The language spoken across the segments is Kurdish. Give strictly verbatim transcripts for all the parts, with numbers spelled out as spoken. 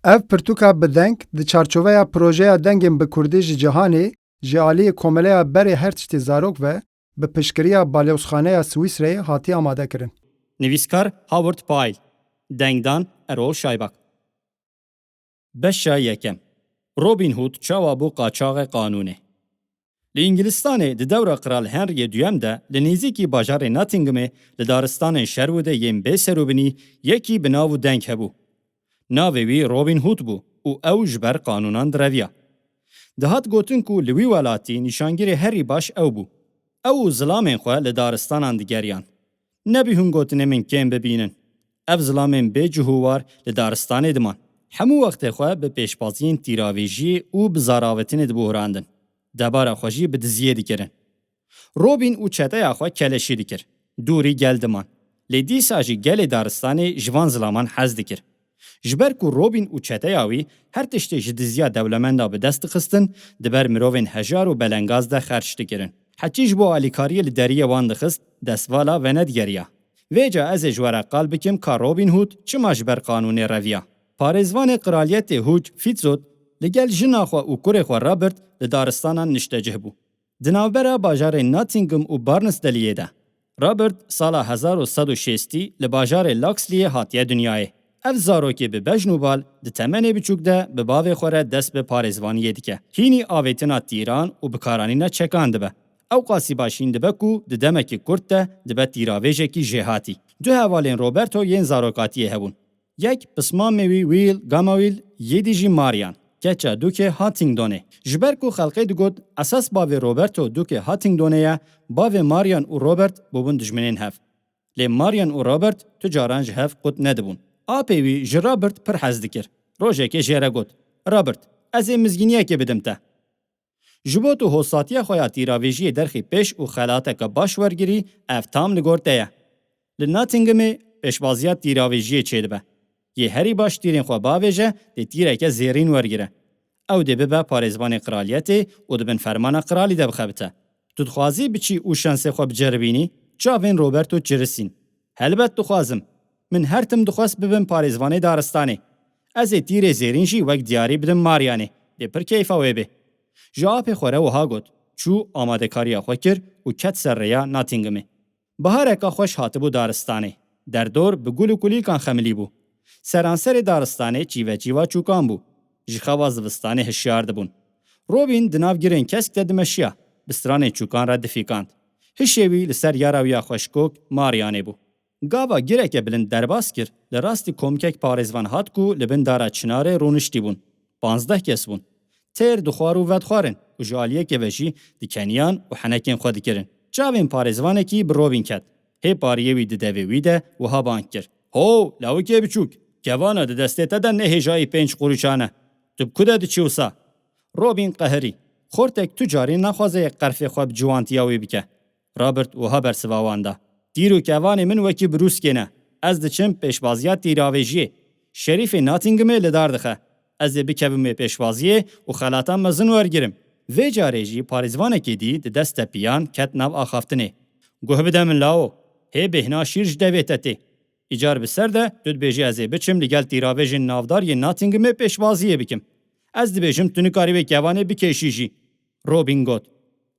Ev pirtûka bi deng di çarçoveya projeya dengên bi kurdî ji cîhanê ji aliyê Komeleya Berê Her Tiştê Zarok ve bi piştgiriya Balozxaneya Swîsreyê hatiye amadekirin. Nivîskar Howard Pyle. Dengdan Erol Şaybak. Beşa yekem. Robin Hood çawa bû qaçaxê qanûnê? Li Îngilistanê di dewra Qral Henriyê Duyem de li nêzîkî bajarê Nottinghamê li daristanên Sherwoodê yên bê serûbinî yekî bi nav û deng hebû. Navê wî Robin Hood bû û ew ji ber qanûnan direviya. Dihat gotin ku li wî welatî nîşangirê herî baş ew bû. Ew û zilamên xwe li daristanan digeriyan. Nebî hûn gotinê min kêm bibînin. Ev zilamên bê cih û war li daristanê diman. Hemû wextê xwe bi pêşbaziyên tîravêjiyê û bi zaravetinê dibuhrandin. Debara xwe jî bi diziyê dikirin. Robin û çeteya xwe keleşî dikir. Dûrî gel diman. Lê dîsa jî gelê daristanê ji van zilaman hez dikir. Ji ber ku Robin û çeteya wî her tiştê ji diziya dewlemenda bi dest dixistin, di ber mirovên hejar û belengaz de xerç dikirin. Heçî ji bo alîkariyê li deriyê wan dixist, destvala venedigeriya. Vêca ez ê ji we re qal bikim ka Robin Hood çima ji ber qanûnê reviya. Parêzvanê qiraliyetê Hugh Fitzhugh li gel jina xwe û kurê xwe Robert li daristanan niştecih bû. Di navbera bajarên Nottingham û Barnstalyê de. Robert sala hezar û sed û şêstî li bajarê Loxleyê hatiye dinyayê. Ev zarokê bi bejn û bal di temenê biçûk de bi bavê xwe re dest bi parêzvaniyê dike. Hînî avêtina tîran û bikaranîna çekan dibe. Ewqasî baş hîn dibe ku di demekî kurt de dibe tîravêjekî jêhatî. Du hevalên Roberto yên zarokatiyê hebûn. Yek pismamê wî Will Gamawil, yê dî jî Marian, keça Dûkê Huntingdonê. Ji ber ku xelkê digot esas bavê Roberto Dûkê Huntingdonê ye, bavê Marian û Robert bûbûn dijminên hev. Lê Marian û Robert tu caran ji hev qut nedibûn. Apê wî ji Robert pir hez dikir. Rojekê jê re got, Robert, ez ê mizgîniyekê bidim te. Ji bo tu hosatiya xwe ya tîravêjiyê derxî pêş û xelateke baş wergirî, ev tam li gor te ye. Li Nottinghamê pêşbaziya tîravêjiyê çêdibe. Yê herî baş tîrên xwe bavêje, dê tîreke zêrîn wergire. Ew dê bibe parêzvanê qiraliyetê û di bin fermana qiralî de bixebite. Tu dixwazî biçî û şensê xwe biceribînî? Çavên Roberto çirisîn. Helbet dixwazim. Min her tim dixwest bibim parêzvanê daristanê. Ez ê tîrê zêrîn jî wek diyarî bidim Marianê. Dê pir keyfa wê bê. Ji apê xwe re wiha got. Çû, amadekariya xwe kir û ket ser rêya Nottinghamê. Bihareka xweş hatibû daristanê. Derdor bi gul û kulîlkan xemilî bû. Seranserê daristanê çîveçîva çûkan bû. Ji xewa zivistanê hişyar dibûn. Robîn di nav girên kesk de dimeşiya, bi stranên çûkan re difîkand. Hişê wî li ser yara wî ya xweşkok Marianê bû. Gava gireke bilind derbas kir, li rastî komkek parêzvan hat ku li bin dara çinarê rûniştî bûn. Panzdeh kes bûn. Têr dixwar û vedixwarin û ji aliyekê ve jî dikeniyan û henekên xwe dikirin. Çavên parêzvanekî bi Robîn ket. Hê pariyê wî di devê wî de wiha bang kir. Ho, lawikê biçûk! Kevana di destê te de ne hêjayî pênc qurûçan e. Tu bi ku de diçî wisa? Robîn qehirî. Xortek tu carî naxwaze yek qerfê xwe bi ciwantiya wî bike. Robert wiha bersiva wan da. Tîr û kevanê min wekî birûskê ne. Ez diçim pêşbaziya tîravêjiyê. Şerîfê Nottinghamê li dar dixe. Ez ê bikevim wê pêşbaziyê û xelata mezin wergirim. Vê carê jî parêzvanekê dî di dest tepiyan ket nav axaftinê. Guh bide min lawo. Hê bêhna şîr ji devê te tê. Îcar bi ser de tu dibêjî ez ê biçim li gel tîravêjên navdar yên Nottinghamê pêşbaziyê bikim. Ez dibêjim tu nikarî wê kevanê bikêşî jî. Robîn got,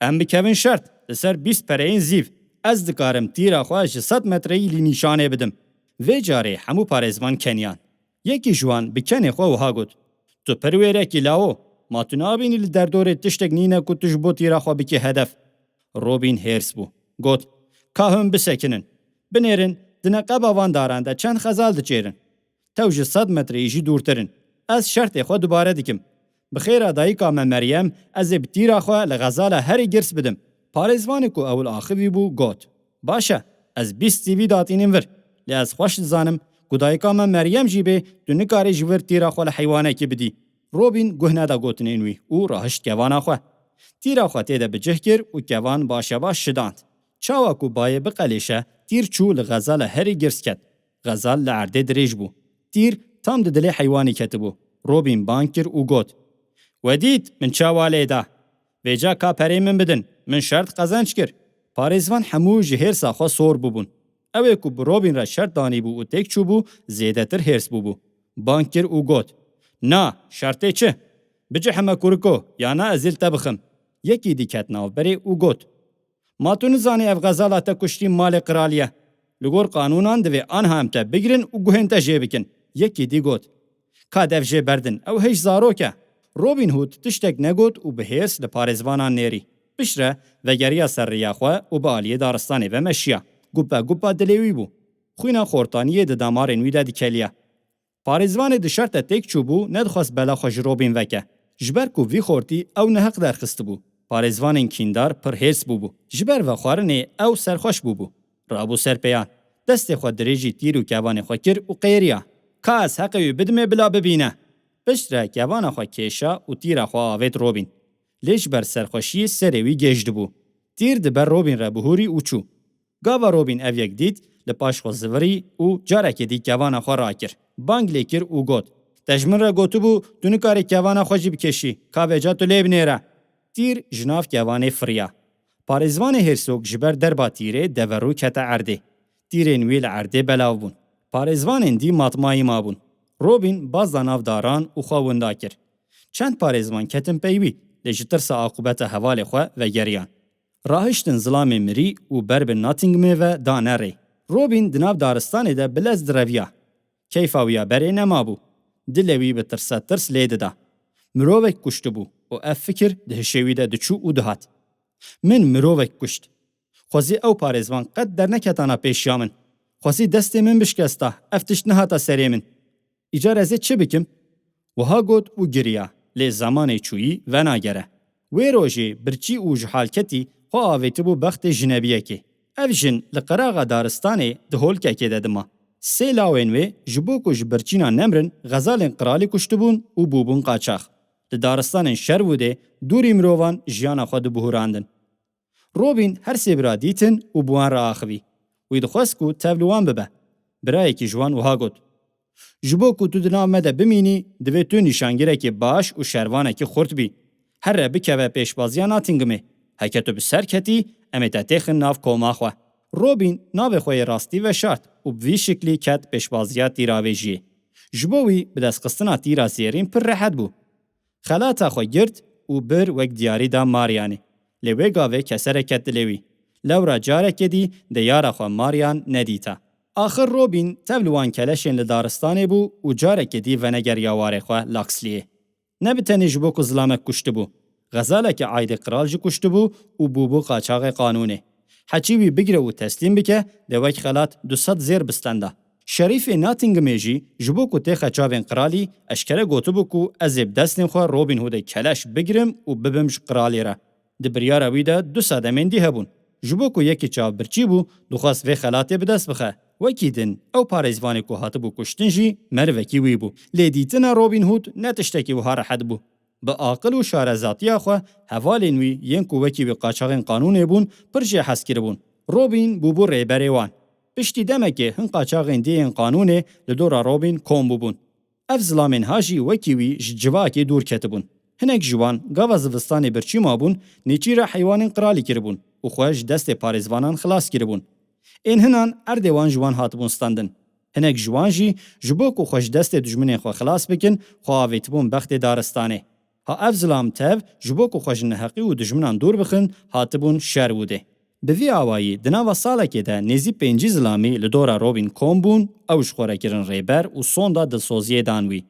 Em bikevin şert, li ser bîst pereyên zîv. Ez dikarim tîra xwe ji sed metreyî lî nîşanê bidim. Vê carê hemû parêzvan keniyan. Yekî ji wan bi kenê xwe wiha got, Tu pir wêrekî lawo, ma tu nabînî li derdorê tiştek nîne ku tu ji bo tîra xwe bikî hedef? Robîn hêrs bû. Got, Ka hûn bisekinin. Binêrin, di neqeba van daran de çend xezal diçêrin. Tew ji sed metreyî jî dûrtir in. Ez şertê xwe dubare dikim. Bi xêra dayika me Meryem, ez ê bi tîra xwe li xezala herî girs bidim. Parêzvanê ku ewil axivî bû, got, Baş e, ez bîst sîvî datînim vir. Lê ez xweş dizanim ku dayika me Meryem jî bê, tu nikarî ji vir tîra xwe li heywanekî bidî. Robîn guh neda gotinên wî û rahişt kevana xwe. Tîra xwe tê de bi cih kir û kevan başebaş şidand. Çawa ku bayê biqelêşe, tîr çû li xezala herî girs ket. Xezal li erdê dirêj bû. Tîr tam di dilê heywanî ketibû. Robîn bang kir û got, We dît min çawa lê da? Vêca ka perê min bidin, min şert qezenc kir. Parêzvan hemû ji hêrsa xwe sor bûbûn. Ew ê ku bi Robîn re şert danîbû û têk çûbû, zêdetir hêrs bûbû. Bang kir û got, Na, şertê çi? Bicihime kuriko, ya na ez ê li te bixim. Yekî dî ket navberê û got, Ma tu nizanî ev xezala te kuştî malê qiralî ye. Li gor qanûnan divê anha em te bigirin û guhên te jê bikin. Yekî dî got, Ka dev jê berdin, ew hêj zarok e. Robin Hood tiştek negot û bi hêrs li parêzvanan nêrî. Piştre vegeriya ser rêya xwe û bi aliyê daristanê ve meşiya. Gupe gupa dilê wî bû. Xwîna xortaniyê di damarên wî de dikeliya. Parêzvanê di şer de têk çûbû, nedixwest bela xwe ji Robin veke. Ji ber ku vî xortî ew neheq derxistibû, parêzvanên kîndar pir hêrs bûbû. Ji ber vexwarinê ew serxweş bûbû. Rabû ser pêyan. Destê xwe dirêjî tîr û kevanê xwe kir û qêriya. Ka ez heqê wî bidimê bila bibîne. Piştre kevana xwe kêşa û tîra xwe avêt Robin. Lê ji ber serxweşiyê serê wî gêj dibû. Tîr di ber Robin re bihûrî û çû. Gava Robin ev yek dît, li paş xwe zivirî û carekê dî kevana xwe rakir. Bang lê kir û got, Te ji min re gotibû, tu nikarî kevana xwe jî bikêşî, ka vêca tu lê binêre. Tîr ji nav kevanê firiya. Parêzvanê hêrsok ji ber derba tîrê deverû kete erdê. Tîrên wî li erdê belav bûn. Parêzvanên dî matmayî mabûn. Robin baz da nav daran û xwe winda kir. Çend parêzvan ketin pey wî, lê ji tirsa aqûbeta hevalê xwe vegeriyan. Rahiştin zilamê mirî û ber bi Nottinghamê ve dane rê. Robin di nav daristanê de bi lez direviya. Keyfa wî ya berê nemabû. Dilê wî bi tirsetirs lê dida. Mirovek kuştibû û ev fikir di hişê wî de diçû û dihat. Min mirovek kuşt. Xwezî ew parêzvan qet derneketana pêşiya min. Xwezî destê min bişkesta, ev tişt nehata serê min. Îcar ez ê çi bikim? Wiha got û giriya, lê zemanê çûyî venagere. Wê rojê birçî û ji halketî xwe avêtibû bextê jinebiyekê. Ev jin li qeraxa daristanê di holkekê de dima. Sê lawên wê ji bo ku ji birçîna nemrin xezalên qiralî kuştibûn û bûbûn qaçax. Li daristanên Sherwoodê dûrî mirovan jiyana xwe dibihurandin. Robin her sê bira dîtin û bi wan re axivî. Wî dixwest ku tev li wan bibe. Birayekî ji wan wiha got, Ji bo ku tu di nav me de bimînî, divê tu nîşangirekî baş û şervanekî xurt bî. Here bikeve pêşbaziya Nottinghamê. Heke tu bi ser ketî, em ê te têxin nav koma xwe. Robin navê xwe yê rastî veşart û bi vî şiklî ket pêşbaziya tîravêjiyê. Ji bo wî bi destxistina tîra zêrîn pir rehet bû. Xelata xwe girt û bir wek diyarî da Marianê. Lê wê gavê keserek ket dilê wî. Lewra carekê dî de yara xwe Marian nedîta. Axir Robin tev li wan keleşên li daristanê bû û carekê dî venegeriya warê xwe Locksleyê. Ne bi tenê ji bo ku zilamek kuştibû. Xezaleke aîdê qral jî kuştibû û bûbû qaçaxê qanûnê. Heçî wî bigire û teslîm bike, dê wek xelat du sed zêr bistenda. Şerîfê Nottinghamê jî ji bo ku têxe çavên qralî eşkere gotibû ku ez ê bi destên xwe Robin Hoodê keleş bigirim û bibim ji qralê re. Di biryara wî de du sedemên dî hebûn. Ji bo ku yekî çav birçî bû, dixwest vê xelatê bi dest bixe. Wekî din, ew parêzvanê ku hatibû kuştin jî merivekî wî bû. Lê dîtina Robin Hood ne tiştekî wiha rehet bû. Bi aqil û şarezatiya xwe hevalên wî yên ku wekî wî qaçaxên qanûnê bûn, pir jê hez kiribûn. Robin bûbû rêberê wan. Piştî demekê hin qaçaxên dî yên qanûnê li dora Robin kom bûbûn. Ev zilamên ha jî wekî wî ji civakê dûr ketibûn. Hinek ji wan gava zivistanê birçî mabûn, nêçîra heywanên qiralî kiribûn û xwe ji destê parêzvanan xilas kiribûn. Ên hinan erdê wan ji wan hatibûn standin. Hinek ji wan jî ji bo ku xwe ji destê dijminên xwe xilas bikin, xwe avêtibûn bextê daristanê. Ha ev zilam tev ji bo ku xwe ji neheqî û dijminan dûr bixin, hatibûn Sherwoodê. Bi vî awayî di nava salekê de nêzî pêncî zilamî li dora Robin kom bûn, ew ji xwe re kirin rêber û sonda dilsoziyê dan wî.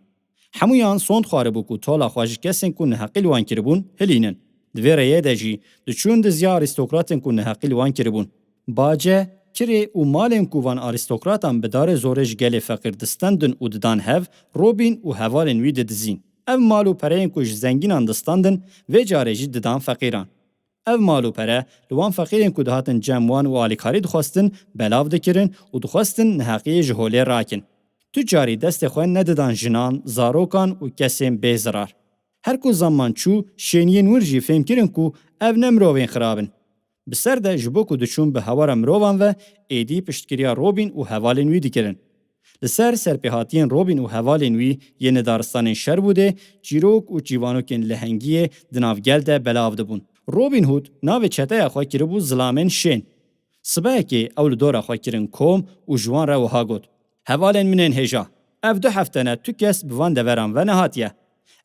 Hemûyan sond xwaribû ku tola xwe ji kesên ku neheqî li wan kiribûn, hilînin. Di vê rêyê de jî diçûn diziya arîstokratên ku neheqî li wan kiribûn. Bace, kirê û malên ku van arîstokratan bi darê zorê ji gelê feqîr distendin û didan hev, Robin û hevalên wî didizîn. Ev mal û pereyên ku ji zengînan distendin, vê carê jî didan feqîran. Ev mal û pere li wan feqîrên ku dihatin cem wan û alîkarî dixwestin, belav dikirin û dixwestin neheqiyê ji holê rakin. Tu carî destê xwe nedidan jinan, zarokan û kesên bê zirar. Her ku zeman çû, şêniyên wir jî fêm kirin ku ev ne mirovên xirab in. Bi ser de ji bo ku diçûn bi hewara mirovan ve, êdî piştgiriya Robin û hevalên wî dikirin. Li ser serpêhatiyên Robin û hevalên wî yên li daristanên Sherwoodê çîrok û çîvanokên lehengiyê di nav gel de belav dibûn. Robin Hood navê çeteya xwe kiribû Zilamên Şên. Sibehekê ew li dora xwe kirin kom û ji wan re wiha got, Hevalên min ên hêja, Ev du hefte ne tu kes bi van deveran ve nehatiye.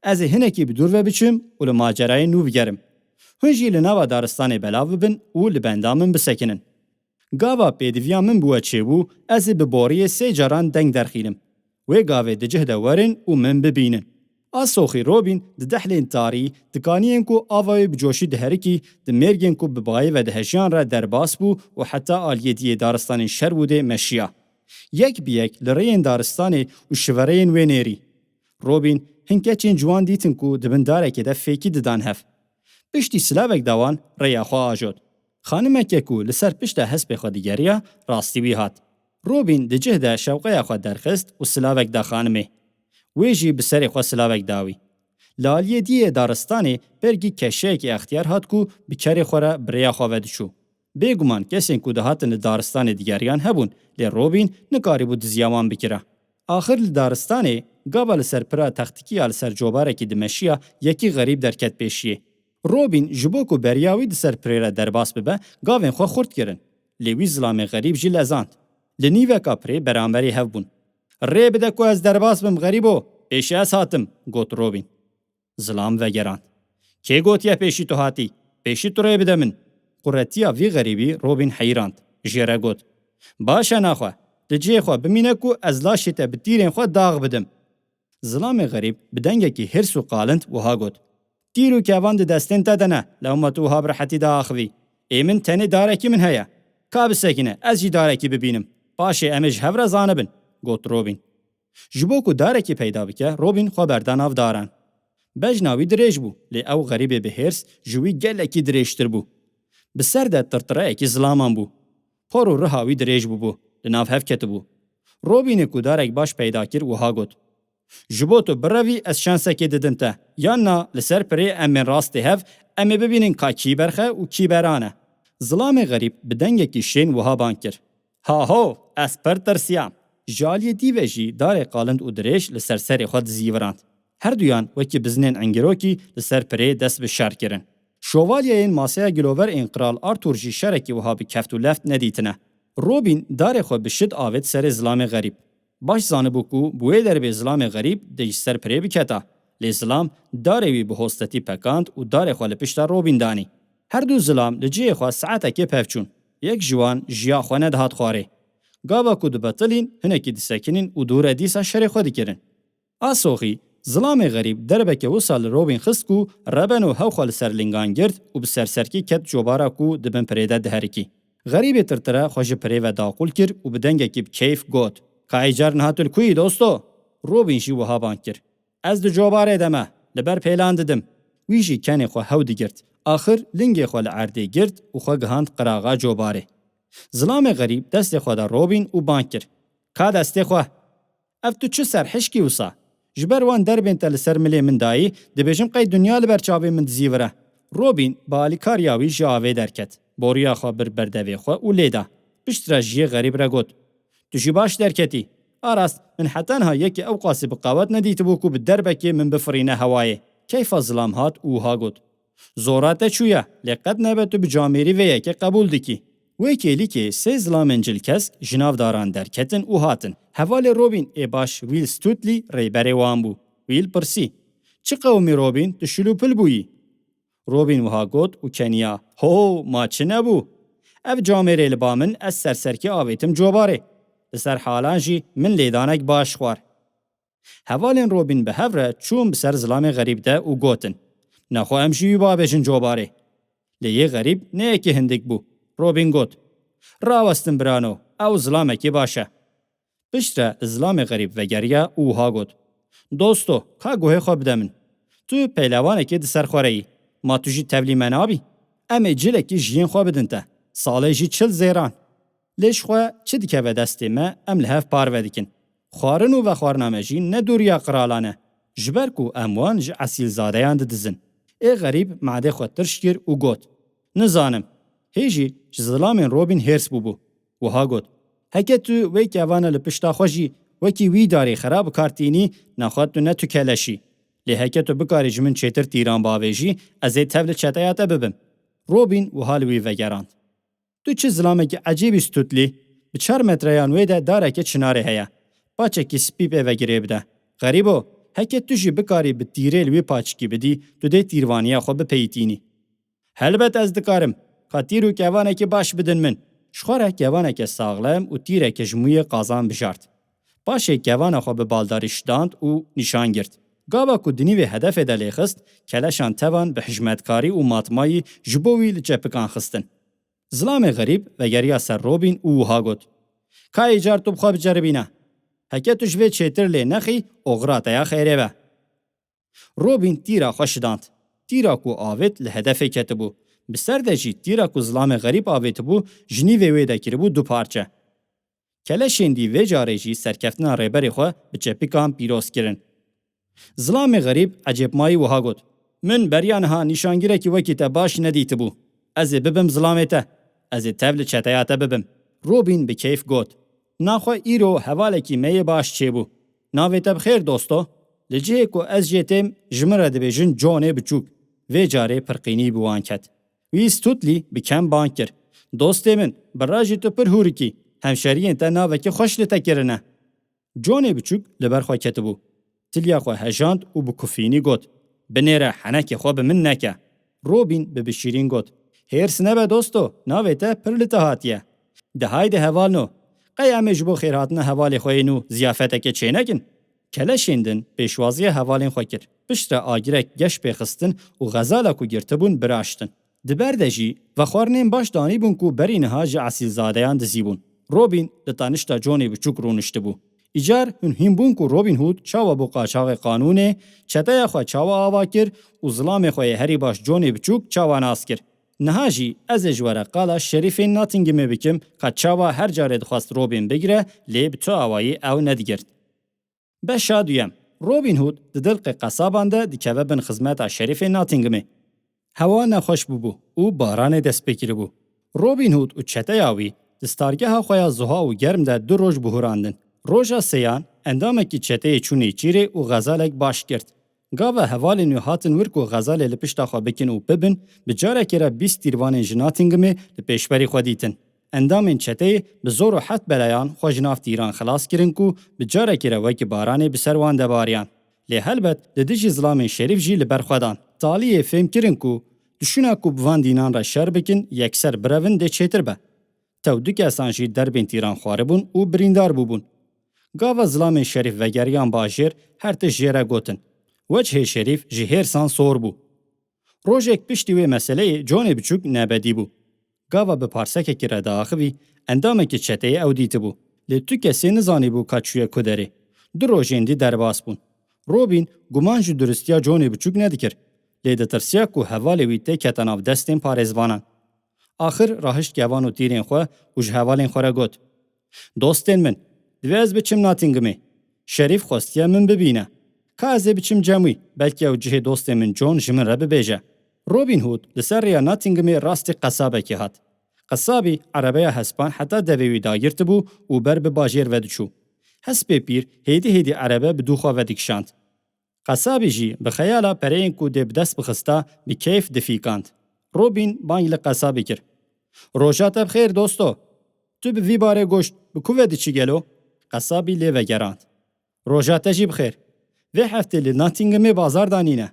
Ez ê hinekî bi dûr ve biçim û li macerayê nû bigerim. Hûn jî li nava daristanê belav bibin û li benda min bisekinin. Gava pêdiviya min bi we çêbû, ez ê bi boriyê sê caran deng derxînim. Wê gavê di cih de werin û min bibînin. A soxî Robîn di dehlên tarî, di kaniyên ku ava wê bi coşî diherikî, di mêrgên ku bi bayê ve dihejiyan re derbas bû û heta aliyê diyê daristanên Sherwoodê meşiya. Yek bi yek li rêyên daristanê û şivereyên wê nêrî. Robîn hin keçên ciwan dîtin ku di bin darekê de fêkî didan hev. Piştî silavek da wan rêya xwe ajot. Xanimeke ku li ser pişta hespê xwe digeriya, rastî wî hat. Robîn di cih de şewqeya xwe derxist û silavek da xanimê. Wê jî bi serê xwe silavek da wî. Li aliyê diyê daristanê bergî keşeyekî extiyar hat ku bi kerê xwe re bi rêya xwe ve diçû. Bêguman kesên ku dihatin li daristanê digeriyan hebûn, lê Robîn nikarîbû diziya wan bikira. Axir li daristanê gava li ser pira textikî ya li ser cobarekî dimeşiya yekî xerîb derket pêşiyê. Robîn ji bo ku beriya wî di ser pirê re derbas bibe, gavên xwe xurt kirin. Lê wî zilamê xerîb jî lezand. Li nîveka pirê beramberî hev bûn. Rê bide ku ez derbas bim, xerîbo, pêşî ez hatim, got Robîn. Zilam vegerand. Kê gotiye pêşî tu hatî? Pêşî tu rê bide min. Quretiya vî xerîbî Robîn heyirand. Jê re got. Baş e naxwe. Li cihê xwe bimîne ku ez laşê te bi tîrên xwe dax bidim. Zilamê xerîb bi dengekî hêrs û qalind wiha got. Tîr û kevan di destên te de ne, lewma tu wiha bi rehetî diaxivî. Ê min tenê darekî min heye. Ka bisekine, ez jî darekî bibînim. Paşê em ê ji hev re zanibin, got Robîn. Ji bo ku darekî peyda bike, Robîn xwe berda nav daran. Bejna wî dirêj bû, lê ew xerîbê bi hêrs ji wî gelekî dirêjtir bû. Bi ser de tirtireyekî zilaman bû. Por û riha wî dirêj bûbû, li nav hev ketibû. Robînê ku darek baş peyda kir, wiha got. Ji bo tu birevî ez şansekê didim te. Yan na li ser pirê em bên rastê hev, em ê bibînin ka kî berxe û kî beran e. Zilamê xerîb bi dengekî şên wiha bang kir. Haho, ez pir tirsiyam. Ji aliyê dî ve jî darê qalind û dirêj li ser serê xwe dizîvirand. Herduyan wekî bizinên engirokî li ser pirê dest bi şer kirin. Şovalyeyên maseya gilover ên Qral Arthur jî şerekî wiha bi keft û left nedîtine. Robîn darê xwe bi şid avêt serê zilamê xerîb. Baş zanibû ku bi wê derbê zilamê xerîb dê ji ser pirê biketa. Lê zilam darê wî bi hostetî pekand û darê xwe li pişta Robîn danî. Her du zilam li cihê xwe saetekê pevçûn. Yek ji wan jiya xwe nedihat xwarê. Gava ku dibetilîn, hinekî disekinîn û dûre dîsa şerê xwe dikirin. A soxî, zilamê xerîb derbeke wisa li Robîn xist ku rebeno hew xwe li ser lingan girt û bi serserkî ket cobara ku di bin pirê de diherikî. Xerîbê tirtire xwe ji pirê ve daqûl kir û bi dengekî bi keyf got, Ka îcar niha tu li ku yî, dosto? Robîn jî wiha bang kir, Ez di cobarê de me, li ber pêlan didim. Wî jî kenê xwe hew digirt. Axir lingê xwe li erdê girt û xwe gihand qiraxa cobarê. Zilamê xerîb destê xwe da Robîn û bang kir, Ka destê xwe! Ev tu çi serhişkî wisa? Ji ber wan derbên te li ser milê min dayî, dibêjim qey dinya li ber çavên min dizîvire. Robîn bi alîkariya wî ji avê derket. Boriya xwe bir berdevê xwe û lê da. Piştre ji yê xerîb re got, Tu jî baş derketî. A rast, min heta niha yekê ew qasî bi qewet nedîtibû ku bi derbekê min bifirîne hewayê. Keyfa zilam hat û wiha got, Zora te çûye, lê qet nebe tu bi camêrî vê yekê qebûl dikî. Wê kêlîkê sê zilamên cilkesk ji nav daran derketin û hatin. Hevalê Robîn ê baş Will Stutley rêberê wan bû. Will pirsî, Çi qewimî Robîn, tu şil û pil bûyî? Robîn wiha got û keniya, Ho, ma çi nebû? Ev camêrê li ba min, ez serserkî avêtim cobarê. Li ser halan jî min lêdanek baş xwar. Hevalên Robîn bi hev re çûn bi ser zilamê xerîb de û gotin, Nexwe em jî wî bavêjin cobarê. Lê yê xerîb ne yekê hindik bû. Robîn got, Rawestin birano, ew zilamekî baş e. Piştre zilamê xerîb vegeriya û wiha got, Dosto, ka guhê xwe bide min. Tu pehlewanekê di ser xwe re yî. Ma tu jî tevlî me nabî? Em ê cilekî ji yên xwe bidin te. Salê jî çil zêran. Lê ji xwe çi dikeve destê me, em li hev parve dikin. Xwarin û vexwarina me jî ne dûriya qiralan e, ji ber ku em wan ji esîlzadeyan didizin. Ê xerîb madê xwe tirş kir û got, Nizanim. Hê jî ji zilamên Robîn hêrs bûbû. Wiha got, Heke tu wê kevana li pişta xwe jî wekî wî darê xera bi kar tînî, nexwe tu ne tu keleş î. Lê heke tu bikarî ji min çêtir tîran bavêjî, ez ê tev li çeteya te bibim. Robîn wiha li wî vegerand. Tu çi zilamekî ecêb î Stutley? Bi çar metreyan wê de dareke çinarê heye. Paçekî spî pê ve girê bide. Xerîbo, heke tu jî bikarî bi tîrê li wî paçikî bidî, tu dê tîrvaniya xwe bipeyitînî. Helbet ez dikarim. Ka tîr û kevanekî baş bidin min. Ji xwe re kevaneke saxlem û tîreke ji mûyê qazan bijart. Paşê kevana xwe bi baldarî şidand û nîşan girt. Gava ku di nîvê hedefê de lêxist, keleşan tevan bi hişmetkarî û matmayî ji bo wî li çepikan xistin. Zilamê xerîb vegeriya ser Robîn û wiha got, Ka îcar tu bi xwe biceribîne. Heke tu ji vê çêtir lê nexî, oxira te ya xêrê be. Robîn tîra xwe şidand. Tîra ku avêt li hedefê ketibû. Bi ser de jî tîra ku zilamê xerîb avêtibû, ji nîvê wê de kiribû du parçe. Keleşên dî vê carê jî serkeftina rêberê xwe bi çepîkan pîroz kirin. Zilamê xerîb ecêbmayî wiha got, Min beriya niha nîşangirekî wekî te baş nedîtibû. Ez ê bibim zilamê te. Ez ê tev li çeteya te bibim. Robîn bi keyf got, Naxwe îro hevalekî me yê baş çêbû. Navê te bi xêr dosto. Li cihê ku ez jê têm, ji min re dibêjin Johnê biçûk. Vê carê pirqînî bi wan ket. Wî Stutlî bi kem bang kir, Dostê min, bi rajî tu pir hûrik î. Hemşeriyên te navekî xweş li te kirine. Johnê biçûk li ber xwe ketibû. Tiliya xwe hejand û bi kufînî got, Binêre henekê xwe bi min neke. Robîn bi bişîrîn got, Hêrs nebe dosto, navê te pir li te hatiye. De haydi hevalno, qey em ê ji bo xêrhatina hevalê xwe yê nû ziyafeteke çênekin? Keleşên din pêşwaziya hevalên xwe kir. Piştre agirek geş pê xistin û xezala ku girtibûn biraştin. Di ber de jî vexwarinên baş danîbûn ku berî niha ji esîlzadeyan dizîbûn. Robîn li tanişta Johnê biçûk rûniştibû. Îcar hûn hîn bûn ku Robîn Hood çawa bû qaçaxê qanûnê, çeteya xwe çawa ava kir û zilamê xwe yê herî baş Johnê biçûk çawa nas kir. Niha jî ez ê ji we re qala şerîfên Nottinghamê bikim, ka çawa her carê dixwest Robîn bigire, lê bi tu awayî ew nedigirt. Beşa duyem. Robîn Hood di dilqê qesaban de dikeve bin xizmeta şerîfê Nottinghamê. Hewa nexweş bûbû û baranê dest pê kiribû. Robîn Hood û çeteya wî di stargeha xwe ya zuha û germ de du roj bihurandin. Roja sêyan, endamekî çeteyê çû nêçîrê û xezalek baş girt. Gava hevalên wî hatin wir ku xezalê li pişta xwe bikin û bibin, bi carekê re bîst tîrvanên ji Nottinghamê li pêşberî xwe dîtin. Endamên çeteyê bi zor û heft belayan xwe ji nav tîran xilas kirin ku bi carekê re wekî baranê bi ser wan de bariyan. Lê helbet li dijî zilamên şerîf jî li ber xwe dan. Taliyê fêm kirin ku dişuna ku bi van dînan re şer bikin, yekser birevin dê çêtir be. Tew du kesan jî derbên tîran xwaribûn û birîndar bûbûn. Gava zilamên şerîf vegeriyan bajêr, her tişt jê re gotin. Wecihê şerîf ji hêrsan sor bû. Rojek piştî wê meseleyê Johnê biçûk nebedî bû. Gava bi parsekekî re diaxivî, endamekî çeteyê ew dîtibû. Lê tu kesê nizanîbû ka çûye ku derê. Du rojên dî derbas bûn. Robîn guman ji duristiya Johnê biçûk nedikir. Lê ditirsiya ku hevalê wî têkete nav destên parêzvanan. Axir rahişt kevan û tîrên xwe û ji hevalên xwe re got, Dostên min, divê ez biçim Nottinghamê. Şerîf xwestiye min bibîne. Ka ez ê biçim cem wî, belkî ew cihê dostê min John ji min re bibêje. Robin Hood li ser rêya Nottinghamê rastî qesabekê hat. Qesabî erebeya hespan heta devê wî dagirtibû û ber bi bajêr ve diçû. Hespê pîr hêdî hêdî erebe bi dû xwe vedikişand. Qesabî jî bi xeyala pereyên ku dê bi dest bixista, bi keyf difîkand. Robîn bang li qesabî kir. Roja te bi xêr, dosto. Tu bi vî barê goşt bi ku ve diçî gelo? Qesabî lê vegerand. Roja te jî bi xêr. Vê heftê li Nottinghamê bazar danîne.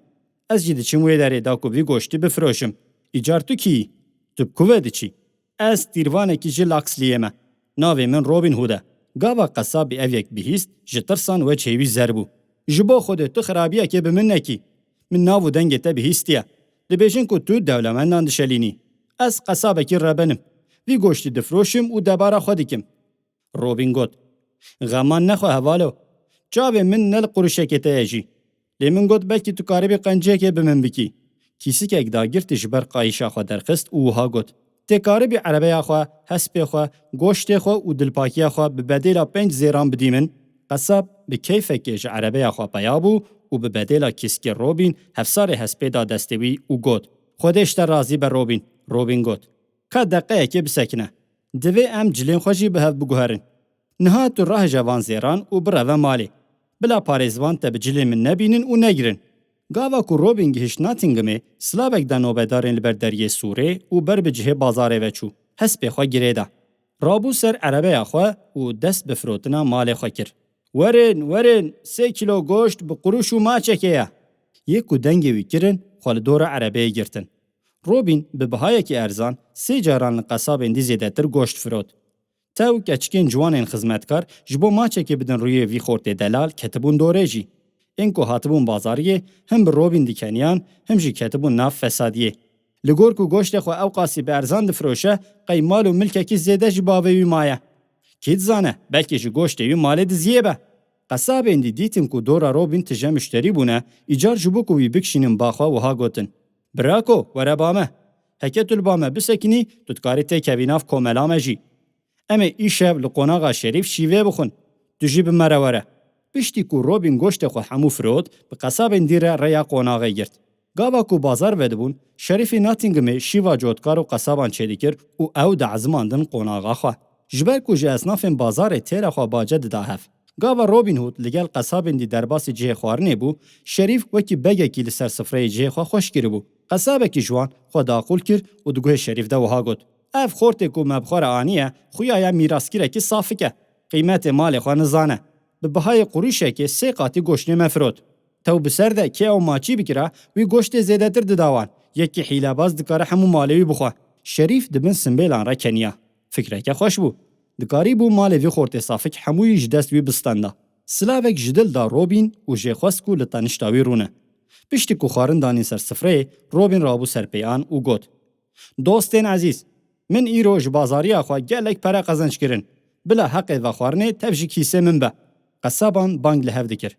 Ez jî diçim wê derê da ku vî goştî bifiroşim. Îcar tu kî yî? Tu bi ku ve diçî? Ez tîrvanekî ji Locksleyê me. Navê min Robin Hood e. Gava qesabî ev yek bihîst, ji tirsan wecihê wî zer bû. Ji bo Xwedê tu xirabiyekê bi min nekî. Min nav û dengê te bihîstiye. Dibêjin ku tu dewlemendan dişelînî. Ez qesabekî reben im. Vî goştî difiroşim û debara xwe dikim. Robin got, Xeman nexwe hevalo. Çavê min ne li quruşekê te ye jî. Lê min got, Belkî tu karibî qenciyekê bi min bikî. Kîsikek dagirtî ji ber qayîşa xwe derxist û wiha got, Tê karibî erebeya xwe, hespê xwe, goştê xwe û dilpakiya xwe bi bedêla pênc zêran bidî min? Qesab bi keyfekê ji erebeya xwe peya bû û bi bedêla kîsikê Robîn hevsarê hespê da destê wî û got, Xwedê ji te razî be Robîn. Robîn got, Ka deqeyekê bisekine. Divê em cilên xwe jî bi hev biguherin. Niha tu rahije van zêran û bireve malê. Bila parêzvan te bi cilên min nebînin û negirin. Gava ku Robin gihişt Nottinghamê, silavek da nobedarên li ber deriyê sûrê û ber bi cihê bazarê ve çû. Hespê xwe girê da. Rabû ser erebeya xwe û dest bi firotina malê xwe kir. Werin, werin, sê kîlo goşt bi qurûş û maçekê ye. Yê ku dengê wî kirin, xwe li dora erebeyê girtin. Robîn bi bihayekî erzan sê caran li qesabên dî zêdetir goşt firot. Tew keçikên ciwanên xizmetkar ji bo maçekê bidin rûyê vî xortê delal ketibûn dorê jî. Ên ku hatibûn bazariyê him bi Robîn dikeniyan, him jî ketibûn nav fesadiyê. Li gor ku goştê xwe ewqasî bi erzan difiroşe, qey mal û milkekî zêde ji bavê wî maye. Kî dizane, belkî ji goştê wî malê diziyê be. Qesabên dî dîtin ku dora Robîn tije mişterî bûne, îcar ji bo ku wî bikişînin ba xwe wiha gotin: Birako, were ba me. Heke tu li ba me bisekinî, tu dikarî têkevî nav komela me jî. Em ê îşev li qonaxa Şerîf şîvê bixwin. Tu jî bi me re were. Piştî ku Robîn goştê xwe hemû firot, bi qesabên dî re rêya qonaxê girt. Gava ku bazar vedibûn, Şerîfî Nottinghamê şîva cotkar û qesaban çêdikir û ew diezimandin qonaxa xwe. Ji ber ku ji esnafên bazarê têra xwe bace dida hev. Gava Robin Hood li gel qesabên dî derbasî cihê xwarinê bû, Şerîf wekî begekî li ser sifreyê cihê xwe xweş kiribû. Qesabekî ji wan xwe daqûl kir û di guhê Şerîf de wiha got: Ev xortê ku me bi xwe re aniye, xuya ya mîraskirekî safik e. Qîmetê malê xwe nizane. Bi bihayê qurûşekê sê qatî goştê me firot. Tew bi ser de kê ew maçî bikira, wî goştê zêdetir dida wan. Yekî hîlebaz dikare hemû malê wî bixwe. Şerîf di bin simbêlan re keniya. Fikreke xweş bû. Dikarîbû malê vî xortê safik hemûyî ji dest wî bistenda. Silavek ji dil da Robîn û jê xwest ku li tenişta wî rûne. Piştî ku xwarin danîn ser sifreyê, Robîn rabû ser pêyan û got: Dostên ezîz, min îro ji bazariya xwe gelek pere qezenc kirin. Bila heqê vexwarinê tev ji kîsê min be. Qesaban bang li hev dikir: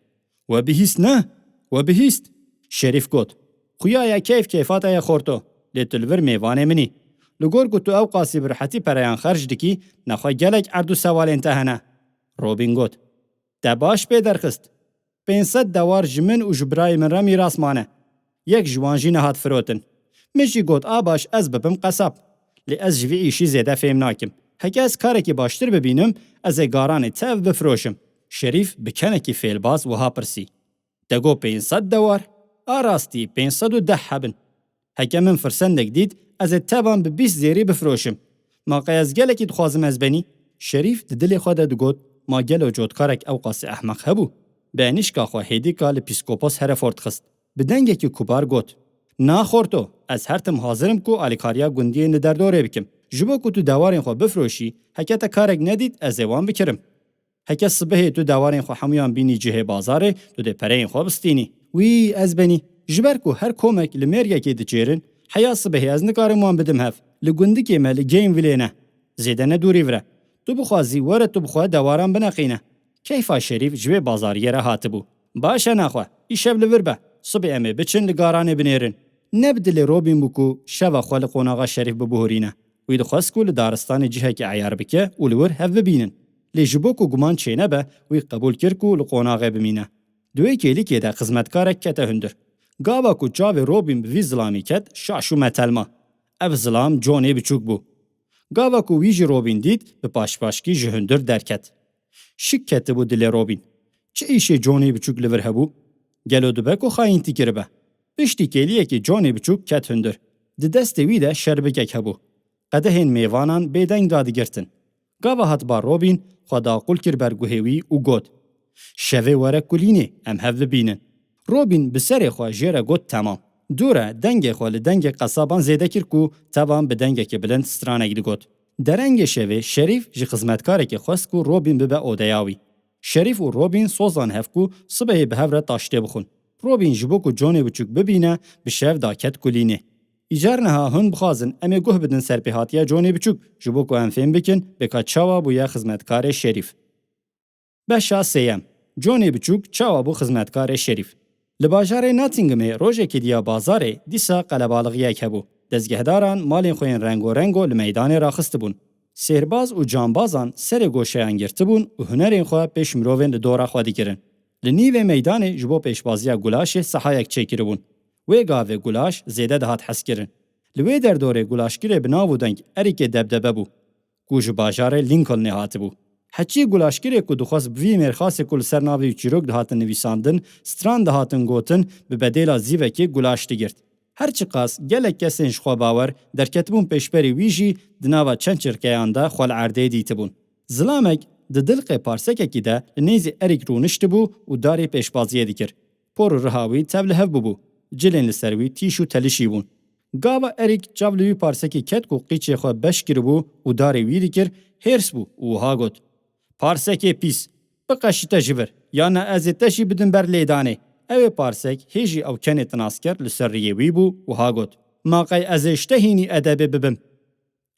We bihîst ne? We bihîst! Şerîf got: Xuya ya keyf keyfa te ye xorto, lê tu li vir mêvanê min î. Li gor ku tu ew qasî bi rihetî pereyan xerc dikî, nexwe gelek erd û sewalên te hene. Robîn got: Te baş pê derxist. Pênc sed dewar ji min û ji birayê min re mîras mane. Yek ji wan jî nehat firotin. Min jî got: A baş, ez bibim qesab. Lê ez ji vî îşî zêde fêm nakim. Heke ez karekî baştir bibînim, ez ê garanê tev bifiroşim. Şerîf bi kenekî fêlbaz wiha pirsî: Te got pênc sed dewar? A rastî pênc sed û deh hebin. Heke min firsendek dît, ez ê tevan bi bîst zêrî bifiroşim. Ma qey ez gelekî dixwazim ez benî? Şerîf di dilê xwe de digot: Ma gelo cotkarek ewqasî ehmeq hebû? Bi enîşka xwe hêdîka li pîskopos Hereford xist. Bi dengekî kubar got: Na xorto, ez her tim hazir im ku alîkariya gundiyên li derdorê bikim. Ji bo ku tu dewarên xwe bifiroşî, heke te karek nedît, ez ê wan bikirim. Heke sibehê tu dewarên xwe hemûyan bînî cihê bazarê, tu dê pereyên xwe bistînî. Wî ez benî. Ji ber ku her komek li mêrgekê diçêrin, heya sibehê ez nikarim wan bidim hev. Li gundikê me li Gameville-ê ne. Zêde ne dûrî vir e. Tu bixwazî were tu bi xwe dewaran bineqîne. Keyfa Şerîf ji wê bazariyê re hatibû. Baş e naxwe, îşev li vir be. Sibê em ê biçin li garanê binêrin. Ne bi dilê Robîn bû ku şeva xwe li qonaxa Şerîf bibihurîne. Wî dixwest ku li daristanê cihekî eyar bike û li wir hev bibînin. Lê ji bo ku guman çênebe, wî qebûl kir ku li qonaxê bimîne. Di wê kêlîkê de xizmetkarek kete hundir. Gava ku çavê Robîn bi vî zilamî ket, şaş û metel ma. Ev zilam Johnê biçûk bû. Gava ku wî jî Robîn dît, bi paşpaşkî ji hundir derket. Şik ketibû dilê Robîn. Çi îşê Johnê biçûk li vir hebû? Gelo dibe ku xayîntî kiribe? Piştî kêliyekê Johnê biçûk ket hundir. Di destê wî de şerbikek hebû. Qedehên mêvanan bêdeng dadigirtin. Gava hatiba Robîn xwe daqûl kir ber guhê wî û got: Şevê were kulînê, em hev bibînin. Robîn bi serê xwe jê re got: Temam. Dû re dengê xwe li dengê qesaban zêde kir ku tevan bi dengekî bilind stranek digot. Derengê şevê Şerîf ji xizmetkarekê xwest ku Robîn bibe odeya wî. Şerîf û Robîn sozan hev ku sibehê bi hev re taştê bixwin. Robîn ji bo ku Johnê biçûk bibîne, bi şev daket kulînê. Îcar niha hûn bixwazin em ê guh bidin serpêhatiya Johnê biçûk, ji bo ku em fêm bikin bê ka çawa bûye xizmetkarê Şerîf. Beşa sêyem. Johnê biçûk çawa bû xizmetkarê Şerîf? Li bajarê Nottinghamê rojekê diya bazarê dîsa qelebalixiyek hebû. Dezgehdaran malên xwe yên rengorengo li meydanê raxistibûn. Sêhrbaz û cambazan serê goşeyan girtibûn û hunerên xwe pêş mirovên li dora xwe dikirin. Li nîvê meydanê ji bo pêşbaziya gulaşê sehayek çêkiribûn. Wê gavê gulaş zêde dihat hezkirin. Li wê derdorê gulaşgirê bi nav û deng erîkê debdebe bû, ku ji bajarê Lincolnê hatibû. Heçî gulaşgirê ku dixwest bi vî mêrxasê ku li ser navê wî çîrok dihatin nivîsandin, stran dihatin gotin, bi bedêla zîvekê gulaş digirt. Her çiqas gelek kesên ji xwe bawer derketibûn pêşberî wî jî di nava çend çirkeyan de xwe li erdê dîtibûn. Zilamek Di dilqê parsekekî de li nêzî Erîk rûniştibû û darê pêşbaziyê dikir. Por û riha wî tev li hev bûbû. Cilên li ser wî tîş û telişî bûn. Gava Erîk çav li wî parsekî ket ku qîçê xwe beş kiribû û darê wî dikir, hêrs bû û wiha got, "Parsekê pîs, biqeşî te ji vir, yana ez ê te jî bidim ber lêdanê." Ew ê parsek hê jî ew kenê tinasker li ser riyê wî bû, wiha got, "Ma qey ez ê ji te hînî edebê bibim?"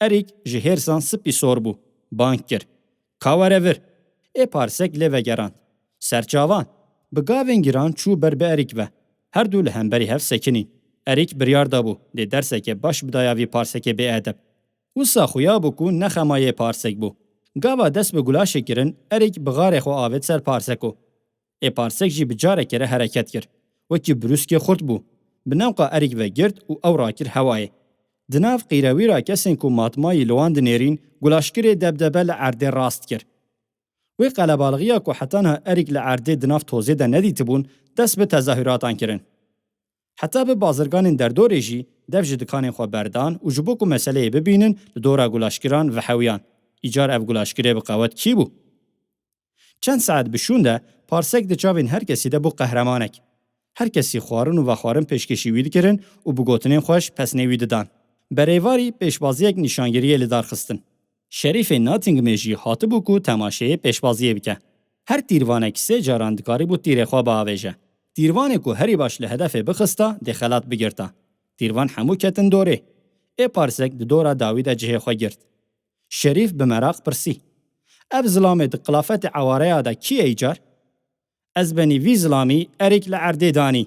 Erîk ji hêrsan sipî sor bû. Bang kir, "Ka were vir!" Ê parsek lê vegerand. Serçavan, bi gavên giran çû ber bi Erîk ve. Her du li hemberî hev sekinîn. Erîk biryar dabû, dê derseke baş bidaya vî parsekê bêedeb. Wisa xuya bû ku ne xema yê parsek bû. Gava dest bi gulaşê kirin, Erîk bi xarê xwe avêt ser parseko. Ê parsek jî bi carekê re hereket kir. Wekî brûskê xurt bû. Bi newqa Erîk ve girt û ew rakir hewayê. Di nav qîrewîra kesên ku matmayî li wan dinêrîn, gulaşkirê debdebe li erdê rast kir. Wê qelebalxiya ku heta niha Erîk li erdê di nav tozê de nedîtibûn, dest bi tezahuratan kirin. Heta bi bazirganên derdorê jî dev ji dikanên xwe berdan û ji bo ku meseleyê bibînin, li dora gulaşkiran vehewiyan. Îcar ev gulaşkirê bi qewet kî bû? Çend saet bi şûn de parsek di çavên her kesî de bû qehremanek. Her kesî xwarin û vexwarin pêşkêşî wî dikirin û bi gotinên xweş pesnê wî didan. Berêvarî pêşbaziyek nîşangiriyê li dar xistin. Şerîfê Nottinghamê jî hatibû ku temaşeyê pêşbaziyê bike. Her tîrvanek sê caran dikarîbû tîrê xwe biavêje. Tîrvanê ku herî baş li hedefê bixista, dê xelat bigirta. Tîrvan hemû ketin dorê. Ê parsek di dora dawî de cihê xwe girt. Şerîf bi meraq pirsî, "Ev zilamê di qilafetê ewareya de kî ye îcar?" "Ez benî vî zilamî Erîk li erdê danî."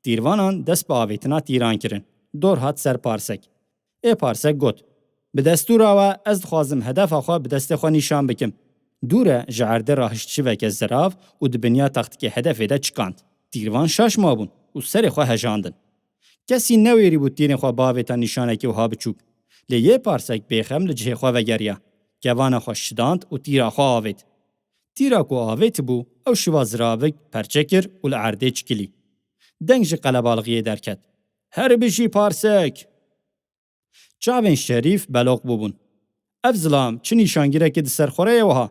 Tîrvanan dest bi avêtina tîran kirin. Dor hat ser parsek. Ê parsek got, "Bi destûra we ez dixwazim hedefa xwe bi destê xwe nîşan bikim." Dûre ji erdê rahişt şiveke zirav û di binya taxtikê hedefê de çikand. Tîrvan şaş mabûn û serê xwe hejandin. Kesî newêrîbû tîrên xwe biavêta nîşanekî wiha biçûk. Lê yê parsek bêxem li cihê xwe vegeriya. Kevana xwe şidand û tîra xwe avêt. Tîra ku avêtibû, ew şiva ziravik perçe kir û li erdê çikilî. Deng ji qelebalixiyê derket. "Her bijî parsek!" Çavên Şerîf beloq bûbûn. "Ev zilam çi nîşangireke di ser xwe re ye wiha?"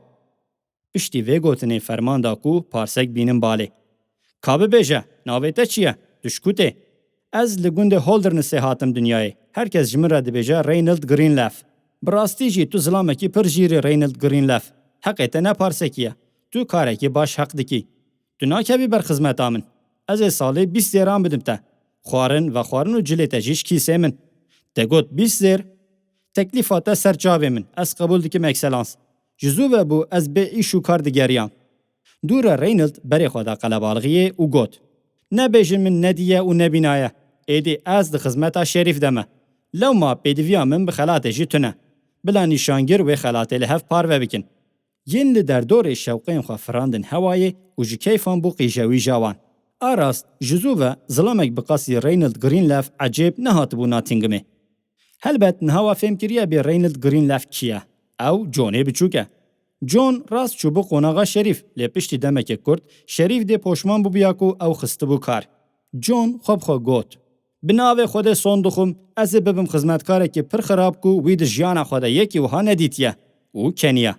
Piştî vê gotinê ferman da ku parsek bînin balê. "Ka bibêje, navê te çi ye? Tu ji ku tê?" "Ez li gundê Holdernessê hatim dinyayê. Her kes ji min re dibêje Reynold Greenleaf." "Bi rastî jî tu zilamekî pir jîr î Reynold Greenleaf. Heqê te ne parsekî ye. Tu karekî baş heq dikî. Tu nakevî ber xizmeta min. Ez ê salê bîst zêran bidim te. Xwarin, vexwarin û cilê te jî ji kîsê min." "Te got bîst zêr?" "Teklîfa te ser çavê min. Ez qebûl dikim, Ekselans. Ji zû ve bû ez bê îş û kar digeriyam." Dûre Reynold berê xwe da qelebalixiyê û got, "Nebêjin min nedîye û nebînaye. Êdî ez di xizmeta Şerîf de me. Lewma pêdiviya min bi xelatê jî tune. Bila nîşangir wê xelatê li hev parve bikin." Yên li derdorê şewqên xwe firandin hewayê û ji keyfan bû qîjewîja wan. A rast, ji zû ve zilamek bi qasî Reynold Greenleaf ecêb nehatibû Nottinghamê. Helbet niha we fêm kiriye bê Reynold Greenleaf kî ye? Ew Johnê biçûk e. John rast çûbû qonaxa Şerîf, lê piştî demekê kurt Şerîf dê poşman bûbûya ku ew xistibû kar. John xwe bi xwe got, "Bi navê Xwedê son dixwim, ez ê bibim xizmetkarekî pir xirab ku wî di jiyana xwe de yekî wiha nedîtiye." Û keniya.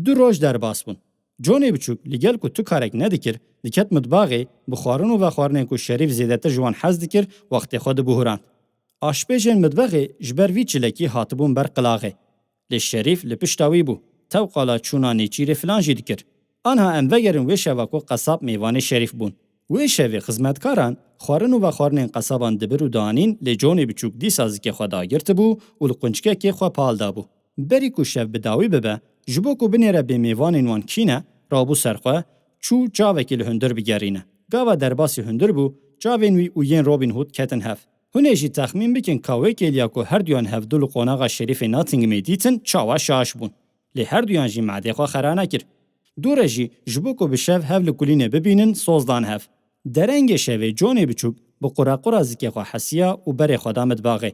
Du roj derbas bûn. Johnê biçûk li gel ku tu karek nedikir, diket mitbaxê, bi xwarin û vexwarinên ku Şerîf zêdetir ji wan hez dikir, wextê xwe dibihurand. Aşpêjên mitbaxê ji ber vî çilekî hatibûn ber qilaxê. Lê Şerîf li pişta wî bû. Tewqala çûna nêçîrê filan jî dikir. Anha em vegerin wê şeva ku qesab mêvanê Şerîf bûn. Wê şevê xizmetkaran xwarin û vexwarinên qesaban dibir û danîn, lê Johnê biçûk dîsa zikê xwe dagirtibû û li qunçkekê xwe pal dabû. Berî ku şev bi dawî bibe, ji bo ku binêre bê mêvanên wan kî ne, rabû ser xwe, çû çavekî li hundir bigerîne. Gava derbasî hundir bû, çavên wî û yên Robin Hood ketin hev. Hûn ê jî texmîn bikin ka wê kêliya ku herduyan hevdu li qonaxa Şerîfê Nottinghamê dîtin, çawa şaş bûn. Lê herduyan jî me'dê xwe xera nekir. Dû re jî ji bo ku bi şev hev li kulînê bibînin, soz dan hev. Derengê şevê Johnê biçûk bi qurequra zikê xwe hesiya û berê xwe da mitbaxê.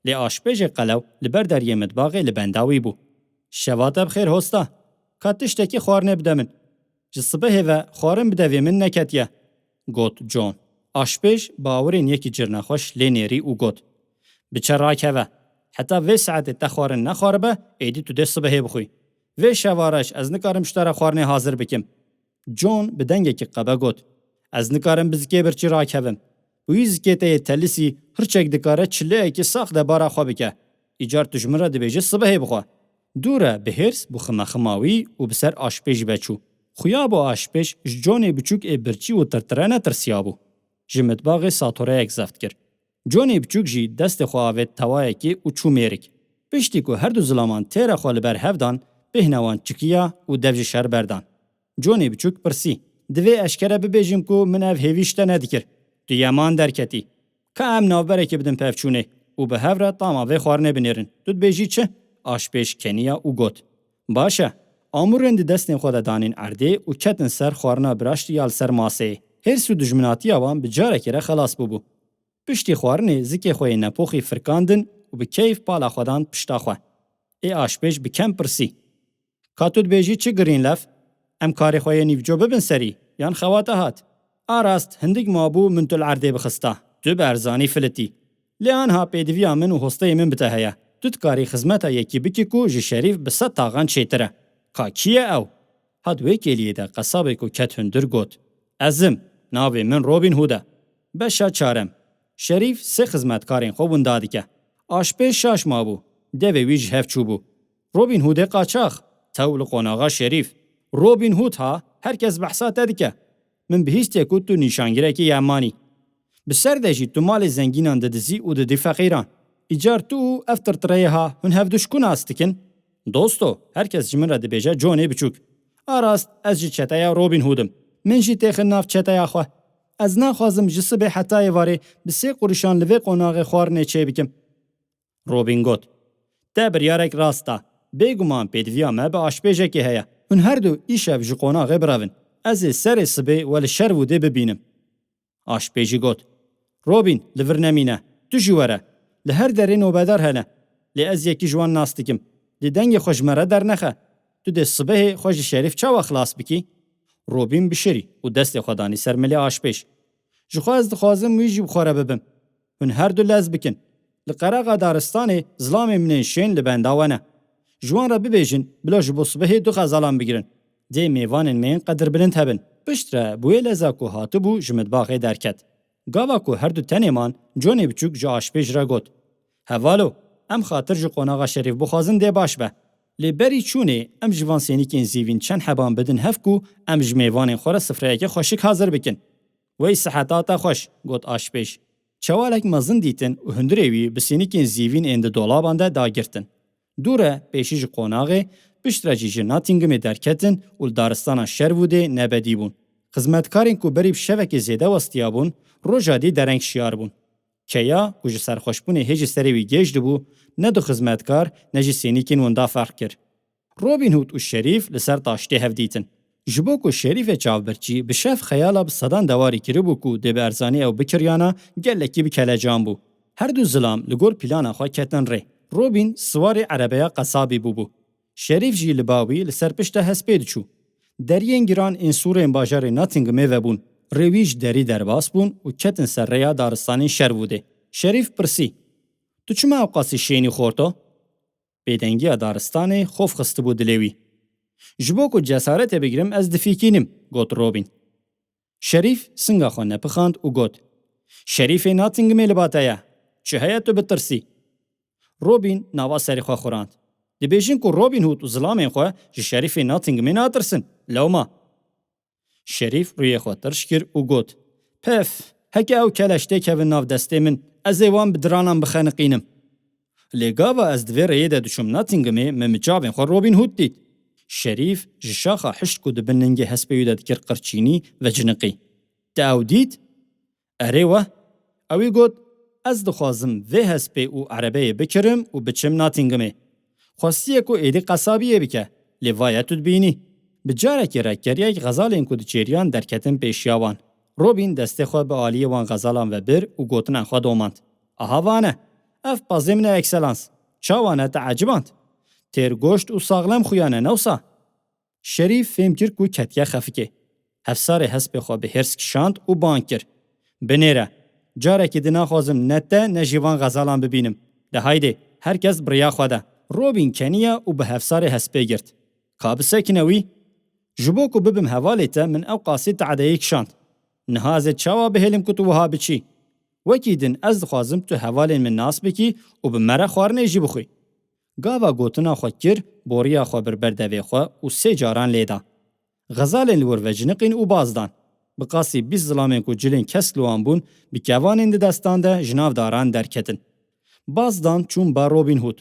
Lê aşpêjê qelew li ber deriyê mitbaxê li benda wî bû. "Şeva te bi xêr hosta. Ka tiştekî xwarinê bide min. Ji sibehê ve xwarin bi devê min neketiye," got John. Aşpêj bawirên yekî cirnexweş lê nêrî û got, "Biçe rakeve. Heta vê saetê te xwarin nexwaribe, êdî tu dê sibehê bixwî. Vê şeva reş ez nikarim ji te re xwarinê hazir bikim. John bi dengekî qebe got, Ez nikarim bi zikê birçî rakevim. Wî zikê te yê telisî hirçek dikare çileyekî sax debara xwe bike. Îcar tu ji min re dibêjî sibehê bixwe. Dû re bi hêrs bû ximexima wî û bi ser aşpêj ve çû. Xuya bû aşpêj ji Johnê biçûk ê birçî û tirtire netirsiya bû. Ji mitbaxê satoreyek zeft kir. Johnê biçûk jî destê xwe avêt tewayekê û çû mêrik. Piştî ku her du zilaman têra xwe li ber hev dan, bêhna wan çikiya û dev ji şer berdan. Johnê biçûk pirsî, Divê eşkere bibêjim ku min ev hêvî ji te nedikir. Tu yeman derketî. Ka em navberekê bidin pevçûnê û bi hev re tama vê xwarinê binêrin. Tu dibêjî çi? Aşpêj keniya û got, Baş e. Amûrên di destên xwe de danîn erdê û ketin ser xwarina biraştî ya li ser maseyê. Hêrs û dijminatiya wan bi carekê re xelas bûbû. Piştî xwarinê zikê xwe yê nepoxî firkandin û bi keyf pala xwe dan pişta xwe. Ê aşpêj bi kem pirsî, Ka tu dibêjî çi girîn lev? Em karê xwe yê nîvco bibin serî, yan xewa te hat? A rast, hindik mabû min tu li erdê bixista. Tu bi erzanî filitî. Lê anha pêdiviya min û hosteyê min bi te heye. Tu dikarî xizmeta yekî bikî ku ji Şerîf bi sed taxan çêtir e. Ka kî ye ew? Hat wê kêliyê de qesabê ku ket hundir got, Ez im, navê min Robin Hood e. Beşa çarem. Şerîf sê xizmetkarên xwe winda dike. Aşpêj şaş mabû. Devê wî ji hev çûbû. Robin Hoodê qaçax, tew li qonaxa Şerîf. Robin Hood ha, her kes behsa te dike. Min bihîstiye ku tu nîşangirekî yemanî. Bi ser de jî tu malê zengînan didizî û didî feqîran. Îcar tu û ev tirtireyê ha, hûn hevdu ji ku nas dikin? Dosto, her kes ji min re dibêje Johnê biçûk. A rast, ez ji çeteya Robin Hood im. Min jî têxin nav çeteya xwe. Ez naxwazim ji sibê heta êvarê bi sê qurişan li vê qonaxê xwarinê çêbikim. Robin got, Te biryarek rast da. Bêguman pêdiviya me bi aşpêjekê heye. Hûn her du îşev ji qonaxê birevin. Ez ê serê sibê we li Şerwoodê bibînim. Aşpêjî got, Robin, li vir nemîne. Tu jî were. Li her derê nobedar hene. Lê ez yekî ji wan nas dikim. Lê dengê xwe ji me re dernexe. Tu dê sibehê xwe ji Şerîf çawa xilas bikî? Robin bişirî û destê xwe danî ser milê aşpêj. Ji xwe ez dixwazim wî jî bi xwe re bibim. Hûn her du lez bikin. Li qeraxa daristanê zilamên min ên şên li benda we ne. Ji wan re bibêjin, bila ji bo sibehê du xezalan bigirin. Dê mêvanên me yên qedirbilind hebin. Piştre bi wê leza ku hatibû ji mitbaxê derket. Gava ku her du tenê man, Johnê biçûk ji aşpêj re got, Hevalo, em xatir ji qonaxa Şerîf bixwazin dê baş be. Lê berî çûnê em ji van sênîkên zîvîn çend heban bidin hev ku em ji mêvanên xwe re sifreyeke xweşik hazir bikin. Wey siheta te xweş, got aşpêj. Çewalek mezin dîtin û hundirê wî bi sênîkên zîvîn ên di dolaban de dagirtin. Dû re pêşî ji qonaxê, piştre jî ji Nottinghamê derketin û li daristana Şerwoodê nebedî bûn. Xizmetkarên ku berî bi şevekê zêde westiyabûn, roja dî dereng şiyar bûn. Keya ku ji serxweşbûnê hê ji serê wî gêj dibû, ne du xizmetkar ne jî sênîkên winda ferq kir. Robin Hood û Şerîf li ser taştê hev dîtin. Ji bo ku Şerîfê çavbirçî bi şev xeyala bi sedan dewarî kiribû ku dê bi erzanî ew bikiriyana, gelekî bi kelecan bû. Her du zilam li gor plana xwe ketin rê. Robin siwarê erebeya qesabî bûbû. Şerîf jî li ba wî li ser pişta hespê diçû. Deriyên giran ên sûrên bajarê Nottinghamê vebûn. Rê wî ji derî derbas bûn û ketin ser rêya daristanên Şerwoodê. Şerîf pirsî, Tu çima ewqasî şênî xorto? Bêdengiya daristanê xof xistibû dilê wî. Ji bo ku cesaretê bigirim ez difîkînim, got Robin. Şerîf singa xwe nepixand û got, Şerîfê Nottinghamê li ba te ye. Çi heye tu bitirsî? Robin nava serê xwe xurand. Dibêjin ku Robin Hood û zilamên xwe ji Şerîfê Nottinghamê natirsin. Lewma. Şerîf rûyê xwe tirş kir û got, Pef, heke ew keleş têkevin nav destê min, ez ê wan bi diranan bixeniqînim. Lê gava ez di vê rêyê de diçûm Nottinghamê, min bi çavên xwe Robin Hood dît. Şerîf ji şaxa hişt ku di bin lingê hespê wî de dikir qirçînî, veciniqî. Te ew dît? Erê weh. Ewî got, Ez dixwazim vê hespê û erebeyê bikirim û biçim Nottinghamê. Xwestiye ku êdî qesabiyê bike, lê vaye tu dibînî. Bi carekî rekeriyek xezalên ku diçêriyan derketin pêşiya wan. Robin destê xwe bi aliyê wan xezalan ve bir û gotina xwe domand. Aha vane. Ev pazê min e, Ekselans. Çawa ne te eciband? Têr goşt û saxlem xuya ne, ne wisa? Şerîf fêm kir ku ketiye xefikê. Hevsarê hespê xwe bi hêrs kişand û bang kir, Binêre! Carekî di naxwazim ne te ne jî van xezalan bibînim. De haydê, her kes bi riya xwe de. Robîn keniya û bi hevsarê hespê girt. Ka bisekine wî? Ji bo ku bibim hevalê te, min ew qasî te'deyê kişand. Niha ez ê çawa bihêlim ku tu wiha biçî? Wekî din ez dixwazim tu hevalên min nas bikî û bi me re xwarinê jî bixwî. Gava gotina xwe kir, boriya xwe bir ber devê xwe û sê caran lê da. Xezalên li wir veciniqîn û baz dan. Bi qasî bîst zilamên ku cilên kesk li wan bûn, bi kevanên di destan de ji nav daran derketin. Baz dan çûn ba Robin Hood.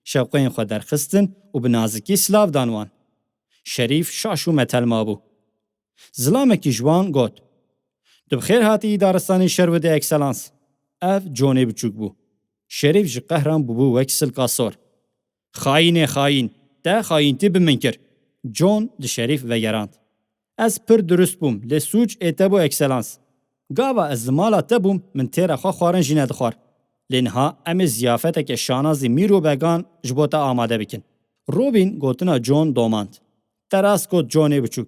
Şewqeyên xwe derxistin û bi nazikî silav dan wan. Şerîf şaş û metel mabû. Zilamekî ji wan got, "Tu bi xêr hatî daristanê Şerwidê, Ekselans." Ev Johnê biçûk bû. Şerîf ji qehran bûbû wek silka sor. "Xayînê xayîn, te xayîntî bi min kir." John li Şerîf vegerand. "Ez pir durust bûm, lê sûc ê te bû, Ekselans. Gava ez li mala te bûm, min têra xwe xwarin jî nedixwar. Lê niha em ê ziyafeteke şanazî mîr û began ji bo te amade bikin." Robin gotina John domand. "Te rast got, Johnê biçûk.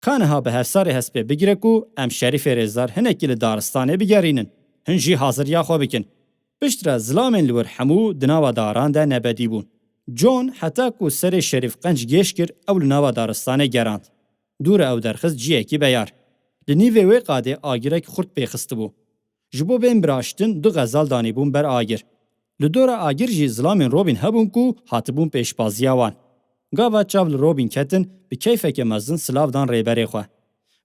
Ka niha bi hevsarê hespê bigire ku em Şerîfê rêzdar hinekî li daristanê bigerînin, hin jî haziriya xwe bikin." Piştre zilamên li wir hemû di nava daran de nebedî bûn. John heta ku serê Şerîf qenc gêş kir, ew li nava daristanê gerand. Dû re ew derxist ciyekî beyar. Li nîvê wê qadê agirek xurt pê xistibû. Ji bo bên biraştin du xezal danîbûn ber agir. Li dora agir jî zilamên Robin hebûn ku hatibûn pêşbaziya wan. Gava çav li Robin ketin, bi keyfeke mezin silav dan rêberê xwe.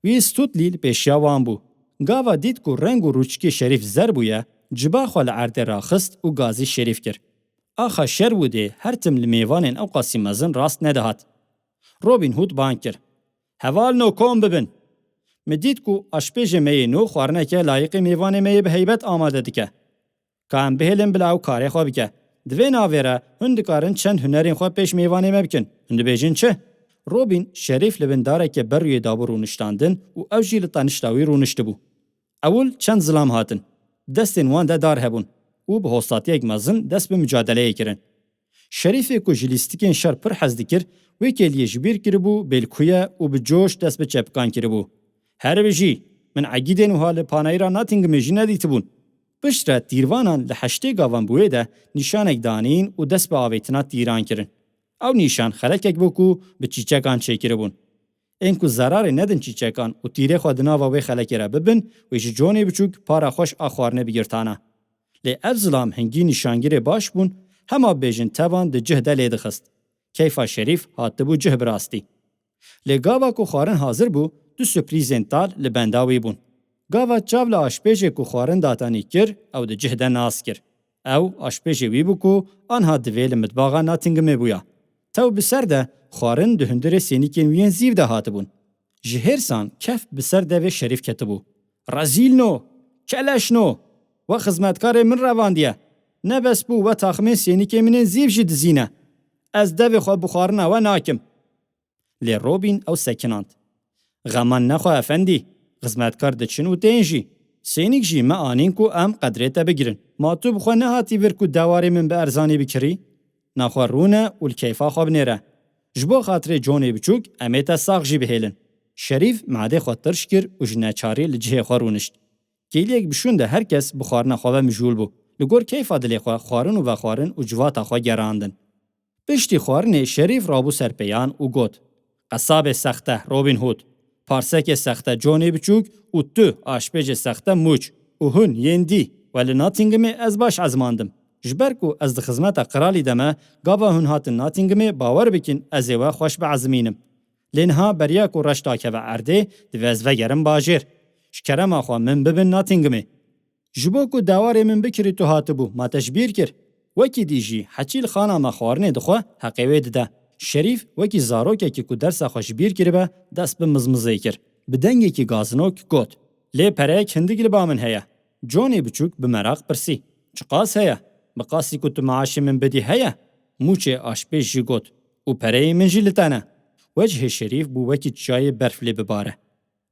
Wî Stutley li pêşiya wan bû. Gava dît ku reng û rûçikê Şerîf zer bûye, ciba xwe li erdê raxist û gazî Şerîf kir. Axa Şerwidê her tim li mêvanên ew qasî mezin rast nedihat. Robin Hood bang kir. "Hevalno, kom bibin. Min dît ku aşpêjê me yê nû xwarineke layiqê mêvanê me yê bi heybet amade dike. Ka em bihêlin bila ew karê xwe bike. Di vê navê re hûn dikarin çend hunerên xwe pêş mêvanê me bikin. Hûn dibêjin çi?" Robin Şerîf li bin dareke ber rûyê dabû rûniştandin û ew jî li tenişta wî rûniştibû. Ewil çend zilam hatin. Destên wan de dar hebûn û bi hostatiyek mezin dest bi micadeleyê kirin. Şerîfê ku ji lîstikên şer pir hez dikir, wê kêliyê ji bîr kiribû, bêlkuye û bi coş dest bi çepikan kiribû. "Her bijî, min egîdên wiha li panayîra Nottinghamê jî nedîtibûn." Piştre tîrvanan li heştê gavan bi wê de nîşanek danîn û dest bi avêtina tîran kirin. Ew nîşan xelekek bû ku bi çîçekan çêkiribûn. Ên ku zerarê nedin çîçekan û tîrê xwe di nava wê xelekê re bibin, wê ji Johnê biçûk para xweş a xwarinê bigirtana. Lê ev zilam hingî nîşangirê baş bûn, hema bêjin tevan di cih de lê dixist. Keyfa Şerîf hatibû cih bi rastî. Lê gava ku xwarin hazir bû, du surprîzên tal li benda wî bûn. Gava çav li aşpêjê ku xwarin datanî kir, ew di cih de nas kir. Ew aşpêjê wî bû ku anha divê li mitbaxa Nottinghamê bûya. Tew bi ser de xwarin di hundirê sênîkên wî yên zîv de hatibûn. Ji hêrsan kef bi ser devê Şerîf ketibû. "Rezîlno! Keleşno! We xizmetkarê min revandiye. Ne bes bû, we taximên sênîkê min ên zîv jî dizîne. Ez devê xwe bi xwarina we nakim." Lê Robin ew sekinand. "Xeman nexwe efendî, xizmetkar diçin û tên jî. Sênîk jî me anîn ku em qedrê te bigirin. Ma tu bi xwe nehatî vir ku dewarê min bi erzanî bikirî? Naxwe rûne û li keyfa xwe binêre. Ji bo xatirê Johnê biçûk em ê te sax jî bihêlin." Şerîf madê xwe tirş kir û ji neçarî li cihê xwe rûnişt. Kêliyek bi şûn de her kes bi xwarina xwe ve mijûl bû. Li gor keyfa dilê xwe xwarin û vexwarin û civata xwe gerandin. Piştî xwarinê Şerîf rabû ser pêyan û got, "Qesabê sexte, Robin Hood, parsekê sexte, Johnê biçûk û tu, aşpêjê sexte, Mûç, û hûn yên dî, we li Nottinghamê ez baş ezmandim. Ji ber ku ez di xizmeta qiralî de me, gava hûn hatin Nottinghamê, bawer bikin ez ê we xweş biezimînim. Lê niha beriya ku reş dakeve erdê, divê ez vegerim bajêr. Ji kerema xwe min bibin Nottinghamê." "Ji bo ku dewarê min bikirî tu hatibû, ma te ji bîr kir? Wekî dî jî heçî li xana me xwarinê dixwe, heqê wê dide." Şerîf wekî zarokekî ku dersa xwe ji bîr kiribe, dest bi mizmizê kir. Bi dengekî gazinok got, "Lê pereyek hindik li ba min heye." Johnê biçûk bi meraq pirsî, "Çiqas heye? Bi qasî ku tu meaşê min bidî heye?" Mûçê aşpêj jî got, "Û pereyê min jî li te ne." Wecihê Şerîf bû wekî çiyayê berf lê bibare.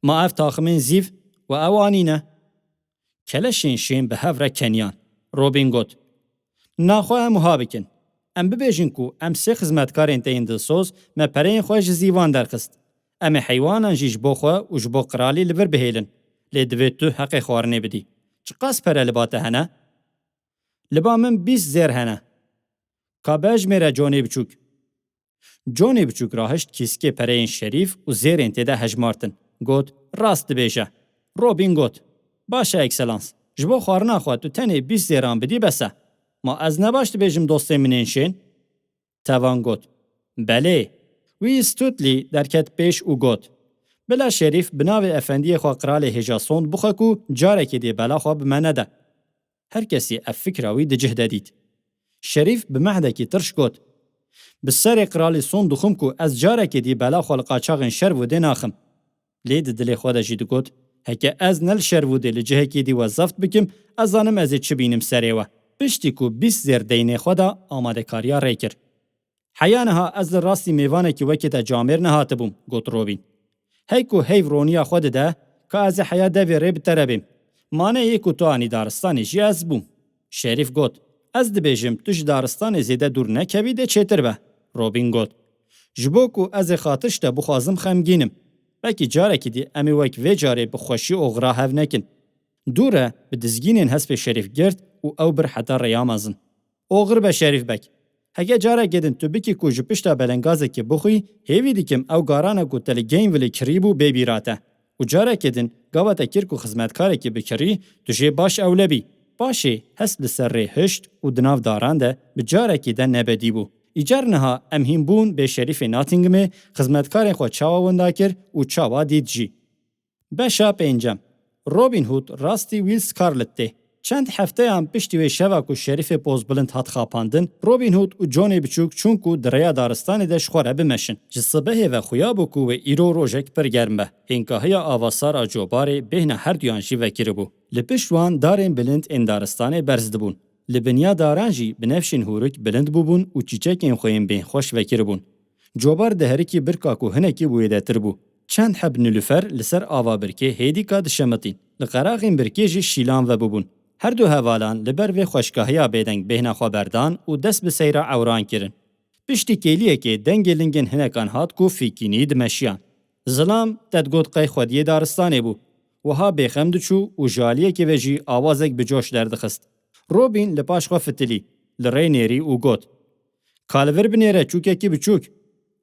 "Ma ev taximên zîv we ew anîne?" Keleşên şên bi hev re keniyan. Robin got, "Naxwe em wiha bikin. Em bibêjin ku em sê xizmetkarên te yên dilsoz me pereyên xwe ji zîvan derxist. Em ê heywanan jî ji bo xwe û ji bo qiralî li vir bihêlin. Lê divê tu heqê xwarinê bidî. Çiqas pere li ba te hene?" "Li ba min bîst zêr hene." "Ka bejmêre, Johnê biçûk." Johnê biçûk rahişt kîskê pereyên Şerîf û zêrên tê de hejmartin. Got, rast dibêje. Robin got, baş e, Ekselans. Ji bo xwarina xwe tu tenê bîst zêran bidî bes e. Ma ez ne baş dibêjim dostên min ên şên? Tevan got, belê. Wî Stutley derket pêş û got, bila Şerîf bi navê efendiyê xwe qralê hêja sond bixwe ku carekê dê bela xwe bi me nede. Her kesî ev fikra wî di cih de dît. Şerîf bi mehdekî tirş got, bi serê qralî sond dixwim ku ez carekê dî bela xwe li qaçaxên şer û dê naxim. Lê di dilê xwe de jî digot, heke ez ne li şer û dê li cihekî dî we zeft bikim, ez zanim ez ê çi bînim serê we. Piştî ku bîst zêr deynê xwe da, amadekariya rê kir. Heya niha ez li rastî mêvanekî wekî te camêr nehatibûm, got Robîn. Hey ku heyv roniya xwe dide, ka ez ê heya devê rê bi te re bêm. Mane yê ku tu anî daristanê jî ez bûm. Şerîf got, ez dibêjim tu ji daristanê zêde dûr nekevî dê çêtir be. Robîn got, ji bo ku ez ê xatir ji te bixwazim xemgîn im. Belkî carekî dî em ê wek vê carê bi xweşî oxira hev nekin. Dû re bi dizgînên hespê Şerîf girt û ew bir heta rêya mezin. Oxir be Şerîf Beg. Heke carekê din tu bikî ku ji pişta belengazekê bixwî, hêvî dikim ew garana ku te li Gainville kirîbû bê bîra te. Û carekê din gava te kir ku xizmetkarekî bikirî, tu jê baş ewle bî. Paşê hesp li ser rê hişt û di nav daran de bi carekî de nebedî bû. Îcar niha em hîn bûn bê Şerîfê Nottinghamê, xizmetkarên xwe çawa winda kir û çawa dît jî. Beşa pêncem. Robin Hood rastî Will Scarlet tê. Çend hefteyan piştî wê şeva ku Şerîfê Pozbilind hat xapandin, Robin Hood û Johnê Biçûk çûn ku di rêya daristanê de ji xwe re bimeşin. Ji sibehê ve xuya bû ku wê îro rojek pir germ be. Hênkahiya ava sar a cobarê bêhna herduyan jî vekiribû. Li pişt wan darên bilind ên daristanê berz dibûn. Li binya daran jî binefşên hûrik bilind bûbûn û çîçekên xwe yên bêhnxweş vekiribûn. Cobar diherikî birka ku hinekî wêdetir bû. Çend heb nilûfer li ser ava birkê hêdîka dişemitîn. Li qeraxên birkê jî şîlan vebûbûn. Her du hevalan li ber vê xweşkahiya bêdeng bêhna xwe berdan û dest bi seyra ewran kirin. Piştî kêliyekê dengê lingên hinekan hat ku fîkînî dimeşiyan. Zilam te digot qey xwediyê daristanê bû. Wiha bêxem diçû û ji aliyekê ve jî awazek bi coş derdixist. Robîn li paş xwe fitilî, li rê nêrî û got, ka li vir binêre çûkekî biçûk.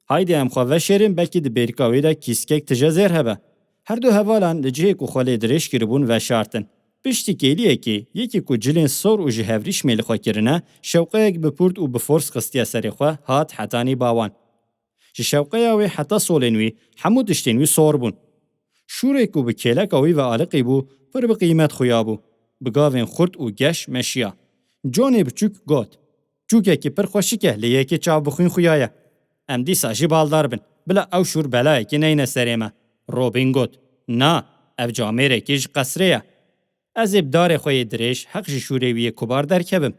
Haydê em xwe veşêrin, belkî di bêrîka wê de kîskek tije zêr hebe. Her du hevalan li cihê ku xwe lê dirêj kiribûn veşartin. Piştî kêliyekê, yekî ku cilên sor û ji hevrîşmê li xwe kirine, şewqeyek bi pûrt û bi fors xistiye serê xwe, hat hetanî ba wan. Ji şewqeya wê heta solên wî, hemû tiştên wî sor bûn. Şûrê ku bi kêleka wî ve aliqî bû, pir bi qîmet xuya bû. Bi gavên xurt û geş meşiya. Johnê biçûk got, çûkekî pir xweşik e, lê yekê çavbixwîn xuya ye. Em dîsa jî baldar bin. Bila ew şûr belayekê neyne serê me. Robîn got, na, ev camêrekê ji qesrê ye. Ez ê bi darê xwe yê dirêj heq ji şûrê wî yê kubar derkevim.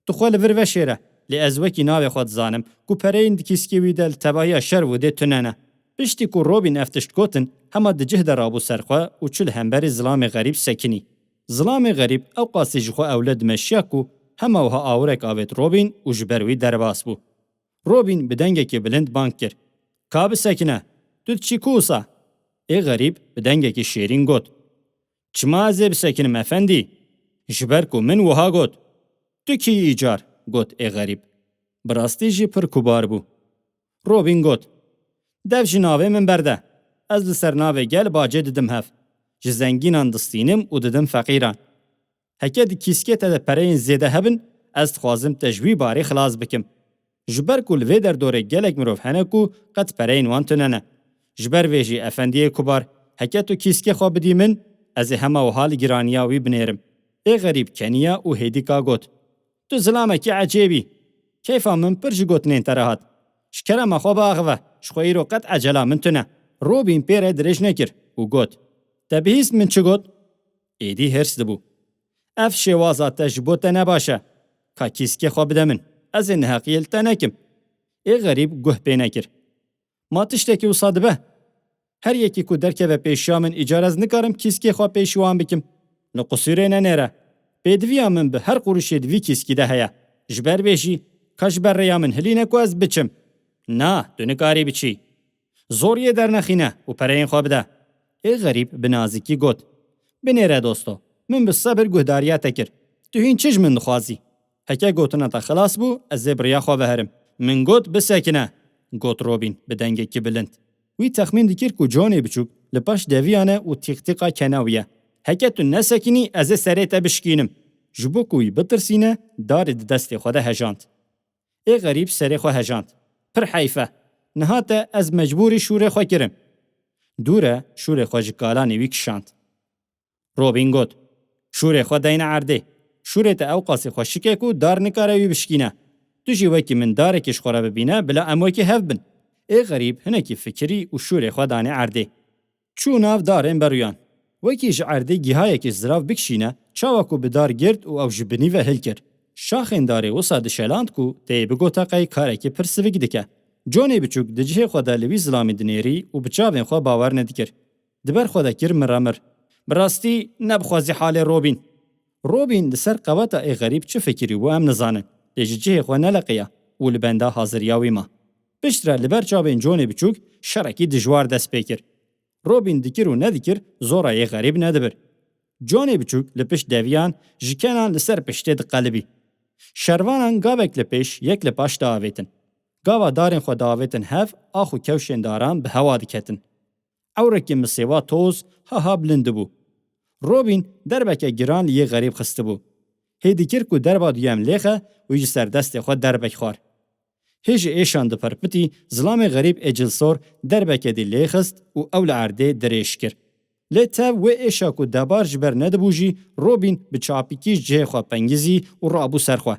Tu xwe li vir veşêre, lê ez wekî navê xwe dizanim ku pereyên di kîskê wî de li tevahiya şer û dê tune ne. Piştî ku Robîn ev tişt gotin, hema di cih de rabû ser xwe û çû li hemberî zilamê xerîb sekinî. Zilamê xerîb ewqasî ji xwe ewle dimeşiya ku hema wiha awirek avêt Robîn û ji ber wî derbas bû. Robîn bi dengekî bilind bang kir, ka bisekine, tu diçî ku wisa? Ê xerîb bi dengekî şêrîn got, çima ez ê bisekinim efendî? Ji ber ku min wiha got. Tu kî yî îcar? Got ê xerîb. Bi rastî jî pir kubar bû. Robîn got, dev ji navê min berde. Ez li ser navê gel bacê didim hev. Ji zengînan distînim û didim feqîran. Heke di kîskê te de pereyên zêde hebin, ez dixwazim te ji wî barê xilas bikim. Ji ber ku li vê derdorê gelek mirov hene ku qet pereyên wan tune ne. Ji ber vê jî efendiyê kubar, heke tu kîskê xwe bidî min, ez ê hema wiha li giraniya wî binêrim. Ê xerîb keniya û hêdîka got, tu zilamekî ecêb î. Keyfa min pir ji gotinên te re hat. Ji kerema xwe biaxive, ji xwe îro qet ecela min tune. Robîn pê re dirêj nekir û got, te bihîst min çi got? Êdî hêrs dibû. Ev şêwaza te ji bo te ne baş e. Ka kîskê xwe bide min. Ez ê neheqiyê li te nekim. Ê xerîb guh pê nekir. Ma tiştekî wisa dibe? Her yekî ku derkeve pêşiya min, îcar ez nikarim kîskê xwe pêşî wan bikim. Li qusûrê nenêre. Pêdiviya min bi her quruşê di vî kîskî de heye. Ji ber vê jî, ka ji ber rêya min hilîne ku ez biçim. Na, tu nikarî biçî. Zoriyê dernexîne û pereyên xwe bide. Ê xerîb bi nazikî got, binêre dosto, min bi sebir guhdariya te kir. Tu hîn çi ji min dixwazî? Heke gotina te xilas bû, ez ê bi riya xwe veherim. Min got, bisekine. got Robîn bi dengekî bilind. Wî texmîn dikir ku Johnê biçûk li paş deviyan e û tîqtîqa kena wî ye. Heke tu nesekinî, ez ê serê te bişkînim. Ji bo ku wî bitirsîne, darê di destê xwe de hejand. Ê xerîb serê xwe hejand. Pir heyf e. Niha te ez mecbûrî şûrê xwe kirim. Dûr e, şûrê xwe ji kalanê wî kişand. Robîn got, şûrê xwe deyne erdê. Şûrê te ewqasî xweşik e ku dar nikare wî bişkîne. Tu jî wekî min darekî ji xwe re bibîne, bila em wekî hev bin. Ê xerîb hinekî fikirî û şûrê xwe danê erdê. Çû nav darên berûyan. Wekî ji erdê gihayekî zirav bikişîne, çawa ku bi dar girt û ew ji binî ve hilkir. Şaxên darê wisa dişeland ku tê bigota qey karekî pir sivik dike. Johnê biçûk di cihê xwe de li wî zilamî dinêrî û bi çavên xwe bawer nedikir. Di ber xwe de kir miremir. Bi rastî ne bi xwezî halê Robîn. Robîn li ser qeweta ê xerîb çi fikirî bû em nizanin. Lê ji cihê xwe neleqiya û li benda haziriya wî ma. Piştre li ber çavên Johnê biçûk şerekî dijwar dest pê kir. Robîn dikir û nedikir, zora yê xerîb nedibir. Johnê biçûk li pişt deviyan ji kenan li ser piştê diqelibî. Şervanan gavek li pêş, yek li paş diavêtin. Gava darên xwe diavêtin hev, ax û kewşên daran bi hewa diketin. Ewrekî misêwa toz ha ha bilind dibû. Robîn derbeke giran li yê xerîb xistibû. Hê dikir ku derba duyem lêxe û ji ser destê xwe derbek xwar. Hê ji êşan diperpitî, zilamê xerîb ê cilsor derbeke dî lêxist û ew li erdê dirêj kir. Lê tev wê êşa ku debar ji ber nedibû jî, Robîn bi çapikî ji cihê xwe pengizî û rabû ser xwe.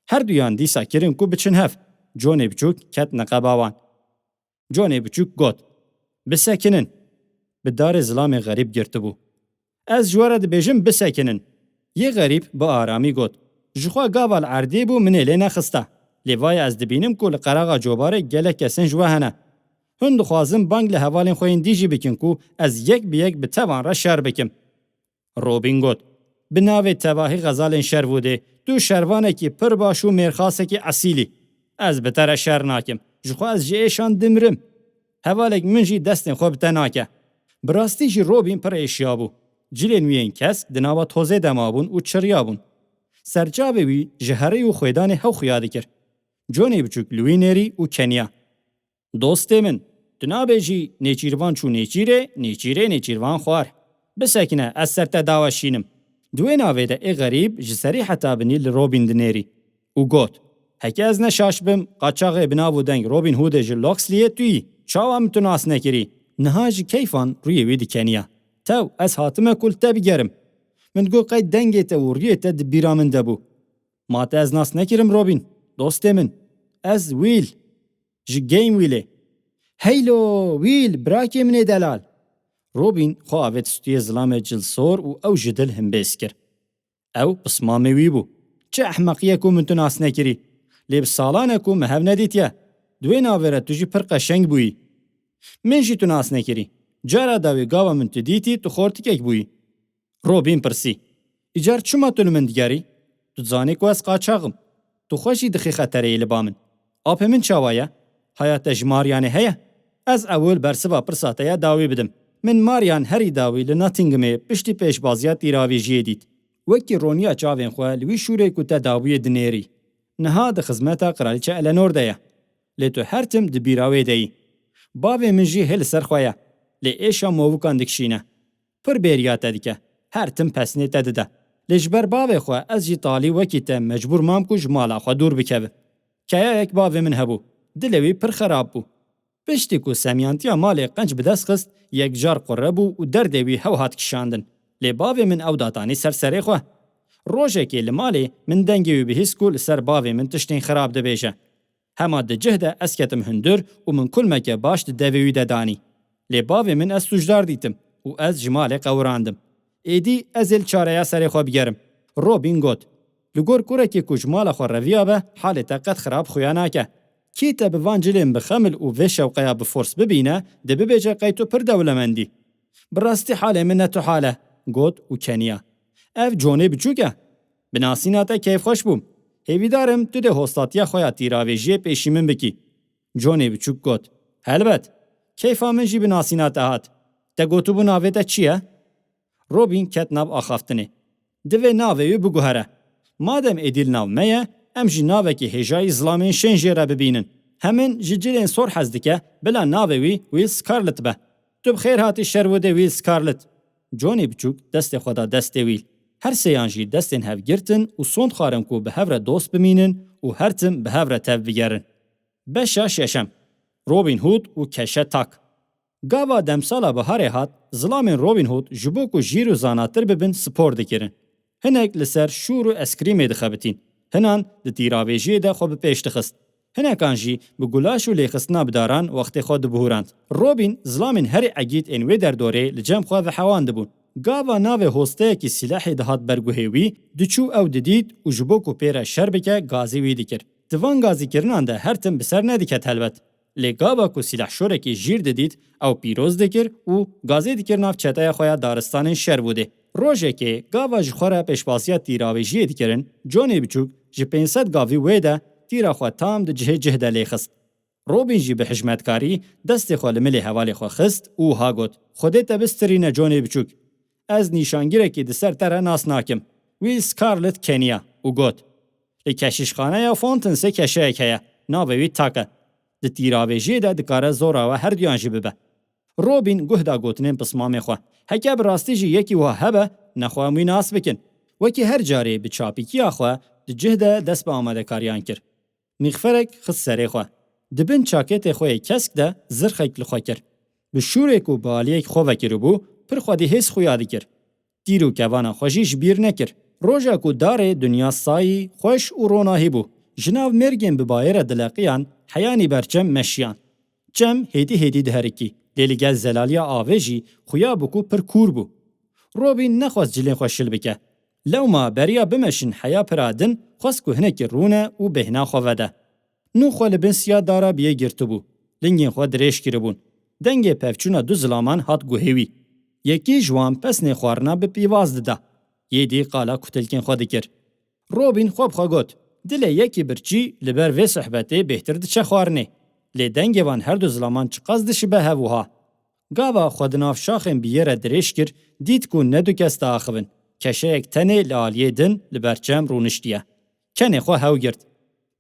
Her duyan dîsa kirin ku biçin hev. Johnê biçûk ket neqeba wan. Johnê biçûk got, bisekinin. Bi darê zilamê xerîb girtibû. Ez ji we re dibêjim bisekinin. Yê xerîb bi aramî got, ji xwe gava li erdê bû, min ê lê nexista. Lê vaya ez dibînim ku li qeraxa cobarê gelek kesên ji we hene. Hûn dixwazin bang li hevalên xwe yên dî jî bikin ku ez yek bi yek bi tevan re şer bikim. Robîn got, bi navê tevahî xezalên şer vûdê, tu şervanekî pir baş û mêrxasekî esîlî. Ez bi te re şer nakim. Ji xwe ez ji êşan dimirim. Hevalek min jî destên xwe bi te nake. Bi rastî jî Robîn pir êşiyabû. Cilên wî yên kesk di nava tozê de mabûn û çiriyabûn. Serçavê wî ji herî û xwêdanê hew xuya dikir. Johnê biçûk li wî nêrî û keniya. Dostê min, tu nabêjî, nêçîrvan çû nêçîrê, nêçîrê nêçîrvan xwar. Bisekine, ez ser te daweşînim. Di wê navê de ê xerîb ji serî heta binî li Robîn dinêrî û got, heke ez ne şaş bim, qaçaxê bi nav û deng Robîn Hoodê ji Loxleyê tu yî. Çawa min tu nas nekirî? Niha ji keyfan rûyê wî dikeniya. Tew, ez hatime ku li te bigerim. Min digot qey dengê te û rûyê te di bîra min de bû. Ma te ez nas nekirim Robîn, dostê min. Ez Will. Ji Gamewellê. Heylo, Will, birakê min ê delal. Robîn xwe avêt stûyê zilamê cilsor û ew ji dil himbêz kir. Ew pismamê wî bû. Çi ehmeqiyek ku min tu nas nekirî. Lê bi salan e ku me hev nedîtiye. Di wê navê re tu jî pir qeşeng bûyî. Min jî tu nas nekirî. Cara dawî gava min tu dîtî, tu xortikek bûyî. Robîn pirsî, îcar çima tu li min digerî? Tu dizanî ku ez qaçax im. Tu xwe jî dixî xetereyê li ba min. Apê min çawa ye? Haya te ji Marianê heye? Ez ewil bersiva pirsa te ya dawî bidim. Min Marian herî dawî li Nottinghamê piştî pêşbaziya tîravêjiyê dît. Wekî roniya çavên xwe li wî şûrê ku te dabûyê dinêrî. Niha di xizmeta Qiraliçe Eleanor de ye. Lê tu her tim di bîra wê de yî. Bavê min jî hê li ser xwe ye. Lê êşa movikan dikişîne. Pir bêriya te dike. Her tim pesnê te dide. Lê ji ber bavê xwe ez jî talî wekî te mecbûr mam ku ji mala xwe dûr bikevim. Keyayek bavê min hebû. Dilê wî pir xerab bû. Piştî ku semiyantiya malê qenc bi dest xist, yekcar qure bû û derdê wî hew hat kişandin. Lê bavê min ew datanî ser serê xwe. Rojekê li malê min dengê wî bihîst ku li ser bavê min tiştên xirab dibêje. Hema di cih de ez ketim hundir û min kulmeke baş di devê wî de danî. Lê bavê min ez sûcdar dîtim û ez ji malê qewirandim. Êdî ez ê li çareya serê xwe bigerim. Robîn got, li gor kurekê ku ji mala xwe reviya be, halê te qet xirab xuya nake. Kî te bi van cilên bixemil û vê şewqeya bi fors bibîne, dê bibêje qey tu pir dewlemend î. Bi rastî halê min ne tu hal e, got û keniya. Ev Conê biçûk e. Bi nasîna te keyfxweş bûm. Hêvîdar im tu dê hostatiya xwe ya tîravêjiyê pêşî min bikî. Conê biçûk got, helbet. Keyfa min jî bi nasîna te hat. Te gotibû navê te çi ye? Robîn ket nav axaftinê. Divê navê wî biguhere. Madem êdî li nav me ye, em jî navekî hêjayî zilamên şên jê re bibînin. Hemin ji cilên sor hez dike, bila navê wî Will Scarlet be. Tu bi xêr hatî Sherwoodê Will Scarlet. Johnny biçûk destê xwe da destê Will. Her sêyan jî destên hev girtin û sond xwarin ku bi hev re dost bimînin û her tim bi hev re tev bigerin. Beşa şeşem. Robin Hood û Keşe Tak. Gava demsala biharê hat, zilamên Robin Hood ji bo ku jîr û zanatir bibin spor dikirin. Hinek li ser şûr û eskrîmê dixebitîn. Hinan di tîravêjiyê de xwe bi pêş dixist. Hinekan jî bi gulaş û lêxistina bi daran wextê xwe dibihurand. Robin zilamên herî egît ên wê derdorê li cem xwe vehewandibûn. Gava navê hosteyekî sîlehê dihat ber guhê wî, diçû ew didît û ji bo ku pê re şer bike gazî wî dikir. Di van gazîkirinan de her tim bi ser nediket helbet. Lê gava ku sîlehşorekî jîr didît, ew pîroz dikir û gazê dikir nav çeteya xwe ya daristanên Sherwoodê. Rojekê gava ji xwe re pêşbasiya tîravêjiyê dikirin, Johnny biçûk ji pênc sed gavî wê de tîra xwe tam di cihê cih de lêxist. Robin jî bi hişmetkarî destê xwe li milê hevalê xwe xist û wiha got, Xwedê te bistirîne Johnny biçûk. Ez nîşangirekî di ser te re nas nakim. Will Scarlett keniya û got, Li keşîşxaneya Fontainsê keşeyek heye, navê wî Tak e. Di tîravêjiyê de dikare zora we herduyan jî bibe. Robin guh da gotinên pismamê xwe. Heke bi rastî jî yekî wiha hebe, nexwe em wî nas bikin. Wekî her carê bi çapîkiya xwe di cih de dest bi amadekariyan kir. Nîxferek xist serê xwe. Di bin çakêtê xwe yê kesk de zirxek li xwe kir. Bi şûrê ku bi aliyek xwe vekiribû, pir xwedî hêz xuya dikir. Tîr û kevana xwe jî ji bîr nekir. Roja ku darê dinya sayî, xweş û ronahî bû. Ji nav mêrgên bi bayê re dileqiyan, heyanî ber çem meşiyan. Çem hêdî hêdî diherikî, lê li gel zelaliya avê jî xuya bû ku pir kûr bû. Robîn nexwest cilên xwe şil bike. Lewma beriya bimeşin heya pira din, xwest ku hinekî rûne û bêhna xwe vede. Nû xwe li bin siya dara bi yê girtibû. Lingên xwe dirêj kiribûn. Dengê pevçûna du zilaman hat guhê wî. Yekî ji wan pesnê xwarina bi pîvaz dida. Yê dî qala kutilkên xwe dikir. Robîn xwe bi xwe got, Dilê yekî birçî li ber vê sohbetê bêhtir diçe xwarinê. Lê dengê van her du zilaman çiqas dişibe hev wiha. Gava xwe di nav şaxên biyê re dirêj kir, dît ku ne du kes diaxivin. Keşeyek tenê li aliyê din li ber çem rûniştiye. Kenê xwe hew girt.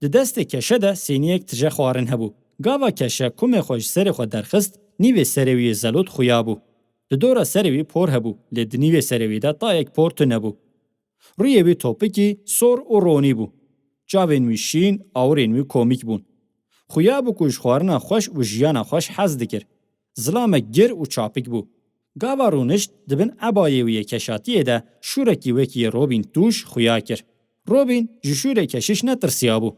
Di destê keşe de sêniyek tije xwarin hebû. Gava keşe kumê xwe ji serê xwe derxist, nîvê serê wî yê zelot xuya bû. Di dora serê wî por hebû, lê di nîvê serê wî de tayek por tune bû. Rûyê wî topikî sor û ronî bû. Çavên wî şîn, awirên wî komîk bûn. Xuya bû ku ji xwarina xweş û jiyana xweş hez dikir. Zilamek gir û çapik bû. Gava rûnişt, di bin ebayê wî yê keşatiyê de şûrekî wekî yê Robîn tûj xuya kir. Robîn ji şûrê keşîş netirsiyabû.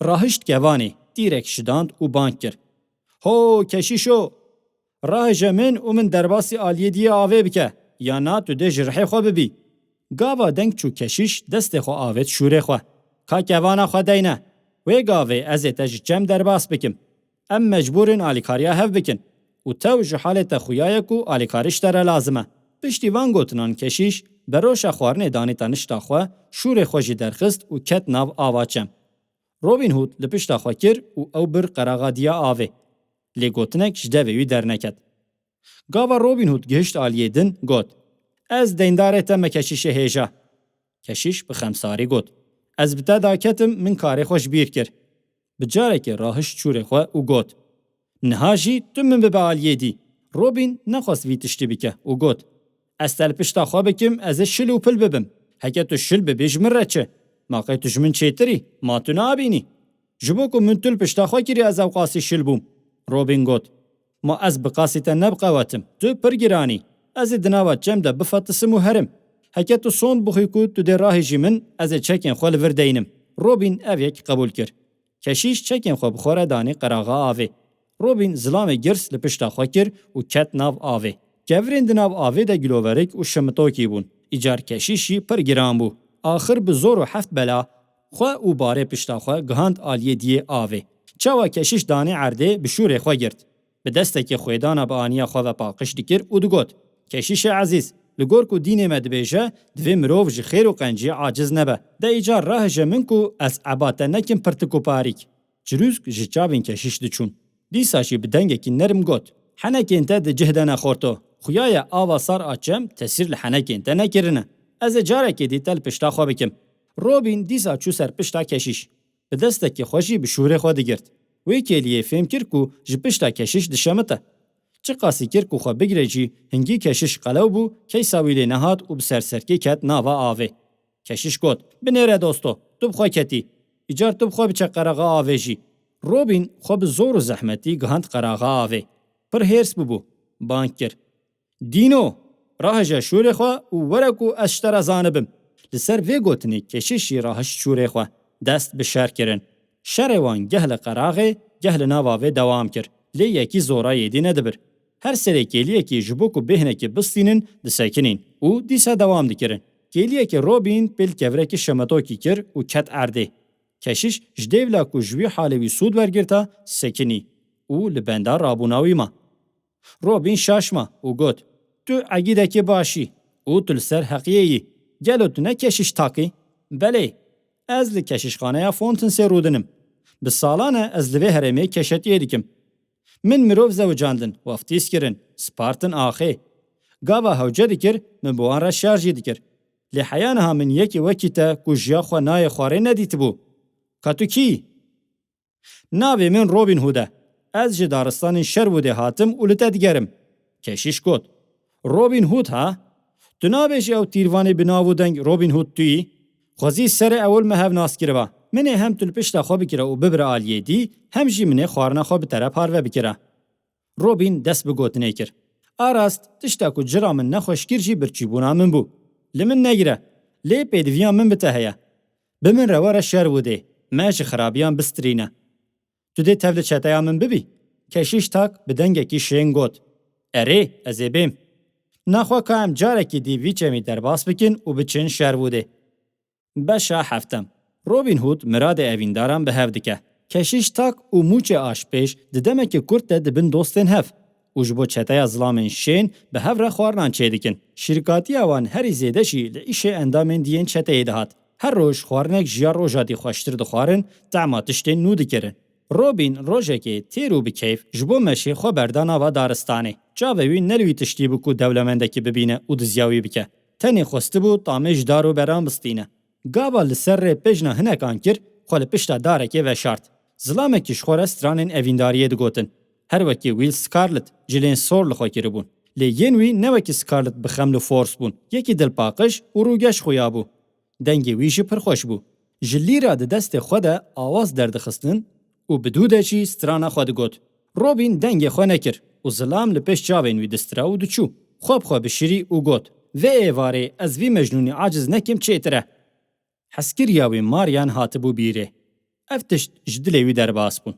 Rahişt kevanê, tîrek şidand û bang kir, Ho, keşîşo! Rahije min û min derbasî aliyê diyê avê bike, ya na tu dê ji rihê xwe bibî. Gava deng çû keşîş destê xwe avêt şûrê xwe. Ka kevana xwe deyne. Wê gavê ez ê te ji çem derbas bikim. Em mecbûr in alîkariya hev bikin. Û tew ji halê te xuya ye ku alîkarî ji te re lazim e. Piştî van gotinan keşîş beroşa xwarinê danî tenişta xwe, şûrê xwe jî derxist û ket nav ava çem. Robîn Hûd li pişta xwe kir û ew bir qeraxa diya avê. Lê gotinek ji devê wî derneket. Gava Robîn Hûd gihişt aliyê din, got, Ez deyndarê te me keşîşê hêja. Keşîş bi xemsarî got, Ez bi te daketim, min karê xwe ji bîr kir. Bi carekê rahişt şûrê xwe û got, Niha jî tu min bibe aliyê dî. Robîn nexwest vî tiştî bike û got, Ez te li pişta xwe bikim, ez ê şil û pil bibim. Heke tu şil bibî ji min re çi? Ma qey tu ji min çêtir î? Ma tu nabînî? Ji bo ku min tu li pişta xwe kirî ez ewqasî şil bûm. Robîn got, Ma ez bi qasî te ne bi qewet im. Tu pir giran î. Ez ê di nava çem de bifetisim û herim. Heke tu sond bixwî ku tu dê rahêjî min, ez ê çekên xwe li vir deynim. Robîn ev yek qebûl kir. Keşîş çekên xwe bi xwe re danî qeraxa avê. Robîn zilamê girs li pişta xwe kir û ket nav avê. Kevirên di nav avê de giloverik û şimitokî bûn. Îcar keşîş jî pir giran bû. Axir bi zor û heft bela xwe û barê pişta xwe gihand aliyê diyê avê. Çawa keşîş danî erdê, bi şûrê xwe girt. Bi destekê xwêdana bi aniya xwe ve paqij dikir û digot, Keşîşê ezîz, li gor ku dînê me dibêje, divê mirov ji xêr û qenciyê aciz nebe. De îcar rahije min ku ez eba te nekim pirtik û parîk. Çirûsk ji çavên keşîş diçûn. Dîsa jî bi dengekî nerm got, Henekên te di cih de ne xorto. Xuya ye ava sar a çem tesîr li henekên te nekirine. Ez ê carekê dî te li pişta xwe bikim. Robîn dîsa çû ser pişta keşîş. Bi destekê xwe jî bi şûrê xwe digirt. Wê kêliyê fêm kir ku ji pişta keşiş dişemite. Çiqasî kir ku xwe bigire jî, hingî keşiş qelew bû, keysa wî lê nehat û bi serserkê ket nava avê. Keşiş got, "Binêre dosto, tu bi xwe ketî. Îcar tu bi xwe biçe qeraxa avê jî." Robîn xwe bi zor û zehmetî gihand qeraxa avê. Pir hêrs bûbû. Bang kir, "Dîno, rahije şûrê xwe û were ku ez ji te re zanibim." Li ser vê gotinê keşiş jî rahişt şûrê xwe. Dest bi şer kirin. Şerê wan geh li qeraxê, geh li nav avê dewam kir. Lê yekî zora yêdî nedibir. Her serê kêliyekî ji bo ku bêhnekê bistînin, disekinîn û dîsa dewam dikirin. Kêliyekê Robîn pêl kevrekî şemetokî kir û ket erdê. Keşiş ji dêvla ku ji wî halê wî sûd wergirta, sekinî û li benda rabûna wî ma. Robîn şaş ma û got, "Tu egîdekê baş î û tu li ser heqiyê yî. Gelo tu ne keşiş Tak î?" "Belê, ez li keşişxaneya Fontinsê rûdinim. Bi salan e ez li vê herêmê keşetiyê dikim. Min mirov zewicandin, weftîz kirin, spartin axê. Gava hewce dikir, min bi wan re şer jî dikir. Lê heya niha min yekî wekî te ku jiya xwe nayê xwarê nedîtibû. Ka tu kî yî?" "Navê min Robin Hood e. Ez ji daristanên Sherwoodê hatim û li te digerim." Keşiş got, "Robin Hood ha? Tu nabêjî ew tîrvanê bi nav û deng Robin Hood tu yî? Xwezî serê ewil me hev nas kiriba. Min ê hem tu li pişta xwe bikire û bibire aliyê dî, hem jî min ê xwarina xwe bi te re parve bikire." Robîn dest bi gotinê kir. "A rast, tişta ku cira min nexweş kir jî birçîbûna min bû. Li min negire, lê pêdiviya min bi te heye. Bi min re were Sherwoodê, me ji xirabiyan bistirîne. Tu dê tev li çeteya min bibî?" Keşiş Tak bi dengekî şên got, "Erê, ez ê bêm. Naxwe ka em carekî dî vî çemî derbas bikin û biçin Sherwoodê." Beşa heftem. Robin Hood miradê evîndaran bi hev dike. Keşiş Tak û Mûçê Aşpêj di demekî kurt de dibin dostên hev û ji bo çeteya zilamên şên bi hev re xwarinan çêdikin. Şîrkatiya wan herî zêde jî li îşê endamên diyên çeteyê dihat. Her roj xwarinek ji ya roja dî xweştir dixwarin, tehma tiştên nû dikirin. Robin rojekê têr û bi keyf ji bo meşê xwe berda nava daristanê. Çavê wî ne li wî tiştî bû ku dewlemendekî bibîne û dizya wî bike. Tenê xwestibû tamê ji dar û beran bistîne. Gava li ser rê pêjna hinekan kir, xwe li pişta darekê veşart. Zilamekî ji xwe re stranên evîndariyê digotin. Her wekî Will Scarlet cilên sor li xwe kiribûn. Lê yên wî ne wekî Scarlet bi xeml û fors bûn. Yekî dilpaqij û rûgeş xuya bû. Dengê wî jî pir xweş bû. Ji lîra di destê xwe de awaz derdixistin û bi dû de jî strana xwe digot. Robîn dengê xwe nekir û zilam li pêş çavên wî distira û diçû. Xwe bi xwe bişirî û got, "Vê êvarê ez vî mecnûnî aciz nekim çêtir e." Hezkiriya wî Marian hatibû bîrê. Ev tişt ji dilê wî derbas bûn.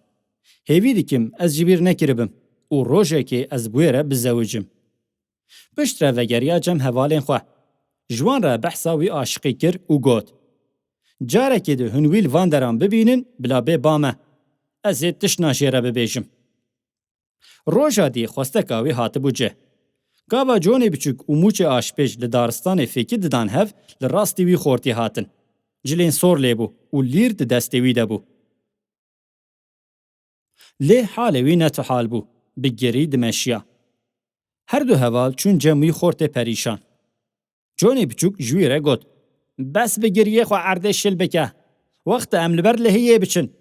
"Hêvî dikim ez ji bîr nekiribim û rojekê ez bi wê re bizewicim." Piştre vegeriya cem hevalên xwe. Ji wan re behsa wî aşiqî kir û got, "Carekê di hûn wî li van deran bibînin, bila bê ba me. Ez ê tiştna jê re bibêjim." Roja dî xwesteka wî hatibû cih. Gava Conê Biçûk û Mûçê Aşpêj li daristanê fêkî didan hev, li rastî wî xortî hatin. Cilên sor lê bû û lîr di destê wî de bû. Lê halê wî ne tu hal bû, bi girî dimeşiya. Her du heval çûn cem wî xortê perîşan. Conê Biçûk ji wî re got, "Bes bi giriyê xwe erdê şil bike. Wext e em li ber lihiyê biçin."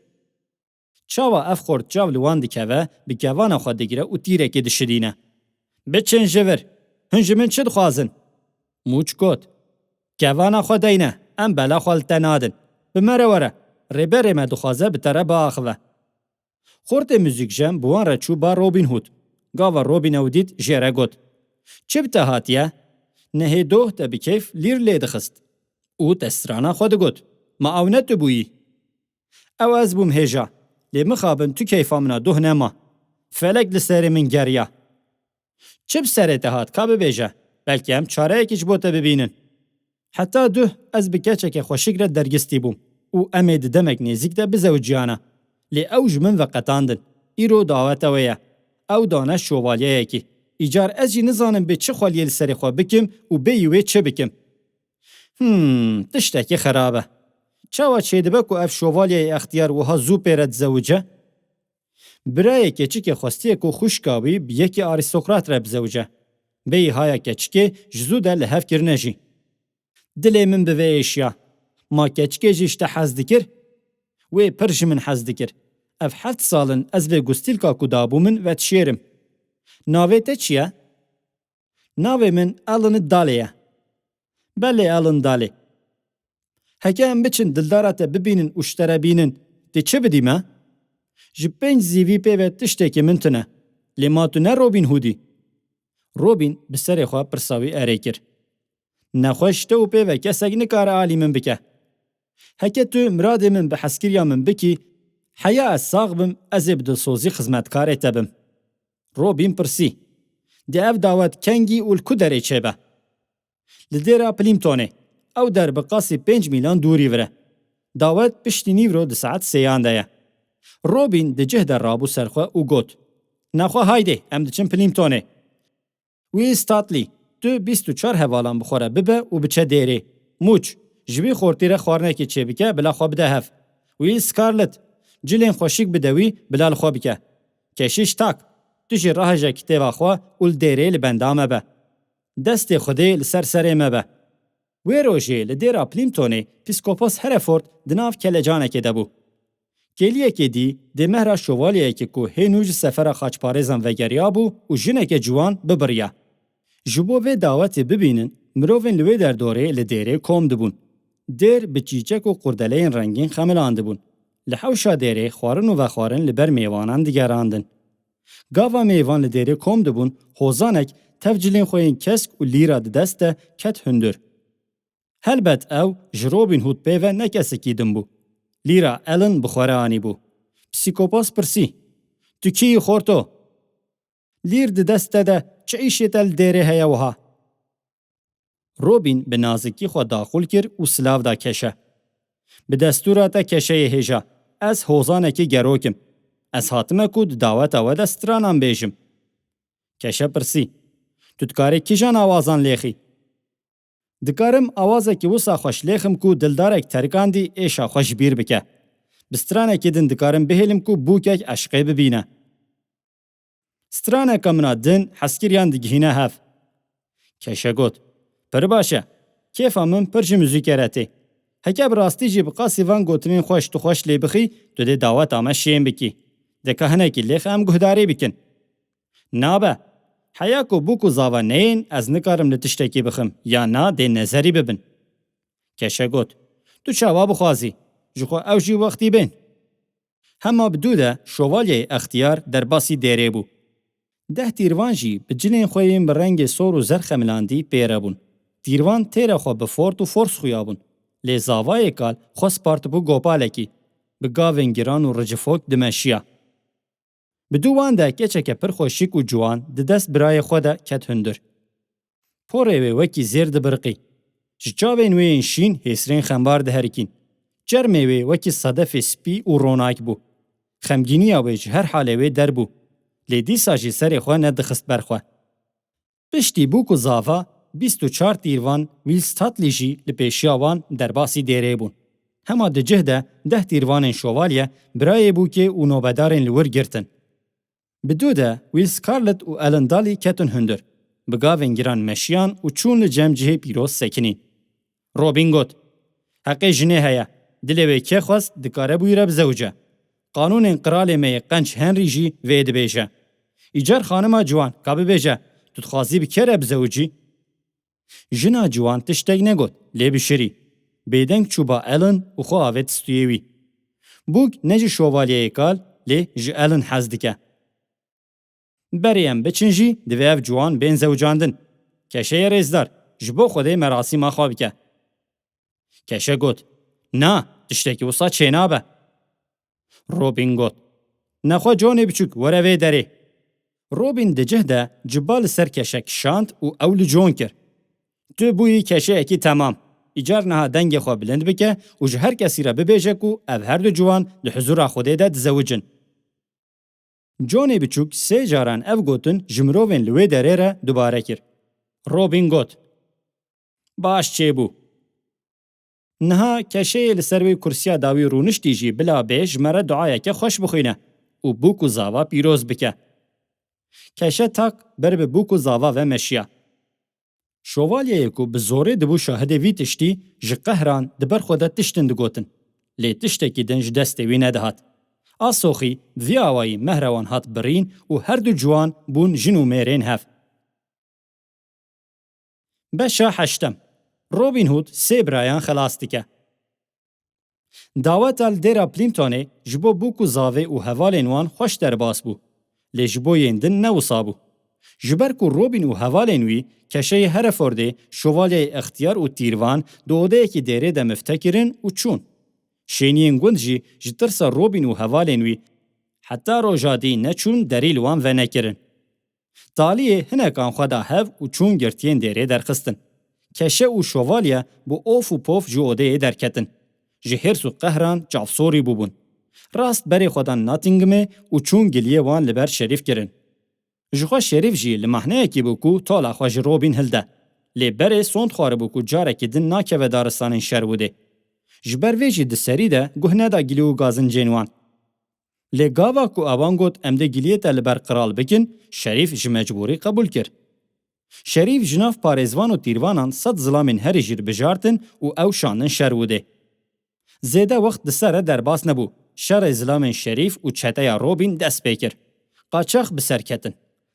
Çawa ev xort çav li wan dikeve, bi kevana xwe digire û tîrekê dişidîne. "Biçin ji vir. Hûn ji min çi dixwazin?" Mûç got, "Kevana xwe deyne, em bela xwe li te nadin. Bi me re were, rêberê me dixwaze bi te re biaxive." Xortê muzîkjen bi wan re çû ba Robin Hood. Gava Robin ew dît, jê re got, "Çi bi te hatiye? Nehê doh te bi keyf lîr lê dixist û te strana xwe digot. Ma ew ne tu bûyî?" "Ew ez bûm hêja, lê mixabin tu keyfa min a doh nema. Felek li serê min geriya." "Çi bi serê te hat, ka bibêje? Belkî em çareyekî ji bo te bibînin." "Heta duh ez bi keçeke xweşik re dergistî bûm û em ê di demek nêzîk de bizewiciyana. Lê ew ji min veqetandin. Îro daweta wê ye. Ew dane şovalyeyekî. Îcar ez jî nizanim bê çi xweliyê li serê xwe bikim û bêyî wê çi bikim." "Hmm, tiştekî xerab e. Çawa çêdibe ku ev şovalyeyê extiyar wiha zû pê re dizewice?" Birayê keçikê xwestiye ku xwişka wî bi yekî arîstokrat re bizewice. Bêyî haya keçikê ji zû de li hev kirine jî. "Dilê min bi vê êşiya. Ma keçikê jî ji te hez dikir?" "Wê pir ji min hez dikir. Ev heft sal in ez vê gustîlka ku dabû min vedişêrim. Navê te çi ye? Navê min Alan Dalê ye. Belê Alan Dalê. Heke em biçin dildara te bibînin û ji te re bînin, dê çi bidî me? Ji pênc zîvî pê ve tiştekî min tune. Lê ma tu ne Robin Hood î? Robin bi serê xwe pirsa wî erê kir. Nexweş te û pê ve kesek nikare alî min bike. Heke tu miradê min bi hezkiriya min bikî, heya ez sax bim, ez ê bi dilsozî xizmetkarê te bim. Robin pirsî. Dê ev dawet kengî û li ku derê çêbe? Li dêra Plimptonê. Ew der bi qasî pênc mîlan dûrî vir e. Dawet piştî nîvro di saet sêyan de ye. Robin di cih de rabû ser xwe û got, Nexwe haydê, em diçin Plimptonê. Will Stutley, tu bîst û çar hevalan bi xwe re bibe û biçe dêrê. Muç, ji wî xortî re xwarinekê çêbike, bila xwe bide hev. Will Scarlett, cilên xweşik bide wî, bila li xwe bike. Keşîş Tak, tu jî rahêje kitêba xwe û li dêrê li benda me be. Destê Xwedê li ser serê me be. Wê rojê li dêra Plimptonê Pîskopos Hereford di nav kelecanekê de bû. Kêliyekê dî dê mehra şovalyeyekê ku hê nû ji sefera xaçparêzan vegeriyabû û jineke ciwan bibiriya. Ji bo vê dawetê bibînin, mirovên li wê derdorê li dêrê kom dibûn. Dêr bi çîçek û qurdeleyên rengîn xemilandibûn. Li hewşa dêrê xwarin û vexwarin li ber mêvanan digerandin. Gava mêvan li dêrê kom dibûn, hozanek tev cilên xwe yên kesk û lîra di dest de ket hundir. Helbet ew ji Robin Hood pê ve ne kesekî din bû. Lîra Alan bi xwe re anîbû. Psîkopas pirsî, Tu kî yî xorto? Lîr di dest te de çi îşê te li dêrê heye wiha? Robin bi nazikî xwe daxul kir û silav da Keşe. Bi destûra te Keşeyê hêja, ez hozanekî gerok im. Ez hatime ku di daweta we de stranan bêjim. Keşe pirsî, Tu dikarî kîjan awazan lêxî? Dikarim awazekî wisa xweş lêxim ku dildarek terikandî êşa xwe ji bîr bike. Bi stranekî din dikarim bihêlim ku bûkek eşqê bibîne. Straneka min a din hezkiriyan digihîne hev. Keşe got, Pir baş e. Kêfa min pir ji muzîkê re tê. Heke bi rastî jî bi qasî van gotinên xweş tu xweş lê bixî, tu dê daweta me şên bikî. Dê ka hinekî lêxe em guhdarî bikin. Nabe. Heya ku bûk û zava neyên, ez nikarim li tiştekî bixim, ya na dê nezerî bibin. Keşe got, Tu çawa bixwazî? Ji xwe ew jî wextî bên. Hema bi dû de şovalyeyê extiyar derbasî dêrê bû. Deh tîrvan jî bi cilên xwe yên bi rengê sor û zer xemilandî pê re bûn. Tîrvan têra xwe bi fort û fors xuya bûn. Lê zavayê kal xwe spartibû gopalekî. Bi gavên giran û ricifok dimeşiya. Bi dû wan de keçeke pir xweşik û ciwan di dest birayê xwe de ket hundir. Porê wê wekî zêr dibirqî. Ji çavên wê yên şîn hêsrên xembar diherikîn. Çermê wê wekî sedefê spî û ronak bû. Xemgîniya wê ji her halê wê derbû. Lê dîsa jî serê xwe nedixist ber xwe. Piştî bûk û zava, bîst û çar tîrvan Will Stutley jî li pêşiya wan derbasî dêrê bûn. Hema di cih de deh tîrvanên şovalye birayê bûkê û nobedarên li wir girtin. Bi dû de Will Scarlett û Alan Daly ketin hundir. Bi gavên giran meşiyan û çûn li cem cihê pîroz sekinîn. Robin got, Heqê jinê heye. Dilê wê kê xwest dikare bi wî re bizewice. Qanûnên qiralê me yê qenc Henry jî vê dibêje. Îcar xanima ciwan ka bibêje, Tu dixwazî bi kê re bizewicî? Jina ciwan tiştek negot, lê bişirî. Bêdeng çû ba Alan û xwe avêt stûyê wî. Bûk ne ji şovalyeyê kal, lê ji Alan hez dike. Berê em biçin jî, divê ev ciwan bên zewicandin. Keşeyê rêzdar, ji bo Xwedê merasîma xwe bike. Keşe got, Na, tiştekî wisa çênabe. Robin got, Nexwe Conê biçûk, were vê derê. Robin di cih de ciba li ser Keşe kişand û ew li Con kir. Tu bûyî keşeyekî temam. Îcar niha dengê xwe bilind bike û ji her kesî re bibêje ku ev her du ciwan di huzûra Xwedê de dizewicin. Conê biçûk sê caran ev gotin ji mirovên li wê derê re dubare kir. Robin got, Baş çêbû. Niha Keşeyê li ser wê kursiya dawî rûniştî jî bila bê ji me re duayeke xweş bixwîne û bûk û zava pîroz bike. Keşe Tak ber bi bûk û zava ve meşiya. Şovalyeyê ku bi zorê dibû şahidê vî tiştî, ji qehran di ber xwe de tiştin digotin. Lê tiştekî din ji destê wî nedihat. A soxî, bi vî awayî mehra wan hat birîn û her du ciwan bûn jin û mêrên hev. Beşa heştem. Robin Hood sê birayan xelas dike. Daweta li dêra Plimptonê ji bo bûk û zavê û hevalên wan xweş derbas bû. Lê ji bo yên din ne wisa bû. Ji ber ku Robin û hevalên wî keşeyê Herefordê şovalyeyê extiyar û tîrvan di odeyekî dêrê de mifte kirin û çûn. Şêniyên gund jî ji tirsa Robin û hevalên wî heta roja dî neçûn derî li wan venekirin. Taliyê hinekan xwe da hev û çûn girtiyên dêrê derxistin. Keşe û şovalye bi of û pof ji odeyê derketin. Ji hêrs û qehran çavsorî bûbûn. Rast berê xwe dan Nottinghamê û çûn giliyê wan li ber Şerîf kirin. Jixwe Şerîf jî li mahneyekî bû ku tola xwe ji Robin hilde. Lê berê sond xwaribû ku carekî din nakeve daristanên Sherwoodê. Ji ber vê jî di serî de guh neda gilî û gazincên wan. Lê gava ku ewan got, "Em dê giliyê te li ber qral bikin", Şerîf ji mecbûrî qebûl kir. Şerîf ji nav parêzvan û tîrvanan sed zilamên herî jîr bijartin û ew şandin Sherwoodê. Zêde wext di ser re derbas nebû. Şerê zilamên Şerîf û çeteya Robin dest pê kir. Qaçax bi ser ketin.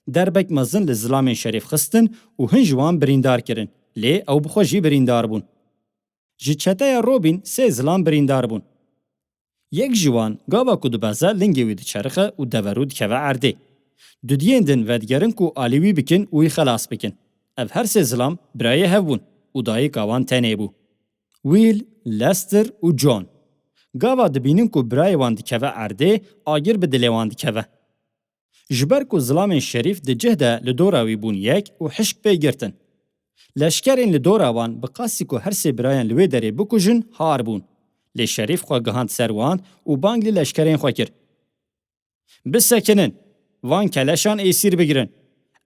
Derbek mezin li zilamên Şerîf xistin û hin ji wan birîndar kirin. Lê ew bi xwe jî birîndar bûn. Ji çeteya Robin sê zilam birîndar bûn. Yek ji wan gava ku dibeze lingê wî diçerixe û deverû dikeve erdê. Dudiyên din vedigerin ku alî wî bikin û wî xelas bikin. Ev her sê zilam birayê hev bûn û dayika wan tenê bû. Will, Lester û John. Gava dibînin ku birayê wan dikeve erdê, agir bi dilê wan dikeve. Ji ber ku zilamên Şerîf di cih de li dora wî bûn yek û hişk pê girtin. Leşkerên li dora wan bi qasî ku her sê birayan li wê derê bikujin, har bûn. Lê Şerîf xwe gihand ser wan û bang li leşkerên xwe kir. "Bisekinin, van keleşan êsîr bigirin.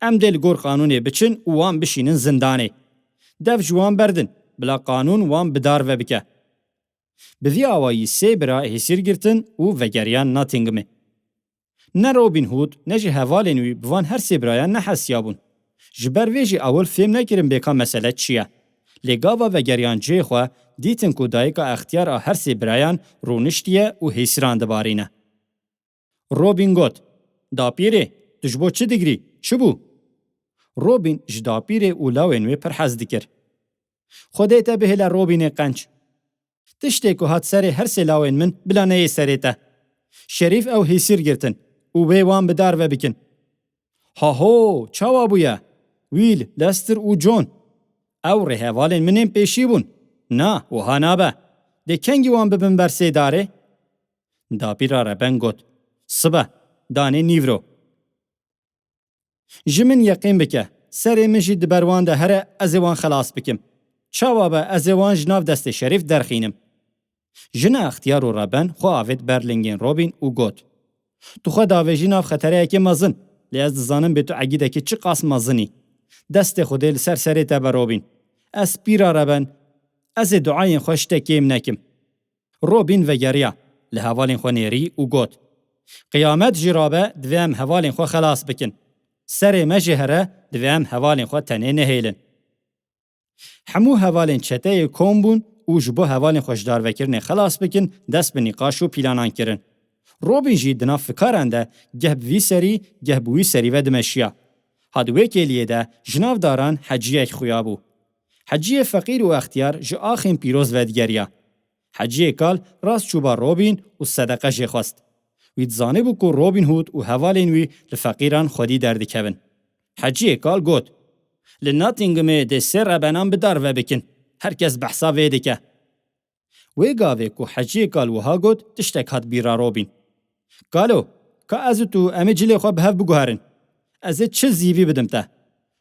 Em dê li gor qanûnê biçin û wan bişînin zindanê. Dev ji wan berdin, bila qanûn wan bi dar ve bike." Bi vî awayî sê bira hêsîr girtin û vegeriyan Nottinghamê. Ne Robin Hood ne jî hevalên wî bi van her sê birayan nehesiyabûn. Ji ber vê jî ewil fêm nekirin bêka mesele çi ye. Lê gava vegeriyan cihê xwe, dîtin ku dayika extiyar a her sê birayan rûniştiye û hêsîran dibarîne. Robin got, "Dapîrê, tu ji bo çi digirî? Çi bû?" Robin ji dapîrê û lawên wê pir hez dikir. "Xwedê te bihêle Robînê qenc. Tiştê ku hat serê her sê lawên min bila neyê serê te. Şerîf ew hêsîr girtin û wê wan bi dar ve bikin." "Haho, çawa bûye? Will, Lester û John. Ew rêhevalên min ên pêşî bûn. Na, wiha nabe. Dê kengî wan bibin ber sê darê?" Dapîra reben got, "Sibe, danê nîvro." "Ji min yeqîn bike, serê min jî di ber wan de here, ez ê wan xelas bikim. Çawa be, ez ê wan ji nav destê Şerîf derxînim." Jina extiyar û reben xwe avêt ber lingên Robin û got, "Tu xwe davêjî nav xetereyekê mezin, lê ez dizanim bê tu egîdekî çi qas mezin î. Destê Xwedê li ser serê te be Robin. Ez pîra reben, ez ê duayên xwe ji te kêm nekim." Robin vegeriya, li hevalên xwe nêrî û got, "Qiyamet jî rabe, divê em hevalên xwe xelas bikin. Serê me jî here, divê em hevalên xwe tenê nehêlin." Hemû hevalên çeteyê kom bûn û ji bo hevalên xwe ji darvekirinê xelas bikin, dest bi nîqaş û pîlanan kirin. Robin jî di nav fikaran de geh bi vî serî, geh bi wî serî ve dimeşiya. Ha di wê kêliyê de ji nav daran heciyek xuya bû. Heciyê feqîr û extiyar ji axên pîroz vedigeriya. Heciyê kal rast çûba Robin û sedeqe jê xwest. Wî dizanibû ku Robin Hood û hevalên wî li feqîran xwedî derdikevin. Heciyê kal got, "Li Nottinghamê dê sê rebenan bi dar ve bikin. Her kes behsa vê dike." Wê gavê ku Heciyê kal wiha got, tiştek hat bîra Robin. "Kalo, ka ez û tu em ê cilê xwe bi hev biguherin. Ez ê çil zîvî bidim te.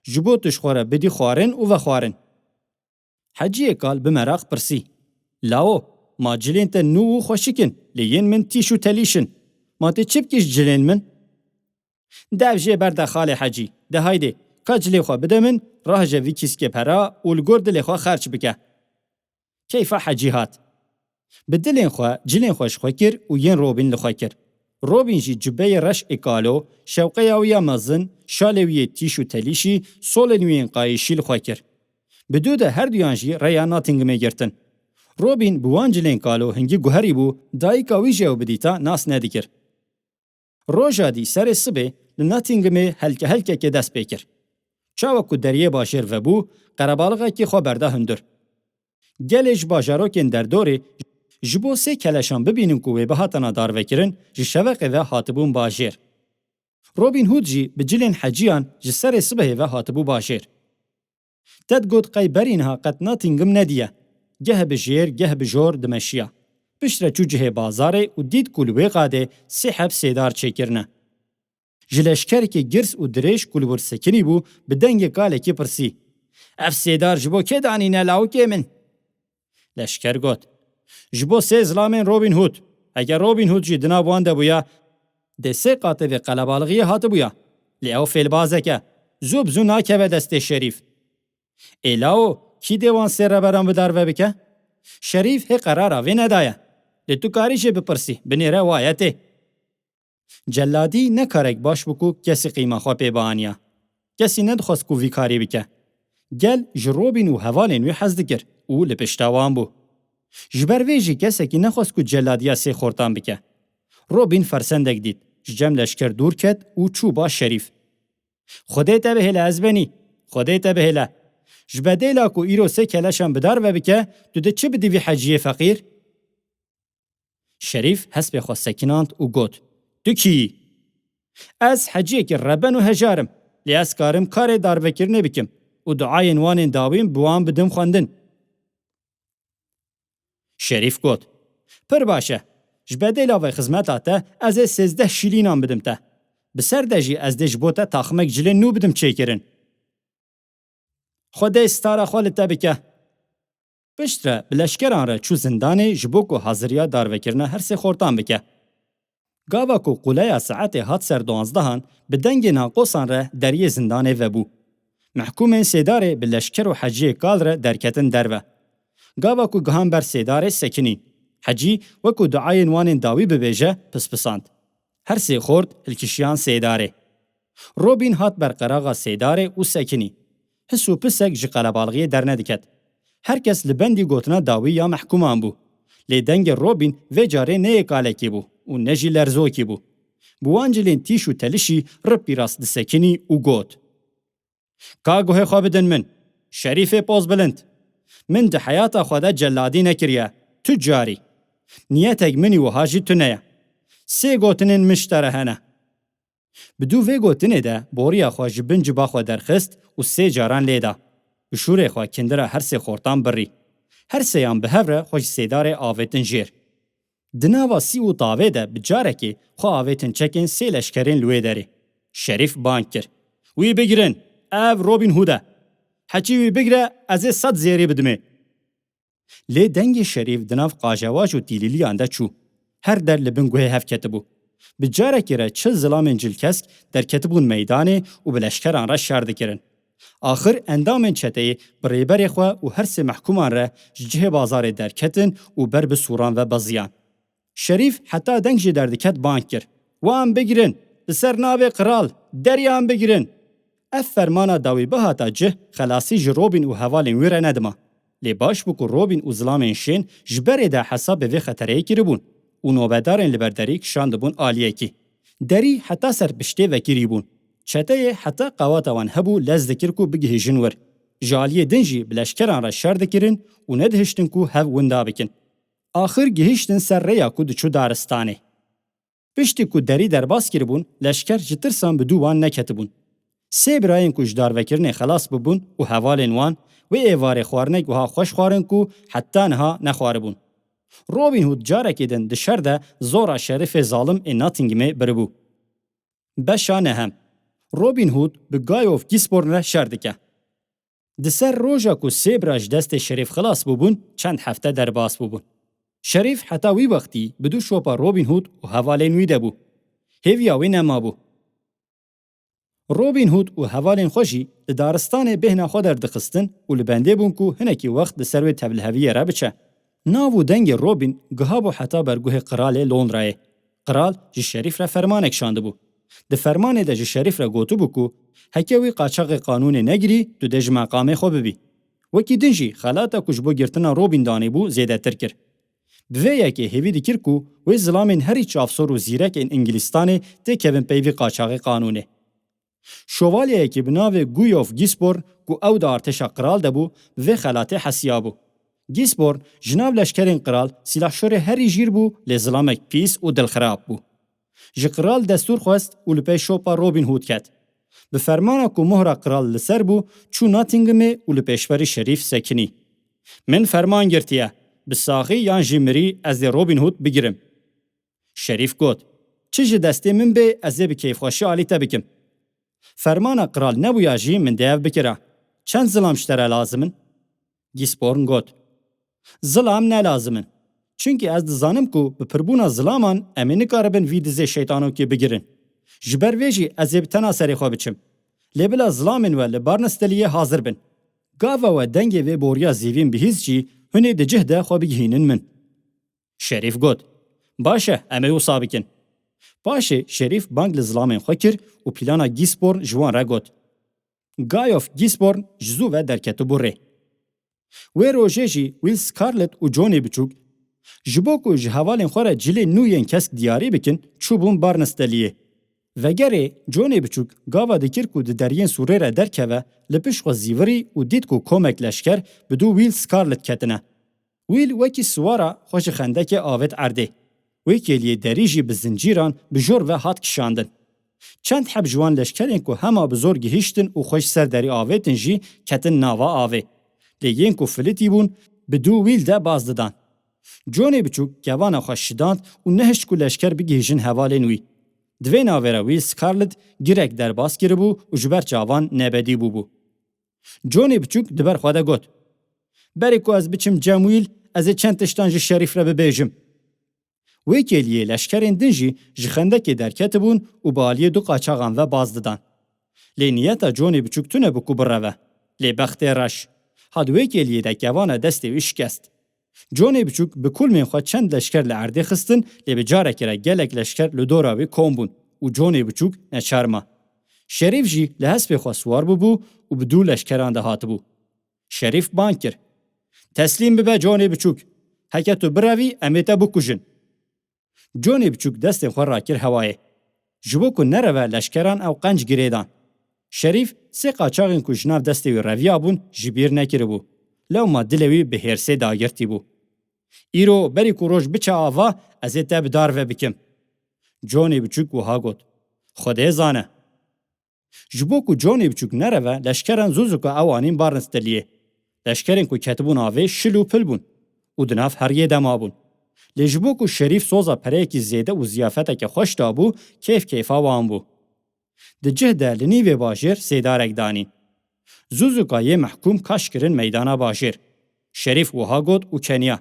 Ji bo tu ji xwe re bidî xwarin û vexwarin." Heciyê kal bi meraq pirsî, "Lawo, ma cilên te nû û xweşik in, lê yên min tîş û telîş in. Ma tê çi bikî ji cilên min?" "Dev jê berde xalê Hecî, de haydê, ka cilê xwe bide min, rahije vî kîskê pera û li gor dilê xwe xerç bike." Keyfa Hecî hat. Bi dilên xwe, cilên xwe ji xwe kir û yên Robîn li xwe kir. Robîn jî cubeyê reş ê kalo, şewqeya wî ya mezin, şalê wî yê tîş û telîşî, solên wî yên qayîşî li xwe kir. Bi dû de her duyan jî rêya Nottinghamê girtin. Robîn bi wan cilên kalo hingî guherîbû, dayika wî jî ew bidîta nas nedikir. Roja dî serê sibê li Nottinghamê helkehelkekê dest pê kir. Çawa ku deriyê bajêr vebû, qerebalixekî xwe berda hundir. Gelê ji bajarokên derdorê ji bo sê keleşan bibînin ku wê bihatana darvekirin, ji şeveqê ve hatibûn bajêr. Robin Hood jî bi cilên heciyan ji serê sibehê ve hatibû bajêr. Te digot qey berî niha qet Nottingham nediye. Geh bi jêr, geh bi jor dimeşiya. Piştre çû cihê bazarê û dît ku li wê qadê sê heb sêdar çêkirine. Ji leşkerekî girs û dirêj ku li wir sekinî bû, bi dengê kalekî pirsî: "Ev sêdar ji bo kê danîne, lawikê min?" Leşker got: "Ji bo sê zilamên Robin Hood. Heger Robin Hood jî di nav wan de bûya, dê sê qatê vê qelebalixiyê hatibûya. Lê ew fêlbazek e. Zû bi zû nakeve destê Şerîf." "Ê lawo, kî dê wan sê reberan bi darve bike?" "Şerîf hê qerara vê nedaye. Lê tu karî jê bipirsî, binêre waye tê." Celladî ne karek baş bû ku kesî qîma xwe pê bianiya. Kesî nedixwest ku vî karî bike. Gel ji Robin û hevalên wî hez dikir û li pişta wan bû. Ji ber vê jî kesekî nexwest ku celladiya sê xortan bike. Robin fersendek dît, ji cem leşker dûr ket û çû ba Şerîf. "Xwedê te bihêle, ezbenî, Xwedê te bihêle. Ji bedêla ku îro sê keleşan bi darve bike, tu dê çi bidî vî heciyê feqîr?" Şerîf hespê xwe sekinand û got: "Tu kî yî?" "Ez heciyekî reben û hejar im, lê ez karim karê darvekirinê bikim û duayên wanên dawî bi wan bidim xwendin." Şerîf got: "Pir baş e. Ji bedêla vê xizmeta te ez ê sêzdeh şîlînan bidim te. Bi ser de jî ez dê ji bo te taximek cilên nû bidim çêkirin." "Xwedê stara xwe li te bike." Piştre bi leşkeran re çû zindanê ji bo ku haziriya darvekirina her sê xortan bike. Gava ku quleya saetê hat ser duanzdehan, bi dengê nanqosan re deriyê zindanê vebû. Mehkûmên sêdarê bi leşker û heciyê kal re derketin derve. Gava ku gihan ber sêdarê sekinî. Hecî wekû duayên wanên dawî bibêje, pispisand. Her sê xort hilkişiyan sêdarê. Robin hat ber qeraxa sêdarê û sekinî. His û pisek ji qelebalixiyê dernediket. Her kes li bendî gotina dawî ya mehkûman bû. Lê dengê Robin vê carê ne yê kalekî bû û ne jî lerzokî bû. Bi wan cilên tîş û telişî ripî rast disekinî û got: "Ka guhê xwe bidin min, Şerîfê pozbilind. Min di heyata xwe de celladî nekiriye, tu carî. Niyetek min î wiha jî tune ye. Sê gotinên min ji te re hene." Bi dû vê gotinê de boriya xwe ji bin ciba xwe derxist û sê caran lê da. Bi şûrê xwe kindira her sê xortan birî. Her sêyan bi hev re xwe ji sêdarê avêtin jêr. Di nava sî û tavê de bi carekê xwe avêtin çekên sê leşkerên li wê derê. Şerîf bang kir: "Wî bigirin! Ev Robin Hood e! Heçî wî bigire, ez ê sed zêrî bidimê!" Lê dengê Şerîf di nav qajewaj û tîlîliyan de çû. Her der li bin guhê hev ketibû. Bi carekê re çil zilamên cilkesk derketibûn meydanê û bi leşkeran re şer dikirin. Axir endamên çeteyê bi rêberê xwe û her sê mehkûman re ji cihê bazarê derketin û ber bi sûran ve beziyan. Şerîf heta deng jê derdiket bang kir: "Wan bigirin! Li ser navê qral, deriyan bigirin!" Ev fermana dawî bihata cih, xelasî ji Robin û hevalên wî re nedima. Lê baş bû ku Robin û zilamên şên ji berê de hesabê vê xetereyê kiribûn û nobedarên li ber derî kişandibûn aliyekî. Derî heta ser piştê vekirî bûn. Çeteyê heta qawata wan hebû lez dikir ku bigihîjin wir. Ji aliyê din jî bi leşkeran re şer dikirin û nedihiştin ku hev winda bikin. Axir gihiştin ser rêya ku diçû daristanê. Piştî ku derî derbas kiribûn, leşker ji tirsan bi dû wan neketibûn. Sê birayên ku ji darvekirinê xelas bibûn û hevalên wan, wê êvarê xwarinek wiha xweş xwarin ku heta niha nexwaribûn. Robin Hood carekê din di şer de zora Şerîfê zalim ê Nottinghamê biribû. Beşa nehem. Robin Hood bi Guy of Gisborne re şer dike. Di ser roja ku sê bira ji destê Şerîf xilas bûbûn, çend hefte derbas bûbûn. Şerîf heta wî wextî bi dû şopa Robin Hood û hevalên wî de bû. Hêviya wî nemabû. Robin Hood û hevalên xwe jî di daristanê bêhna xwe derdixistin û li bendê bûn ku hinekî wext li ser wê tevliheviyê re biçe. Nav û dengê Robin gihabû heta berguhê qiralê Londrayê. Qiral ji Şerîf re fermanek şandibû. Di fermanê de ji Şerîf re gotibû ku heke wî qaçaxê qanûnê negirî, tu dê ji meqamê xwe bibî. Wekî din jî xelata ku ji bo girtina Robin danîbû zêdetir kir. Bi vê yekê hêvî dikir ku wê zilamên herî çavsor û zîrek ên Îngilîstanê têkevin peyvî qaçaxê qanûnê. Şovalyeyekî bi navê Guy of Gisborne ku ew di artêşa qral de bû, bi vê xelatê hesiyabû. Gisborne ji nav leşkerên qral sîlahşorê herî jîr bû, lê zilamek pîs û dilxirab bû. Ji qral destûr xwest û li pey şopa Robin Hood ket. Bi fermana ku mohra qral li ser bû, çû Nottinghamê û li pêşberî Şerîf sekinî. "Min ferman girtiye, bi saxî yan jî mirî ez ê Robin Hood bigirim." Şerîf got, "Çi ji destê min bê, ez ê bi keyfxweşî alî te bikim." Fermana qral nebûya jî min dê ev bikira. "Çend zilam ji te re lazim in?" Gisborne got, "Zilam ne lazim in. Çunkî ez dizanim ku bi pirbûna zilaman em ê nikaribin vî dizê şeytanokê bigirin. Ji ber vê jî ez ê bi tena serê xwe biçim. Lê bila zilamên we li Barnesdaleyê hazir bin. Gava we dengê vê boriya zîvîn bihîst jî, hûn ê di cih de xwe bigihînin min." Şerîf got, "Baş e, em ê wisa bikin." Paşê Şerîf bang li zilamên xwe kir û plana Gisborne ji wan re got. Guy of Gisborne ji zû ve derketibû rê. Wê rojê jî Will Scarlet û Johnê Biçûk, ji bo ku ji hevalên xwe re cilên nû yên kesk diyarî bikin, çûbûn Barnesdaleyê. Vegerê Johnê Biçûk gava dikir ku di deriyên sûrê re derkeve, li pişt xwe zîvirî û dît ku komek leşker bi dû Will Scarlet ketine. Will wekî siwara xwe ji xendekê avêt erdê. Wê kêliyê derî jî bi zincîran bi jor ve hat kişandin. Çend heb ji wan leşkerên ku hema bi zor gihîştin û xwe ji ser derî avêtin jî ketin nava avê. Lê yên ku filitî bûn, bi dû Will de baz didan. Johnê Biçûk kevana xwe şidand û nehişt ku leşker bigihîjin hevalên wî. Di vê navê re Will Scarlet girek derbas kiribû û ji ber çavan nebedî bûbû. Johnê Biçûk di ber xwe de got, "Berê ku ez biçim cem Will, ez ê çend tiştan ji Şerîf re bibêjim." Wê kêliyê leşkerên din jî ji xendekê derketibûn û bi aliyê du qaçaxan ve baz didan. Lê niyeta Johnê Biçûk tune bû ku bireve. Lê bextê reş. Hat wê kêliyê de kevana destê wî şikest. Johnê Biçûk bi kulmên xwe çend leşker li erdê xistin, lê bi carekê re gelek leşker li dora wî kom bûn û Johnê Biçûk neçar ma. Şerîf jî li hespê xwe siwar bûbû û bi dû leşkeran de hatibû. Şerîf bang kir, "Teslîm bibe Johnê Biçûk. Heke tu birevî, em ê te bikujin." Johnê Biçûk destên xwe rakir hewayê. Ji bo ku nereve leşkeran ew qenc girê dan. Şerîf sê qaçaxên ku ji nav destê wî reviyabûn ji bîr nekiribû. Lewma dilê wî bi hêrsê dagirtî bû. "Îro berî ku roj biçe ava, ez ê te bi dar ve bikim." Johnê Biçûk wiha got, "Xwedê zane." Ji bo ku Johnê Biçûk nereve, leşkeran zû zû ku ew anîn Barnesdaleyê. Leşkerên ku ketibûn avê şil û pil bûn û di nav heriyê de mabûn. Lê ji bo ku Şerîf soza pereyekî zêde û ziyafeteke xweş dabû, keyf keyfa wan bû. Di cih de li nîvê bajêr sêdarek danîn. Zû zû ka yê mehkûm kaş kirin meydana bajêr. Şerîf wiha got û keniya,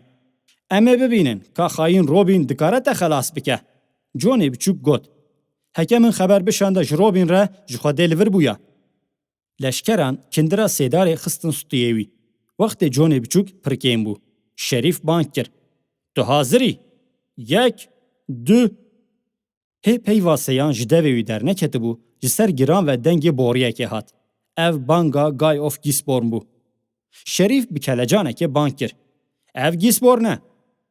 "Em ê bibînin ka xayîn Robin dikare te xelas bike." Johnê Biçûk got, "Heke min xeber bişanda ji Robin re, ji Xwedê li vir bûya." Leşkeran kindira sêdarê xistin stûyê wî. Wextê Johnê Biçûk pir kêm bû. Şerîf bang kir, "Tu hazir î? Yek, du." Hê peyva seyan ji devê wî derneketibû, ji ser giran ve dengê boriyekê hat. Ev banga Guy of Gisborne bû. Şerîf bi kelecanekê bang kir, "Ev Gisborne e.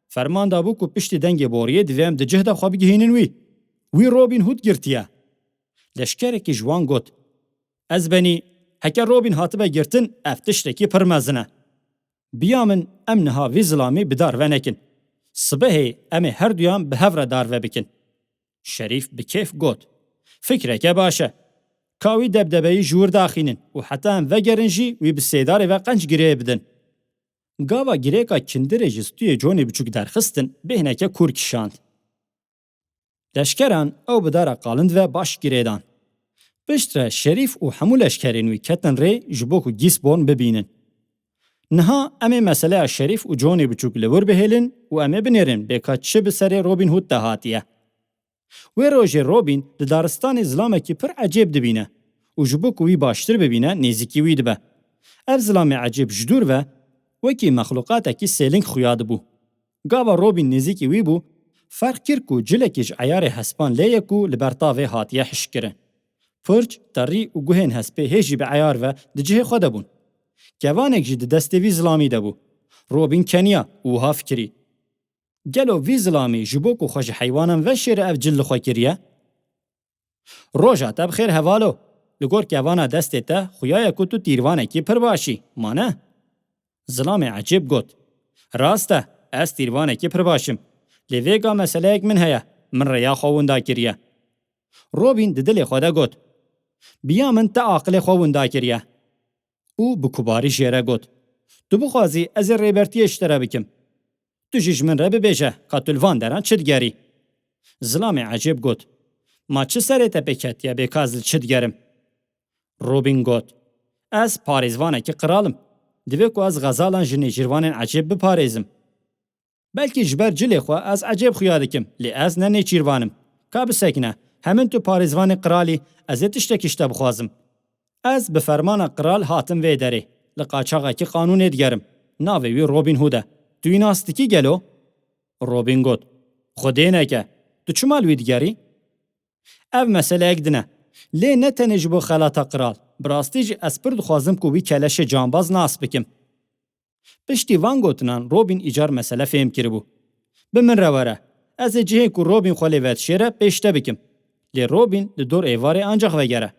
Ferman dabû ku piştî dengê boriyê divê em di cih de xwe bigihînin wî. Wî Robin Hood girtiye." Leşkerekî ji wan got, "Ez benî, heke Robin hatibe girtin, ev tiştekî pir mezin e. Biya min, em niha vî zilamî bi dar ve nekin. Sibehê em ê herduyan bi hev re dar ve bikin." Şerîf bi kêf got, "Fikreke baş e. Ka wî debdebeyî ji wir daxînin û heta em vegerin jî wî bi sêdarê ve qenc girê bidin." Gava girêka kindirê ji stûyê Johnê Biçûk derxistin, bêhneke kûr kişand. Leşkeran ew bi dara qalind ve baş girêdan. Piştre Şerîf û hemû leşkerên wî ketin rê ji bo ku Gisborne bibînin. "Niha em ê meseleya Şerîf û Johnê Biçûk li wir bihêlin û em ê binêrin bê ka çi bi serê Robin Hood de hatiye." Wê rojê Robin di daristanê zilamekî pir ecêb dibîne û ji bo ku wî baştir bibîne, nêzîkî wî dibe. Ev zilamê ecêb ji dûr ve wekî mexlûqatekî sêling xuya dibû. Gava Robin nêzîkî wî bû, ferq kir ku cilekî ji eyarê hespan lê ye ku li ber tavê hatiye hişkkirin. Pirç, terî û guhên hespê hê jî bi eyar ve di cihê xwe de bûn. Kevanek jî di destê vî zilamî de bû. Robin keniya û wiha fikirî, Gelo vî zilamî ji bo ku xwe ji heywanan veşêre ev cil li xwe kiriye? Roja te bi xêr hevalo. Li gor kevana destê te xuya ye ku tu tîrvanekî pir baş î, ma ne? Zilamê ecêb got, rast e, ez tîrvanekî pir baş im. Lê vêga meseleyek min heye, min rêya xwe winda kiriye. Robîn di dilê xwe de got, bi ya min te aqilê xwe winda kiriye. Û bi kubarî jê re got, tu bixwazî ez ê rêbertiyê ji te re bikim. Tu jî ji min re bibêje ka tu li van deran çi digerî. Zilamê ecêb got, ma çi serê te pê ketiye bê ka ez li çi digerim? Robîn got, ez parêzvanekî qral im. Divê ku ez xezalan ji nêçîrvanên ecêb biparêzim. Belkî ji ber cilê xwe ez ecêb xuya dikim, lê ez ne nêçîrvan im. Ka bisekine, hemin tu parêzvanê qral î, ez ê tiştekî ji te bixwazim. Ez bi fermana qral hatim vê derê. Li qaçaxekî qanûnê digerim. Navê wî Robîn Hûd e. Tu wî nas dikî gelo? Robîn got, xwedê neke. Tu çima li wî digerî? Ev meseleyek din e. Lê ne tenê ji bo xelata qral. Bi rastî jî ez pir dixwazim ku wî keleşê cambaz nas bikim. Piştî van gotinan Robîn îcar mesele fêm kiribû. Bi min re were. Ez ê cihê ku Robîn xwe lê vedişêre pêş te bikim. Lê Robîn li dor êvarê ancax vegere.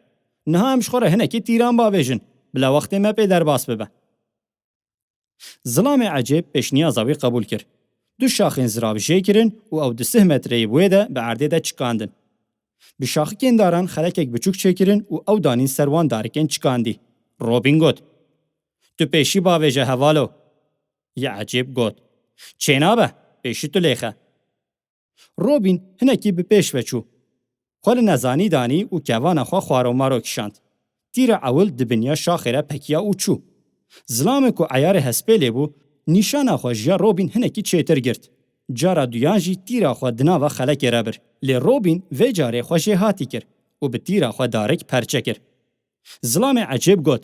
Niha em ji xwe re hinekî tîran bavêjin, bila wextê me pê derbas bibe. Zilamê ecêb pêşniyaza wî qebûl kir. Du şaxên zirav jê kirin û ew di sih metreyê bi wê de bi erdê de çikandin. Bi şaxikên daran xelekek biçûk çêkirin û ew danîn ser wan darikên çikandî. Robîn got, tu pêşî bavêje hevalo. Yê ecêb got, çênabe, pêşî tu lêxe. Robîn hinekî bi pêş ve çû. Xwe li nezanî danî û kevana xwe xwaromaro kişand. Tîra ewil di binya şaxê re pekiya û çû. Zilamê ku eyarê hespê lê bû, nîşana xwe ji ya Robîn hinekî çêtir girt. Cara duyan jî tîra xwe di nava xelekê re bir. Lê Robîn vê carê xwe jêhatî kir û bi tîra xwe darik perçe kir. Zilamê ecêb got,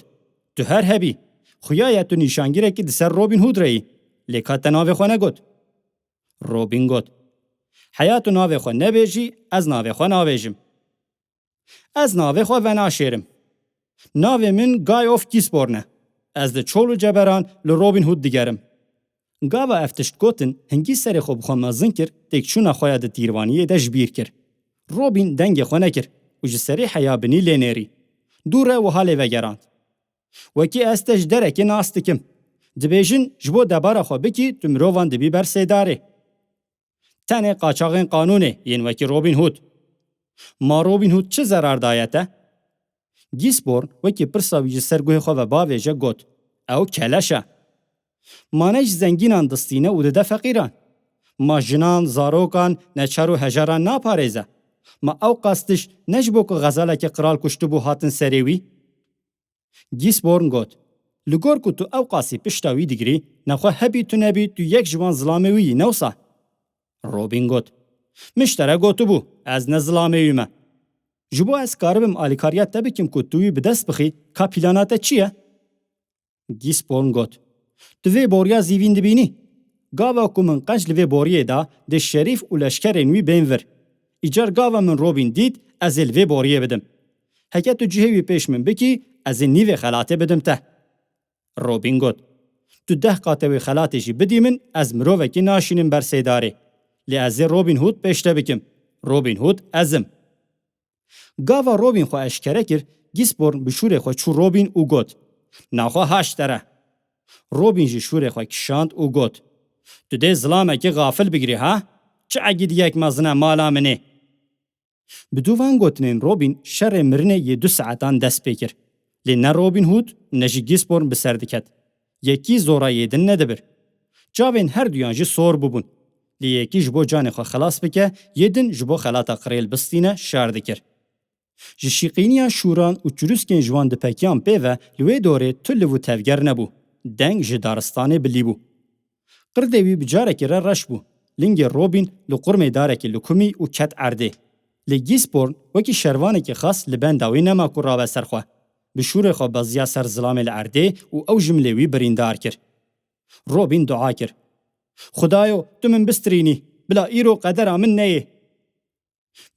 tu her hebî. Xuya ye tu nîşangirekî di ser Robîn Hûd re yî. Lê ka te navê xwe negot. Robîn got, heya tu navê xwe nebêjî, ez navê xwe nabêjim. Ez navê xwe venaşêrim. Navê min Guy of Gisborne e. Ez li çol û ceberan li Robîn Hûd digerim. Gava ev tişt gotin, hingî serê xwe bi xwe mezin kir, têkçûna xwe ya di tîrvaniyê de ji bîr kir. Robîn dengê xwe nekir û ji serê heya binî lê nêrî. Dû re wiha lê vegerand. Wekî ez te ji derekê nas dikim. Dibêjin ji bo debara xwe bikî tu mirovan dibî ber sêdarê. Tenê qaçaxên qanûnê yên wekî Robîn Hûd. Ma Robîn Hûd çi zerar daye te? Gisborn wekî pirsa wî ji ser guhê xwe ve bavêje got, ew keleş e. Ma ne ji zengînan distîne û dide feqîran? Ma jinan, zarokan, neçar û hejaran naparêze? Ma ew qas tişt ne ji bo ku xezalekî qral kuştibû hatin serê wî? Gisborn got, li gor ku tu ew qasî pişta wî digirî, nexwe hebî tu nebî tu yek ji wan zilamê wî yî, ne wisa? Robîn got, min ji te re gotibû, ez ne zilamê wî me. Ji bo ez karibim alîkariya te bikim ku tu wî bi dest bixî, ka pîlana te çi ye? Gisborn got, tu vê boriya zîvîn dibînî? Gava ku min qenc li vê boriyê da, dê şerîf û leşkerên wî bên vir. Îcar gava min Robîn dît, ez ê li vê boriyê bidim. Heke tu cihê wî pêş min bikî, ez ê nîvê xelatê bidim te. Robîn got, tu deh qate wê xelatê jî bidî min, ez mirovekî naşînim ber sêdarê. Lê ez ê Robîn Hûd pêş te bikim. Robîn Hûd ez im. Gava Robîn xwe eşkere kir, Gisborn bi şûrê xwe çû Robîn û got, naxwe haş te re. Robîn jî şûrê xwe kişand û got, tu dê zilamekî xafil bigirî ha? Çi egîdiyek mezin e mala min ê. Bi dû van gotinên Robîn şerê mirinê yê du saetan dest pê kir. Lê ne Robîn Hûd ne jî Gisborn bi ser diket. Yekî zora yê din nedibir. Çavên her duyan jî sor bûbûn. Lê yekî ji bo canê xwe xelas bike, yê din ji bo xelata qirêl bistîne şer dikir. Ji şîqîniya şûran û çirûskên ji wan dipekiyan pê ve li wê dorê tu liv û tevger nebû. Deng ji daristanê bilî bû. Qirdê wî bi carekî re reş bû. Lingê Robîn li qurmê darekî likumî û ket erdê. Lê Gisborn wekî şervanekî xas li benda wî nema ku rabe ser xwe. Bi şûrê xwe beziya ser zilamê li erdê û ew ji milê wî birîndar kir. Robîn dua kir. Xudayo, tu min bistirînî, bila îro qedera min neyê.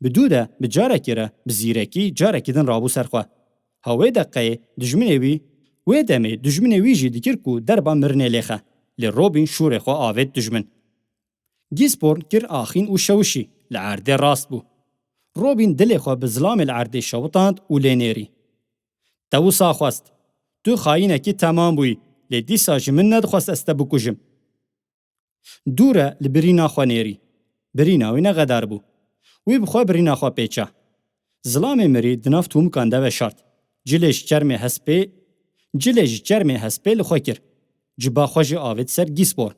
Bi dû de bi carekî re bi zîrekî carekî din rabû ser xwe. Ha wê deqeyê dijminê wî, wê demê dijminê wî jî dikir ku derba mirinê lêxe. Lê Robîn şûrê xwe avêt dijmin. Gisborne kir axîn û şewişî, li erdê rast bû. Robîn dilê xwe bi zilamê li erdê şewitand û lê nêrî. Te wisa xwest. Tu xayînekî temam bûyî, lê dîsa ji min nedixwest ez te bikujim. Dû re li birîna xwe nêrî. Birîna wî ne xedar bû. Wî bi xwe birîna xwe pêça. Zilamê mirî di nav tûmikan de veşart. Cilê ji çermê hespê, cilê ji çermê hespê li xwe kir. Ciba xwe jî avêt ser Gisborne.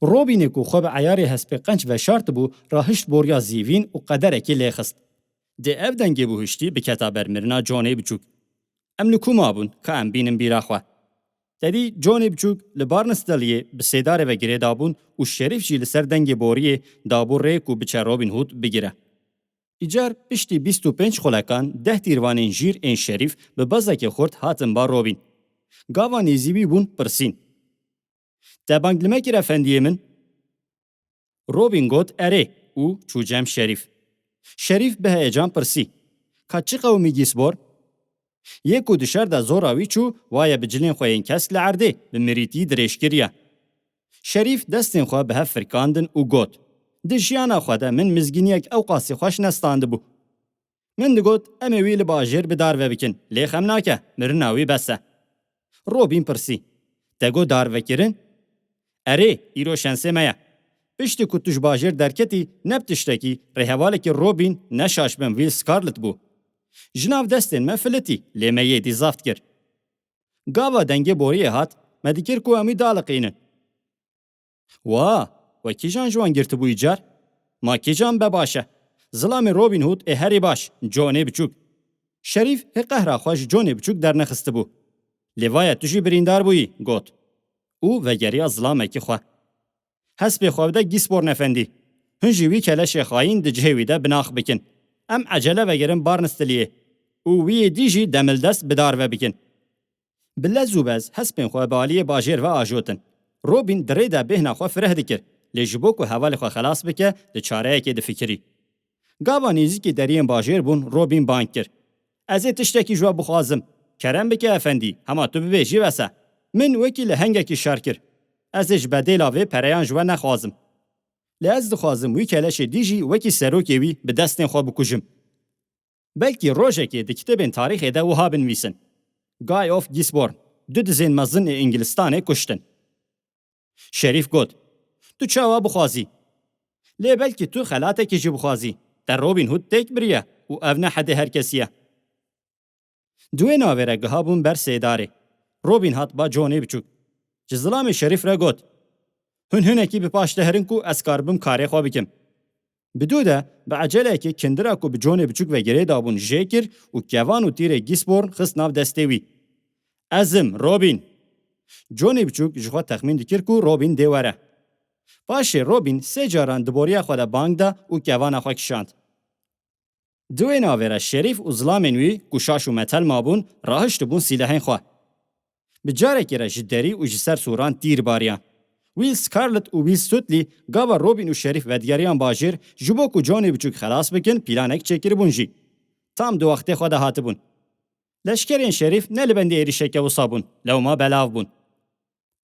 Robînê ku xwe bi eyarê hespê qenc veşartibû, rahişt boriya zîvîn û qederekê lê xist. Dê ev dengê bihuştî biketa ber mirina Johnê biçûk. Em li ku mabûn, ka em bînin bîra xwe? Tedî Johnê biçûk li Barnstalliyê bi sêdarê ve girê dabûn û Şerîf jî li ser dengê boriyê dabû rê ku biçe Robin Hood bigire. Îcar piştî bîst û pênc xulekan deh tîrvanên jîr ên Şerîf bi bezekê xurt hatin ba Robin. Gava nêzî wî bûn, pirsîn. Te bang li me kir efendiyê min? Robin got, erê û çû cem Şerîf. Şerîf bi heyecan pirsî, ka çi qewimî Gisborne? Yê ku di şer de zora wî çû, waye bi cilên xwe yên kesk li erdê bi mirîtî dirêj kiriye. Şerîf destên xwe bi hev firkandin û got, di jiyana xwe de min mizgîniyek ew qasî xweş nestandibû. Min digot, em ê wî li bajêr bi darve bikin, lê xem nake, mirina wî bes e. Robîn pirsî, te got darvekirin? Erê, îro şensê me ye. Piştî ku tu ji bajêr derketî, ne bi tiştekî, rêhevalekî Robîn ne şaş bin Will Scarlet bû. Ji nav destên me filitî, lê me yê dî zaft kir. Gava dengê boriyê hat, me dikir ku em wî daliqînin. Wa, we kîjan ji wan girtibû îcar? Ma kîjan be baş e? Zilamê Robin Hood ê herî baş, Johnê biçûk. Şerîf hê qehra xwe ji Johnê biçûk dernexistibû. Lê vaye tu jî birîndar bûyî, got. Û vegeriya zilamekî xwe. Hespê xwe bide Gisborne efendî. Hûn jî wî keleşê xayîn di cihê wî de binax bikin. Em ecele vegerin Barnstalliyê û wî yê dî jî demildest bi darve bikin. Bi lez û bez hespên xwe bi aliyê bajêr ve ajotin. Robîn di rê de bêhna xwe fireh dikir, lê ji bo ku hevalê xwe xelas bike, di çareyekê difikirî. Gava nêzîkî deriyên bajêr bûn, Robîn bang kir. Ez ê tiştekî ji we bixwazim. Kerem bike efendî, hema tu bibêjî bes e. Min wekî lehengekî şer kir. Ez ê ji bedêla vê pereyan ji we nexwazim. Lê ez dixwazim wî keleşê dî jî wekî serokê wî bi destên xwe bikujim. Belkî rojekê di kitêbên tarîxê de wiha binivîsin, Guy of Gisborne, du dizên mezin ê Îngilistanê kuştin. Şerîf got, tu çawa bixwazî? Lê belkî tu xelatekê jî bixwazî. Te Robin Hood têk biriye û ev ne hedê her kesî ye. Di wê navê re gihabûn ber sêdarê. Robin hat ba Johnê biçûk. Ji zilamê Şerîf re got, hûn hinekî bi paş de herin ku ez karibim karê xwe bikim. Bi dû de bi eceleyekê kindira ku bi Johnê biçûk ve girê dabûn jê kir û kevan û tîrê Gisborne xist nav destê wî. Ez im, Robin! Johnê biçûk ji xwe texmîn dikir ku Robin dê were. Paşê Robin sê caran di boriya xwe de bang da û kevana xwe kişand. Di wê navê re Şerîf û zilamên wî ku şaş û metel mabûn, rahiştibûn sîlehên xwe. Bi carekê re ji derî û ji ser sûran tîr bariyan. Will Scarlet û Will Stuteley gava Robin û Şerîf vedigeriyan bajêr, ji bo ku Johnê biçûk xelas bikin, pîlanek çêkiribûn jî. Tam di wextê xwe de hatibûn. Leşkerên Şerîf ne li bendê êrîşeke wisa bûn, lewma belav bûn.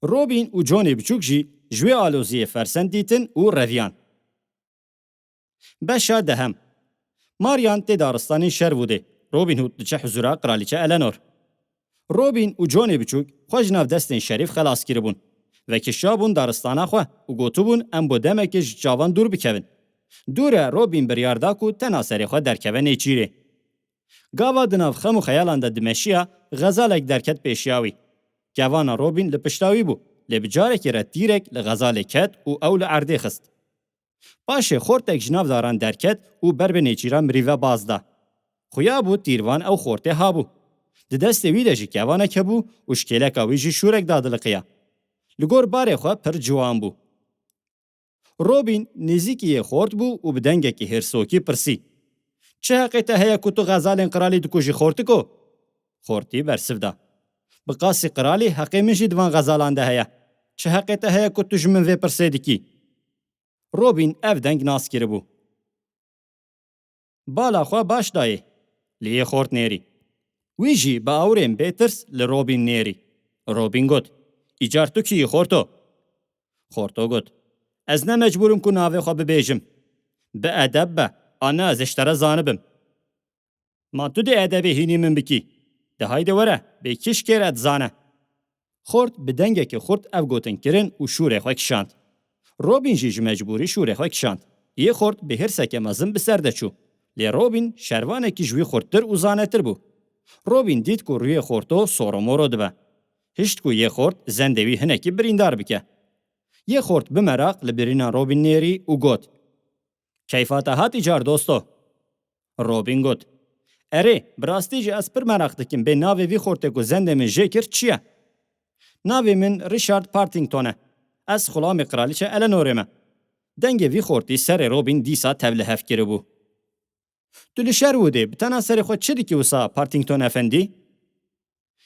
Robin û Johnê biçûk jî ji wê aloziyê fersend dîtin û reviyan. Beşa dehem. Marian tê daristanên Sherwoodê. Robin Hood diçe huzura Qiralîçe Eleanor. Robin û Johnê biçûk xwe ji nav destên Şerîf xelas kiribûn. Vekişabûn daristana xwe û gotibûn, em bo demekê ji çavan dûr bikevin. Dû re Robin biryar da ku tena serê xwe derkeve nêçîrê. Gava di nav xem û xeyalan de dimeşiya, xezalek derket pêşiya wî. Kevana Robin li pişta wî bû, lê bi carekê re tîrek li xezalê ket û ew li erdê xist. Paşê xortek ji nav daran derket û ber bi nêçîra mirî ve baz da. Xuya bû tîrvan ew xortê habû. Di destê wî de jî kevanek hebû û ji kêleka wî jî şûrek dadiliqiya. Li gor barê xwe pir ciwan bû. Robin nêzîkî yê xort bû û bi dengekî hêrsokî pirsî, çi heqê te heye ku tu xezalên qiralî dikujî, xortiko? Xortî bersiv da, bi qasî qiralî heqê min jî di van xezalan de heye. Çi heqê te heye ku tu ji min vê pirsê dikî? Robin ev deng nas kiribû. Bala xwe baş dayê, lê yê xort nêrî. Wî jî bi awirên bêtirs li Robin nêrî. Robin got, îcar tu kî yî, xorto? Xorto got, Ez ne mecbûr im ku navê xwe bibêjim. Bi edeb be, anne ez ê ji te re zanibim. Ma tu dê edebê hînî min bikî. De hayde were, bê kî ji kê re dizane? Xort bi dengekî xurt ev gotin kirin û şûrê xwe kişand. Robîn jî ji mecbûrî şûrê xwe kişand. Yê xort bi hirseke mezin bi ser de çû. Lê Robîn şervanekî ji wî xurttir û zanetir bû. Robîn dît ku rûyê xorto soromoro dibe. Hişt ku yê xort zendê wî hinekî birîndar bike. Yê xort bi meraq li birîna Robîn nêrî û got, "Keyfa te hat îcar dosto?" Robîn got, "Erê, bi rastî jî ez pir meraq dikim bê navê vî xortê ku zendê min jê kir çi ye?" "Navê min Richard Partington e. Ez xulamê Qraliçe Eleanorê me." Dengê vî xortî serê Robîn dîsa tevlihev kiribû. "Tu li Sherwoodê bi tena serê xwe çi dikî wisa, Partington Efendî?"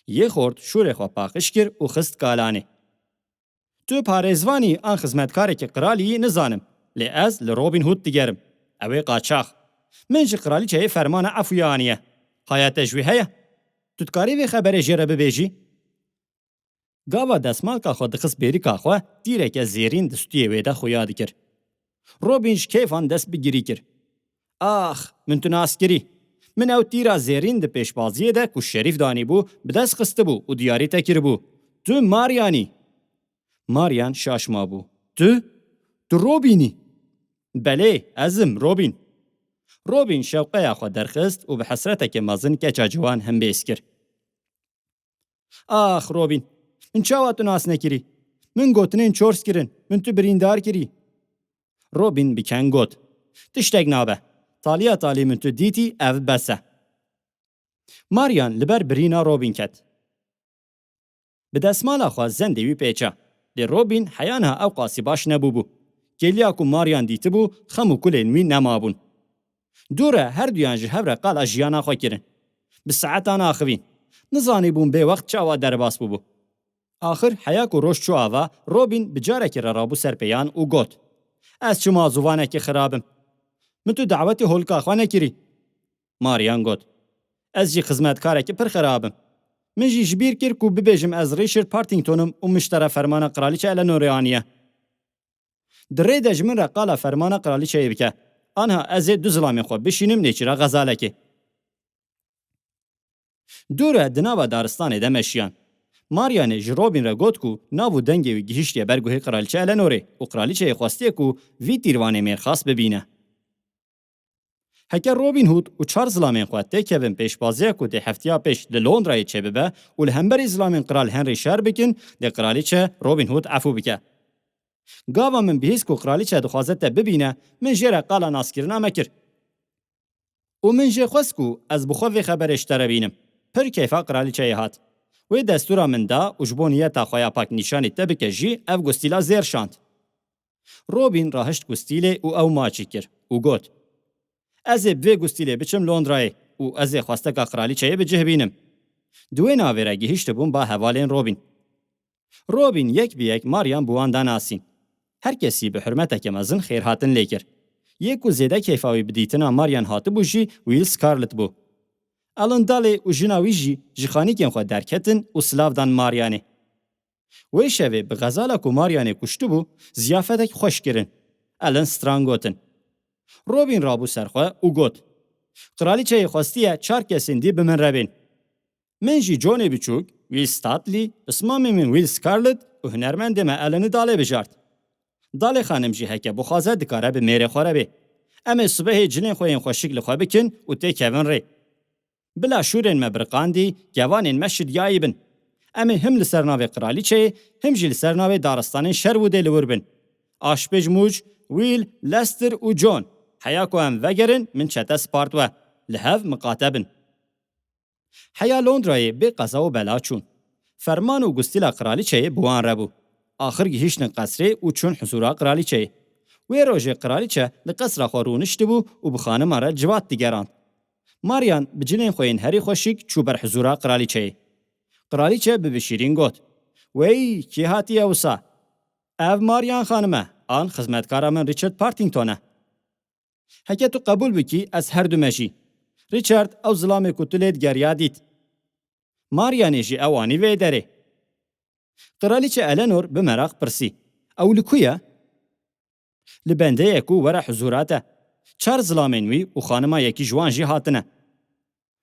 Yê xort şûrê xwe paqij kir û xist kalanê. "Tu parêzvanî an xizmetkarekî qralî nizanim, lê ez li Robin Hood digerim. Ew ê qaçax. Min ji qralîçeyê fermana efûya aniye. Haya te ji wî heye? Tu dikarî vê xeberê jê re bibêjî?" Gava desmalka xwe dixist bêrika xwe, tîreke zêrîn di stûyê wê de xuya dikir. Robin ji kêfan dest bi girî kir. "Ax, min tu nas kirî. Min ew tîra zêrîn di pêşbaziyê de ku Şerîf danîbû, bi dest xistibû û diyarî te kiribû. Tu Marian î." Marian şaş mabû. "Tu? Tu Robin î?" "Belê, ez im Robin." Robin şewqeya xwe derxist û bi hesreteke mezin keça ciwan hembêz kir. "Ax, Robin, min çawa tu nas nekirî? Min gotinên çors kirin, min tu birîndar kirî." Robin bi keng got, "Tiştek nabe. Taliya talî min tu dîtî, ev bes e." Marian li ber birîna Robin ket. Bi desmala xwe zendê wî pêça. Lê Robin heya niha ew qasî baş nebûbû. Kêliya ku Marian dîtibû, xem û kulên wî nemabûn. Dû re her duyan ji hev re qala jiyana xwe kirin. Bi saetan axivîn. Nizanîbûn bê wext çawa derbas bûbû. Axir heya ku roj çû ava, Robin bi carekî re rabû ser pêyan û got, "Ez çima ziwanekî xirab im? Min tu dawetî holika xwe nekirî." Marian got, "Ez jî xizmetkarekî pir xirab im. Min jî ji bîr kir ku bibêjim ez Richard Partington im û min ji te re fermana Qralîçe Eleanorê aniye. Di rê de ji min re qala fermana qralîçeyê bike. Anha ez ê du zilamên xwe bişînim nêçîra xezalekê." Dû re di nava daristanê de meşiyan. Marianê ji Robin re got ku nav û dengê wî gihiştiye ber guhê qralîçe Eleanorê û qralîçeyê xwestiye ku vî tîrvanê mêrxas bibîne. Heke Robin Hood û çar zilamên xwe têkevin pêşbaziya ku dê heftiya pêş li Londrayê çêbibe û li hemberî zilamên Qral Henry şer bikin, dê qralîçe Robin Hood efû bike. Gava min bihîst ku qralîçe dixwaze te bibîne, min jê re qala naskirina me kir. Û min jê xwest ku ez bi xwe vê xeberê ji te re bînim. Pir keyfa qralîçeyê hat. Wê destûra min da û ji bo niyeta xwe ya pak nîşanî te bike jî ev gustîla zêr şand. Robin rahişt gustîlê û ew maçî kir û got, "Ez ê bi vê gustîlê biçim Londrayê û ez ê xwesteka qralîçeyê bi cih bînim." Di wê navê re gihîştibûn ba hevalên Robin. Robin yek bi yek Marian bi wan da nasîn. Her kesî bi hurmeteke mezin xêrhatin lê kir. Yê ku zêde keyfa wî bi dîtina Marian hatibû jî Will Scarlet bû. Alan Dale û jina wî jî ji xanîkên xwe derketin û silav dan Marianê. Wê şevê bi xezala ku Marianê kuştibû, ziyafetek xweş kirin. Alan stran gotin. Robin rabû ser xwe û got, "Qralîçeyê xwestiye çar kesên dî bi min re bên. Min jî Johnê biçûk, Will Studley, pismamê min Will Scarlet û hunermendê me Alanî Dale bijart. Dale xanim jî heke bixwaze dikare bi mêrê xwe re bê. Em ê sibehê cilên xwe yên xweşik li xwe bikin û têkevin rê. Bila şûrên me biriqandî, kevanên me şidiyayî bin. Em ê him li ser navê qralîçeyê, him jî li ser navê daristanên Sherwoodê li wir bin. Aşpêj mûç, Will, Lester û John. Heya ku em vegerin, min çete spart we. Li hev miqate bin." Heya Londrayê bê qeza û bela çûn. Ferman û gustîla qralîçeyê bi wan re bû. Axir gihîştin qesrê û çûn huzûra qralîçeyê. Wê rojê qralîçe li qesra xwe rûniştibû û bi xanima re civat digerand. Marian bi cilên xwe yên herî xweşik çû ber huzûra qralîçeyê. Qralîçe bi bişîrîn got, "Wey, kî hatiye wisa?" "Ev Marian xanim e, an xizmetkara min Richard Partington e." "Heke tu qebûl bikî, ez her du me jî." Richard ew zilamê ku tu lê digeriya dît. Marianê jî ew anî vê derê. Qiralîçe Eleanor bi meraq pirsî, "Ew li ku ye?" Li bendê ye ku were huzûra te. Çar zilamên wî û xanima yekî ji wan jî hatine.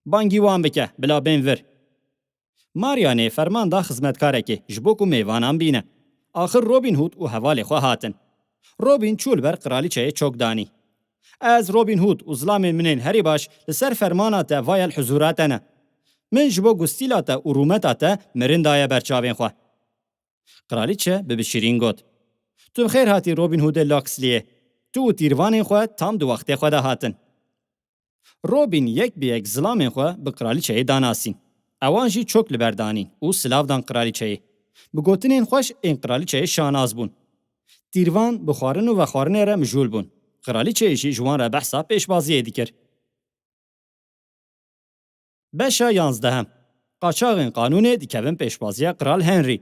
Bangî wan bike, bila bên vir. Maryanê ferman da xizmetkarekê ji bo ku mêvanan bîne. Axir Robin Hood û hevalê xwe hatin. Robin çû li ber qiralîçeyê çok danî. Ez Robin Hood û zilamên min ên herî baş li ser fermana te vaye li huzûra te ne. Min ji bo gustîla te û rûmeta te mirin daye ber çavên xwe. Qiralîçe bi bişirîn got, Tu bi xêr hatî Robin Hoodê Loxleyê. Tu û tîrvanên xwe tam di wextê xwe de hatin. Robin yek bi yek zilamên xwe bi qiralîçeyê danasîn. Ewan jî çok li ber danîn û silav dan qiralîçeyê. Bi gotinên xweş ên qiralîçeyê şanaz bûn. Tîrvan bi xwarin û vexwarinê re mijûl bûn. Qiralîçeyê jî ji wan re behsa pêşbaziyê dikir. Beşa yanzdehim. Qaçaxên qanûnê dikevin pêşbaziya Qral Henry.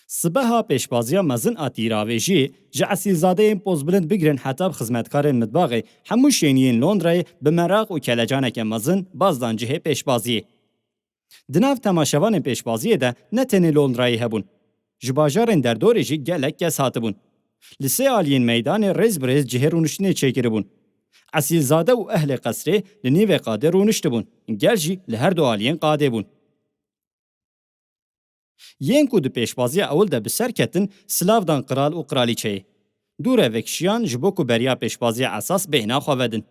Sibeha pêşbaziya mezin a tîravêjiyê, ji esîlzadeyên pozbilind bigirin heta bi xizmetkarên mitbaxê, hemû şêniyên Londrayê bi meraq û kelecaneke mezin baz dan cihê pêşbaziyê. Di nav temaşevanên pêşbaziyê de ne tenê Londrayê hebûn. Ji bajarên derdorê jî gelek kes hatibûn. Li sê aliyên meydanê rêz bi rêz cihê rûniştinê çêkiribûn. Esîlzade û ehlê qesrê li nîvê qadê rûniştibûn. Gel jî li her du aliyên qadê bûn. Yên ku di pêşbaziya ewil de bi ser ketin, silav dan qral û qralîçeyê. Dû re vekişiyan ji bo ku beriya pêşbaziya esas bêhna xwe vedin.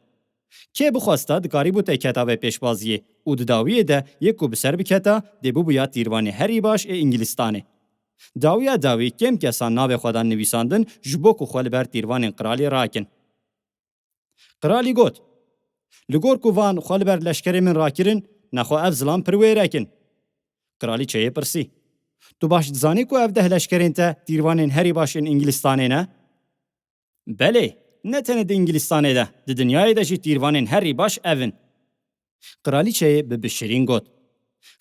Kê bixwesta dikarîbû têketa vê pêşbaziyê û di dawiyê de yê ku bi ser biketa, dê bibûya tîrvanê herî baş ê Îngilistanê. Dawiya dawî kêm kesan navê xwe dan nivîsandin ji bo ku xwe li ber tîrvanên qralî rakin. Qralî got, Li gor ku van xwe li ber leşkerê min rakirin, nexwe ev zilam pir wêrek in. Qralîçeyê pirsî, Tu baş dizanî ku ev deh leşkerên te tîrvanên herî baş ên Îngilistanê ne? Belê, ne tenê di Îngilistanê de, di dinyayê de jî tîrvanên herî baş ev in. Qralîçeyê bi bişirîn got,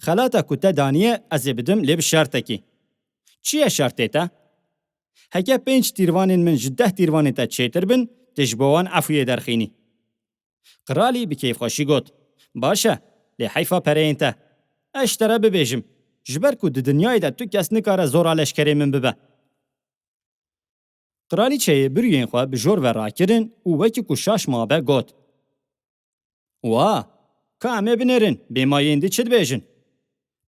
Xelata ku te daniye ez ê bidim, lê bi şertekî. Çi ye şertê te? Heke pênc tîrvanên min ji deh tîrvanên te çêtir bin, tu ji bo wan efûyê derxînî. Qralî bi kêfxweşî got, Baş e, lê heyfa pereyên te. Ez ji te re bibêjim, ji ber ku di dinyayê de tu kes nikare zora leşkerê min bibe. Qralîçeyê birûyên xwe bi jor ve rakirin û wekî ku şaş mabe got, Wa, ka em ê binêrin, bê ma yên dî çi dibêjin?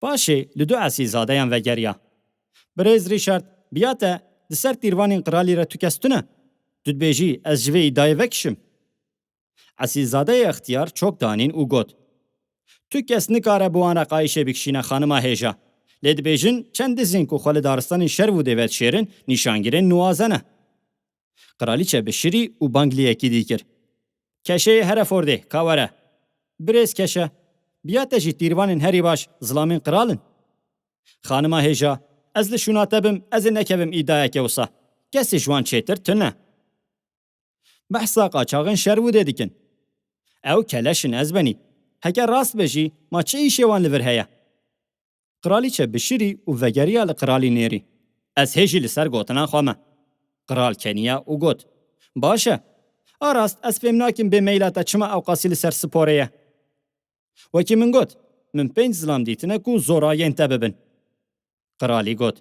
Paşê li du esîlzadeyan vegeriya. Birêz Rîşard, biya te, di ser tîrvanên qralî re tu kes tune? Tu dibêjî ez ji vê îdayê vekişim? Esîlzadeyê extiyar çok danîn û got, Tu kes nikare bi wan re qayîşê bikişîne, xanima hêja. Lê dibêjin, çend dizên ku xwe li daristanên Şervûdê vedişêrin, nîşangirên nuwaze ne. Qralîçe bişirî û bang li yekî dî kir. Keşeyê Herefordê, ka were. Birêz Keşe, biya te jî tîrvanên herî baş zilamên qral in? Xanima hêja, ez li şûna te bim, ez ê nekevim îdayeke wisa. Kesê ji wan çêtir tune. Behsa qaçaxên Şervûdê dikin. Ew keleş in ezbenî. Heke rast be jî, ma çi îşê wan li vir heye? Qralîçe bişirî û vegeriya li qralî nêrî. Ez hê jî li ser gotina xwe me. Qral keniya û got, Baş e. A rast, ez fêm nakim bê meyla te çima ewqasî li ser siporê ye. Wekî min got, min pênc zilam dîtine ku zora yên te bibin. Qralî got,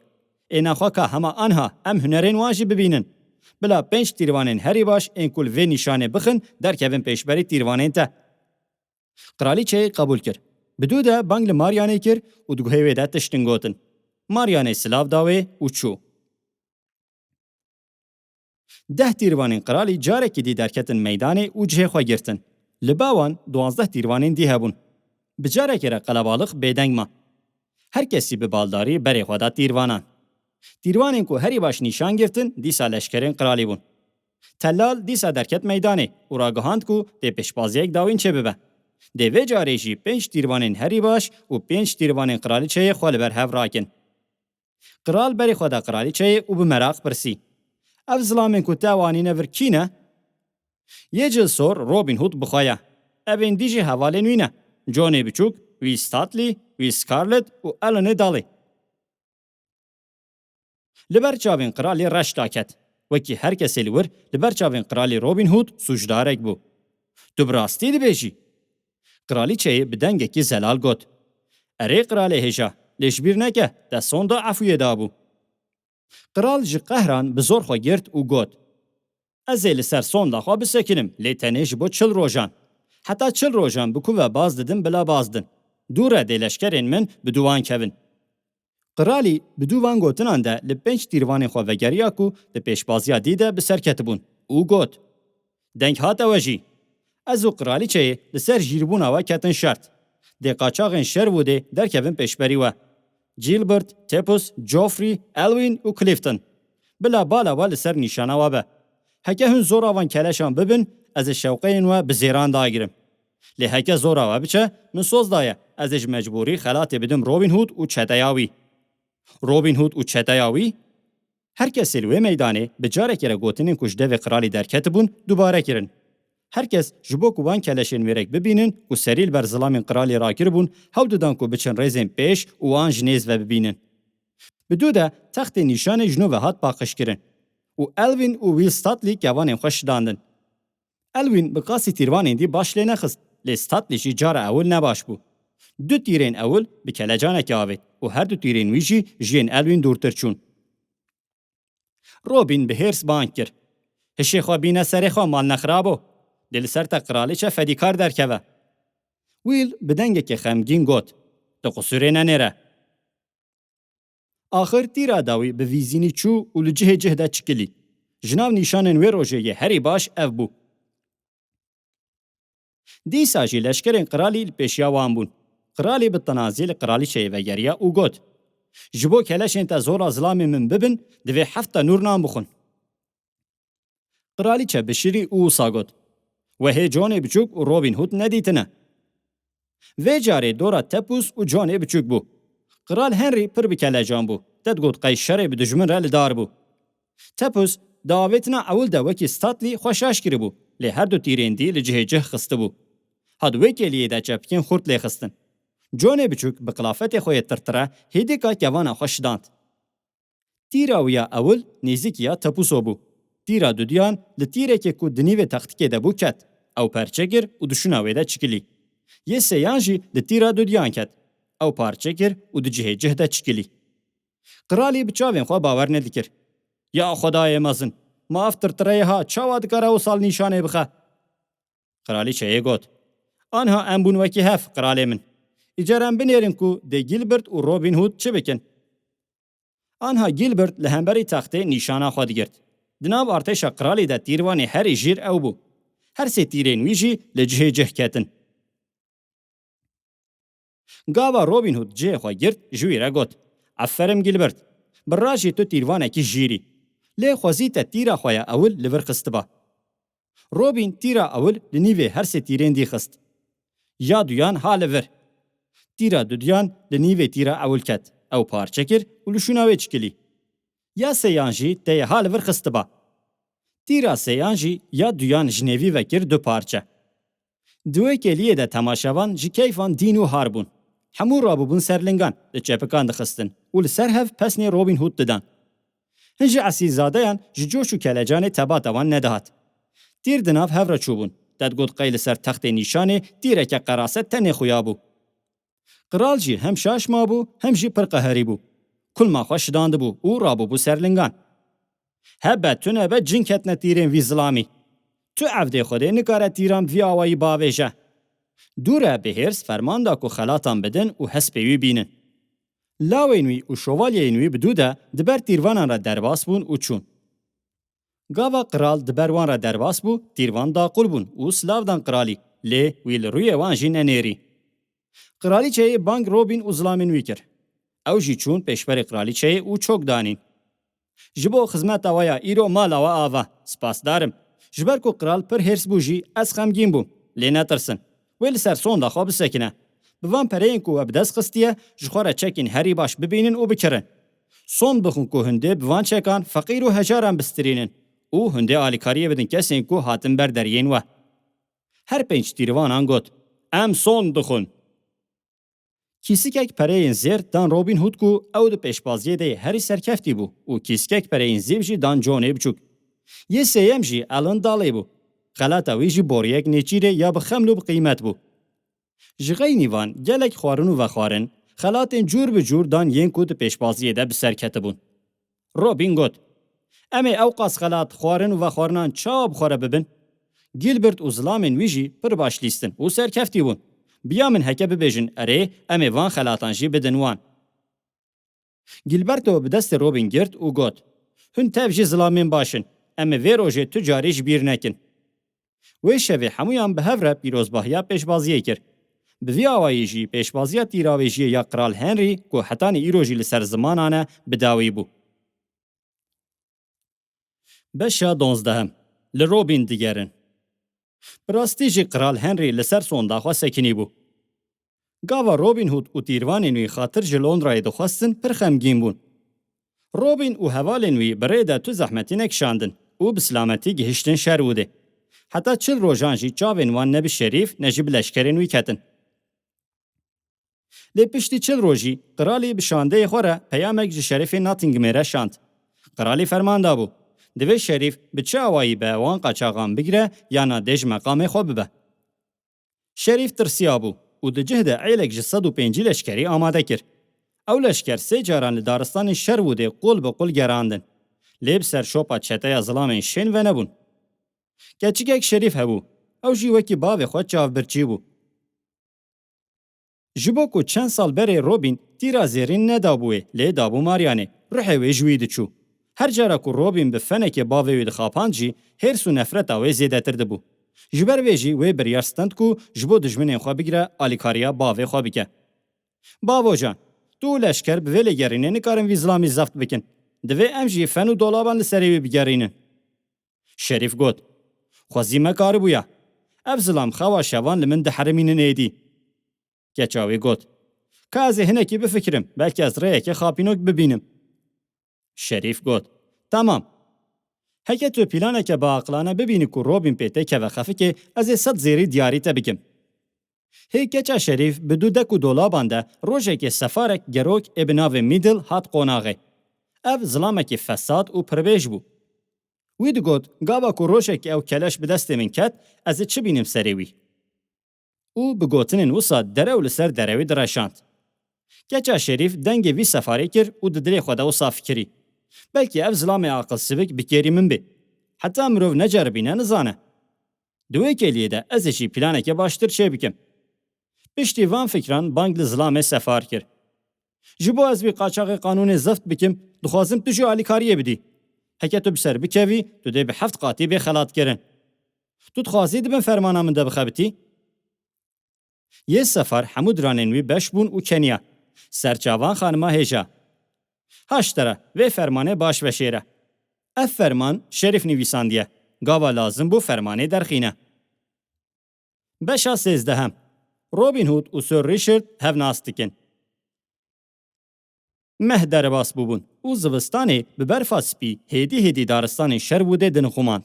Ê nexwe ka hema anha em hunerên wan jî bibînin. Bila pênc tîrvanên herî baş ên ku li vê nîşanê bixin derkevin pêşberî tîrvanên te. Qralîçeyê qebûl kir. Bi dû de bang li Maryanê kir û di guhê wê de tiştin gotin. Maryanê silav da wê û çû. Deh tîrvanên qralî carekî dî derketin meydanê û cihê xwe girtin. Li ba wan duwazdeh tîrvanên dî hebûn. Bi carekê re qelebalix bêdeng ma. Her kesî bi baldarî berê xwe da tîrvanan. Tîrvanên ku herî baş nîşan girtin, dîsa leşkerên qralî bûn. Tellal dîsa derket meydanê û ragihand ku dê pêşbaziyek dawîn çêbibe. Dê vê carê jî pênc tîrvanên herî baş û pênc tîrvanên qralîçeyê xwe li ber hev rakin. Qral berê xwe da qralîçeyê û bi meraq pirsî, Ev zilamên ku te ew anîne vir kî ne? Yê cil sor Robin Hood bi xwe ye. Evên dî jî hevalên wî ne. Johnê biçûk, wî Statli, wî Scarlet û Alanê Dalê. Li ber çavên qralê reş daket. Wekî her kesê li wir li ber çavên qralê Robin Hood sûcdarek bû. Tu bi rastî dibêjî? Qralîçeyê bi dengekî zelal got, Erê qralê hêja, lê ji bîr neke, te sonda efûyê dabû. Qral ji qehran bi zor xwe girt û got, Ez ê li ser sonda xwe bisekinim, lê tenê ji bo çil rojan. Heta çil rojan bi ku ve baz didim bila baz din. Dû re dê leşkerên min bi dû wan kevin. Qiralî bi dû van gotinan de li pênc tîrvanên xwe vegeriya ku di pêşbaziya dî de bi ser ketibûn û got, Deng hate we jî. Ez û qiralîçeyê li ser jîrbûna we ketin şert. Dê qaçaxên şer û dê derkevin pêşberî we. Gilbert, Tepus, Geoffrey, Elwin û Clifton. Bila bala we li ser nîşana we be. Heke hûn zora van keleşan bibin, ez ê şewqeyên we bi zêran dagirim. Lê heke zora we biçe, min soz daye, ez ê ji mecbûrî xelatê bidim Robin Hood û çeteya wî. Robin Hood û çeteya wî? Her kesê li wê meydanê bi carekê re gotinên ku ji devê qiralî derketibûn, dubare kirin. Her kes ji bo ku van keleşên mêrek bibînin ku serî li ber zilamên qiralê rakiribûn, hewl didan ku biçin rêzên pêş û wan ji nêz ve bibînin. Bi dû de textê nîşanê ji nû ve hat paqijkirin û Elwin û Will Stuteley kevanên xwe şidandin. Elwin bi qasî tîrvanên dî baş lê nexist, lê Stuteley jî cara ewil ne baş bû. Du tîrên ewil bi kelecanekê avêt û her du tîrên wî jî ji yên Elwin dûrtir çûn. Robin bi hêrs bang kir, Hişê xwe bîne serê xwe, mal nexirabo. Dê li ser te qiralîçe fedîkar derkeve. Will bi dengekê xemgîn got, Tu qisûrê nenêre. Axir tîra dawî bi vîzînî çû û li cihê cih de çikilî. Ji nav nîşanên wê rojê yê herî baş ev bû. Dîsa jî leşkerên qiralî li pêşiya wan bûn. Qiralî bi tinazî li qiralîçeyê vegeriya û got, Ji bo keleşên te zora zilamê min bibin, divê heft tenûr nan bixwin. Qiralîçe bişirî û wisa got, We hê Conê Biçûk û Robin Hood nedîtine. Vê carê dora Tepûs û Conê Biçûk bû. Qral Henry pir bi kelecan bû. Te digot qey şerê bi dijmin re li dar bû. Tepûs di avêtina ewil de wekî Stuteley xwe şaş kiribû, lê her du tîrên dî li cihê cih xistibû. Hat wê kêliyê de çepikên xurt lê xistin. Conê Biçûk bi qilafetê xwe yê tirtire hêdîka kevana xwe şidand. Tîra wî ya ewil nêzîkî ya Tepûso bû. Tîra dudiyan li tîrekê ku di nîvê textikê de bû ket. Ew perçe kir û di şûna wê de çikilî. Yê sêyan jî di tîra dudiyan ket. Ew parçe kir û di cihê cih de çikilî. Qiralî bi çavên xwe bawer nedikir. Ya Xwedayê mezin, ma ev tirtireyê ha çawa dikare wisa li nîşanê bixe? Qiralîçeyê got, Anha em bûn wekî hev, qiralê min. Îcar em binêrin ku dê Gilbert û Robin Hood çi bikin. Anha Gilbert li hemberî textê nîşana xwe digirt. Di nav artêşa qiralî de tîrvanê herî jîr ew bû. Her sê tîrên wî jî li cihê cih ketin. Gava Robin Hood cihê xwe girt, ji wî re got, Aferin Gilbert, bi rajî tu tîrvanekî jîr î. Lê xwezî te tîra xwe ya ewil li vir xistiba. Robin tîra ewil li nîvê her sê tîrên dî xist. Ya duyan ha li vir. Tîra dudiyan li nîvê tîra ewil ket. Ew parçe kir û li şûna wê çikilî. Ya sêyan jî te yê ha li vir xistiba. Tîra sêyan jî ya duyan ji nêvî ve kir du parçe. Di wê kêliyê de temaşevan ji keyfan dîn û har bûn. Hemû rabûbûn ser lingan, di çepikan dixistin û li ser hev pesnê Robin Hood didan. Hin ji esîrzadeyan ji coş û kelecanê tebata wan nedihat. Tîr di nav hev re çûbûn. Te digot qey li ser textê nîşanê tîreke qeraset tenê xuya bû. Qral jî hem şaş mabû, hem jî pir qeherî bû. Kulma xwe şidandibû û rabûbû ser lingan. Hebe tune be cin ketine tîrên vî zilamî. Tu evdê Xwedê nikare tîran bi vî awayî bavêje. Dû re bi hêrs ferman da ku xelatan bidin û hespê wî bînin. Lawên wî û şovalyeyên wî bi dû de di ber tîrvanan re derbas bûn û çûn. Gava qral di ber wan re derbas bû, tîrvan daqul bûn û silav dan qralî, lê wî li rûyê wan jî nenêrî. Qralîçeyê bang Robîn û zilamên wî kir. Ew jî çûn pêşberê qralîçeyê û çok danîn. Ji bo xizmeta we ya îro mala we ava. Spasdar im. Ji ber ku qral pir hêrs bû jî, ez xemgîn bûm. Lê netirsin. Wê li ser sonda xwe bisekine. Bi van pereyên ku we bi dest xistiye, ji xwe re çekên herî baş bibînin û bikirin. Sond bixwin ku hundê bi van çekan feqîr û hejaran bistirînin û hundê alîkariyê bidin kesên ku hatin ber deriyên we. Her pênc tîrvanan got, Em sond dixwin. Kîsikek pereyên zêr dan Robîn Hûd ku ew di pêşbaziyê de yê herî serkeftî bû û kîsikek pereyên zîv jî dan Conê Biçûk. Yê sêyem jî Alan Dalê bû. Xelata wî jî boriyek nêçîrê ya bi xeml û bi qîmet bû. Ji xeynî van gelek xwarin û vexwarin, xelatên cûr bi cûr dan yên ku di pêşbaziyê de bi ser ketibûn. Robin got, "Em ê ewqas xelat, xwarin û vexwarinan çawa bi xwe re bibin?" Gilbert û zilamên wî jî pir baş lîstin û serkeftî bûn. "Biya min heke bibêjin, erê, em ê van xelatan jî bidin wan." Gilberto bi destê Robin girt û got, "Hûn tev jî zilamên baş in. Em ê vê rojê tu carî ji bîr nekin." Wê şevê hemûyan bi hev re pîrozbahiya pêşbaziyê kir. Bi vî awayî jî pêşbaziya tîravêjiyê ya Qral Henry ku hetanî îro jî li ser zimanan e, bi dawî bû. Beşa donzdehim. Li Robin digerin. Bi rastî jî Qral Henry li ser sonda xwe sekinî bû. Gava Robin Hood û tîrvanên wî xatir ji Londrayê dixwestin, pir xemgîn bûn. Robin û hevalên wî bi rê de tu zehmetî nekişandin û bi silametî gihiştin Sherwoodê. Heta çil rojan jî çavên wan ne bi Şerîf ne jî bi leşkerên wî ketin. Lê piştî çil rojî qiralî bi şandeyê xwe re peyamek ji Şerîfê Nottinghamê re şand. Qiralî ferman dabû, divê Şerîf bi çi awayî be wan qaçaxan bigire yana dê ji meqamê xwe bibe. Şerîf tirsiyabû û di cih de êlek ji sed û pêncî leşkerî amade kir. Ew leşker sê caran li daristanên Sherwoodê qul bi qul gerandin. Lê bi ser şopa çeteya zilamên Şên venebûn. Keçikek Şerîf hebû. Ew jî wekî bavê xwe çavbirçî bû. Ji bo ku çend sal berê Robin tîra zêrîn nedabû wê, lê dabû Marianê, ruhê wê ji wî diçû. Her cara ku Robin bi fenekê bavê wî dixapand jî, hêrs û nefreta wê zêdetir dibû. Ji ber vê jî wê biryar stend ku ji bo dijminên xwe bigire, alîkariya bavê xwe bike. "Bavocan, tu û leşker bi vê lêgerînê nikarin vî zilamî zeft bikin. Divê em jî fen û dolaban li serê wî bigerînin." Şerîf got, "Xwezî me karibûya. Ev zilam xewa şevan li min diherimînin êdî." Keça wî got, "Ka ez ê hinekî bifikirim, belkî ez rêyeke xapînok bibînim." Şerîf got, "Temam. Heke tu planeke biaqilane bibînî ku Robin pê têkeve xefikê, ez ê sed zêrî diyarî te bikim." Hê keça Şerîf bi du dek û dolaban de rojekê sefarek gerok ê bi navê Middle hat qonaxê. Ev zilamekî fesad û pirbêj bû. Wî digot, "Gava ku rojekê ew keleş bi destê min ket, ez ê çi bînim serê wî?" Û bi gotinên wisa derew li ser derewê direşand. Keça Şerîf dengê vî sefarê kir û di dilê xwe de wisa fikirî, "Belkî ev zilamê aqilsivik bi kêrî min bê. Heta mirov neceribîne, nizane. Di wê kêliyê de ez ê jî planeke baştir çêbikim." Piştî van fikran bang li zilamê sefar kir. "Ji bo ez wî qaçaxê qanûnê zeft bikim, dixwazim tu jî alîkariyê bidî. Heke tu bi ser bikevî, tu dê bi heft qatî bê xelatkirin. Tu dixwazî di bin fermana min de bixebitî?" Yê sefar hemû diranên wî beş bûn û keniya. Serçavan xanima hêja. "Ha ji te re, vê fermanê baş veşêre. Ev ferman Şerîf nivîsandiye. Gava lazim bû fermanê derxîne." Beşa sêzdehim. Robin Hood û Sir Richard hev nas dikin. Meh derebas bûbûn û zivistanê bi berfa spî hêdî hêdî daristanên Sherwoodê dinixumand.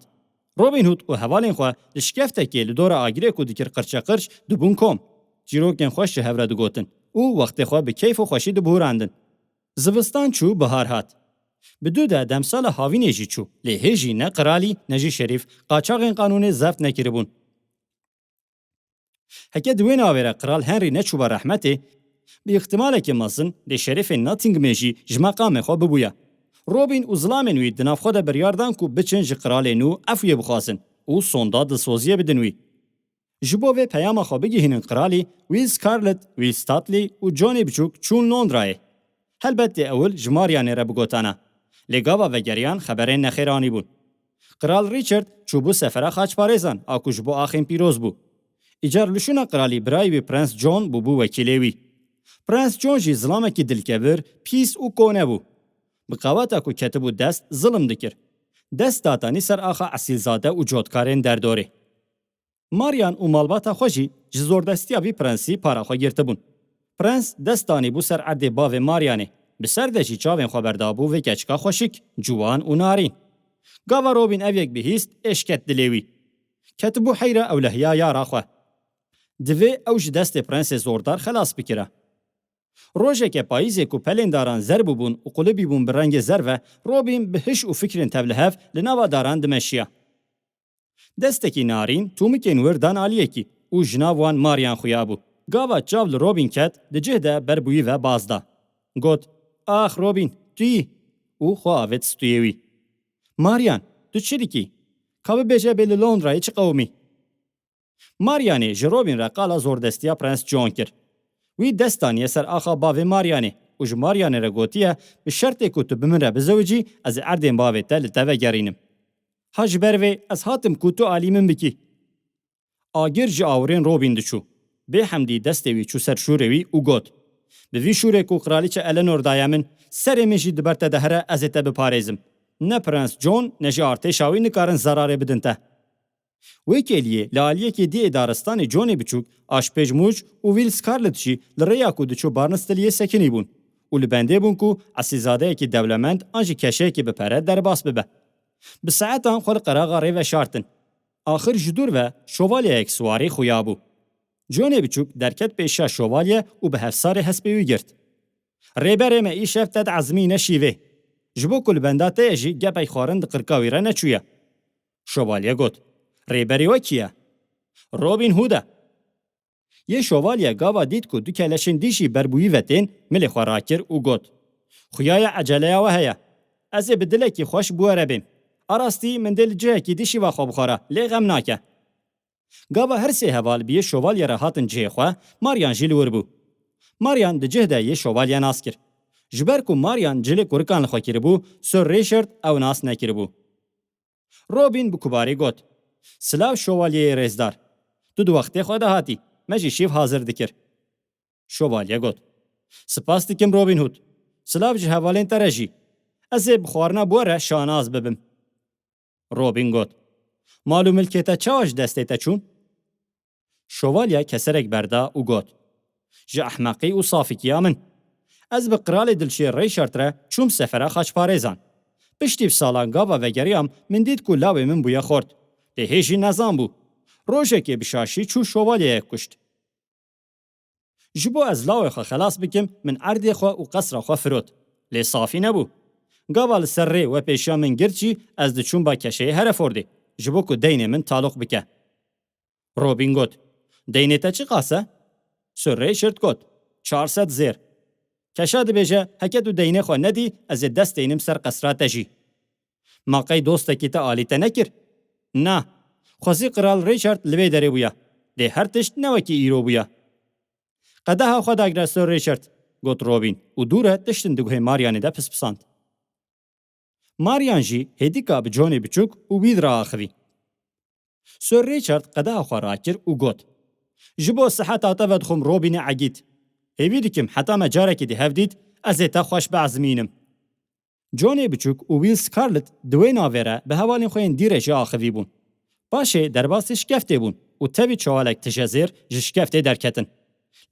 Robin Hood û hevalên xwe li şikeftekê li dora agirê ku dikir qirçeqirç dibûn kom. Çîrokên xweş ji hev re digotin û wextê xwe bi keyf û xweşî dibihurandin. Zivistan çû, bihar hat. Bi dû de demsala havînê jî çû, lê hê jî ne qiralî ne jî Şerîf qaçaxên qanûnê zeft nekiribûn. Heke di wê navê re Qral Henry neçûba rehmetê, bi îhtimalekî mezin dê Şerîfê Nottinghamê jî ji meqamê xwe bibûya. Robin û zilamên wî di nav xwe de biryar dan ku biçin ji qiralê nû efwiyê bixwazin û sonda dilsoziyê bidin wî. Ji bo vê peyama xwe bigihînin qiralî, Will Scarlett, Will Studley û Johnny biçûk çûn Londrayê. Helbet tê ewil ji Marianê re bigotana. Lê gava vegeriyan xeberên nexêr anîbûn. Qral Richard çûbû sefera xaçparêzan a ku ji bo axên pîroz bû. Îcar li şûna qiralî birayê wî Prens John bûbû wekîlê wî. Prens John jî zilamekî dilkevir, pîs û kone bû. Bi qeweta ku ketibû dest, zilim dikir. Dest datanî ser axa esîlzade û cotkarên derdorê. Marian û malbata xwe jî ji zordestiya vî prensî para xwe girtibûn. Prens dest danîbû ser erdê bavê Marianê, bi ser de jî çavên xwe berdabû vê keçika xweşik, ciwan û narîn. Gava Robin ev yek bihîst, êş ket dilê wî. Ketibû heyra ewlehiya yara xwe. Divê ew ji destê prensê zordar xelas bikira. Rojeke payîzê ku pelên daran zer bûbûn û qulibî bûn bi rengê zerve, Robin bi hiş û fikrên tevlihev li nava daran dimeşiya. Destekî narîn, tûmikên wir dan aliyekî û ji nav wan Marian xuya bû. Gava çav li Robin ket, di cih de ber bi wî ve baz da. Got, "Ax Robin, tu yî?" û xwe avêt stûyê wî. Marian, tu çi dikî? Ka bibêje bê li Londrayê çi qewimî? Marianê ji Robin re qala zordestiya Prens John kir. Wî dest daniye ser axa bavê Marianê û ji Marianê re gotiye, bi şertê ku tu bi min re bizewicî, ez ê erdên bavê te li te vegerînim. Ha ji ber vê ez hatim ku tu alî min bikî. Agir ji awirên Robin diçû. Bêhemdî destê wî çû ser şûrê wî û got, bi vî şûrê ku Qiralîçe Eleanor daye min, serê min jî di ber te de here ez ê te biparêzim. Ne Prens John ne jî artêşa wî nikarin zerarê bidin te. Wê kêliyê li aliyekî dî ê daristanê Johnê Biçûk, Aşpêj Mûç û Will Scarlet jî li rêya ku diçû Barnstiliyê sekinî bûn û li bendê bûn ku esîlzadeyekî dewlemend an jî keşeyekî bi pere derbas bibe. Bi saetan xwe li qeraxa rê veşartin. Axir ji dûr ve şovalyeyek siwarî xuya bû. Johnê Biçûk derket pêşiya şovalye û bi hevsarê hespê wî girt. Rêberê me îşev te diezimîne şîvê. Ji bo ku li benda te ye jî gepek xwarin di qirka wî re neçûye. Şovalye got, rêberê we kî ye? Robin Hood e. Yê şovalye gava dît ku du keleşên dî jî ber bi wî ve tên, milê xwe rakir û got, xuya ye eceleya we heye. Ez ê bi dilekî xweş bi we re bêm. A rastî min dê li cihekî dî şîva xwe bixwara, lê xem nake. Gava her sê heval bi yê şovalye re hatin cihê xwe, Marian jî li wir bû. Marian di cih de yê şovalye nas kir. Ji ber ku Marian cilê kurikan li xwe kiribû, Sir Richard ew nas nekiribû. Robin bi kubarî got, silav şovalyeyê rêzdar. Tu di wextê xwe de hatî, me jî şîv hazir dikir. Şovalye got, spas dikim Robin Hood. Silav ji hevalên te re jî. Ez ê bi xwarina bi we re şanaz bibim. Robin got, mal û milkê te çawa ji destê te çûn? Şovalye keserek berda û got, ji ehmeqî û safikiya min. Ez bi qiralê dilçiyê Richard re çûm sefera xaçparêzan. Piştî bi salan gava vegeriyam, min dît ku lawê min bûye xort. Lê hê jî nezan bû. Rojekê bi şaşî çû şovalyeyek kuşt. Ji bo ez lawê xwe xelas bikim, min erdê xwe û qesra xwe firot. Lê safî nebû. Gava li ser rê we pêşiya min girt jî, ez diçûm ba keşeyê Herefordê, ji bo ku deynê min taloq bike. Robin got, deynê te çiqas e? Sir Richard got, çar sed zêr. Keşa dibêje, heke tu deynê xwe nedî, ez ê dest deynim ser qesra te jî. Ma qey dostekî te alî te nekir? Na. Xwezî Qral Richard li vê derê bûya. Lê her tişt ne wekî îro bûya. Qedeha xwe dagire Sir Richard, got Robin û dû re tiştin di guhê Marianê de pispisand. Marian jî hêdîka bi Johnê Biçûk û Will re axivî. Sir Richard qedeha xwe rakir û got, ji bo siheta te vedixwim Robinê egît. Hêvî dikim heta me carekê dî hev dît, ez ê te xweş biezimînim. Johnê Biçûk û Will Scarlet di wê navê re bi hevalên xwe yên dî re jî axivî bûn. Paşê derbasî şikeftê bûn û tevî çawalek tije zêr ji şikeftê derketin.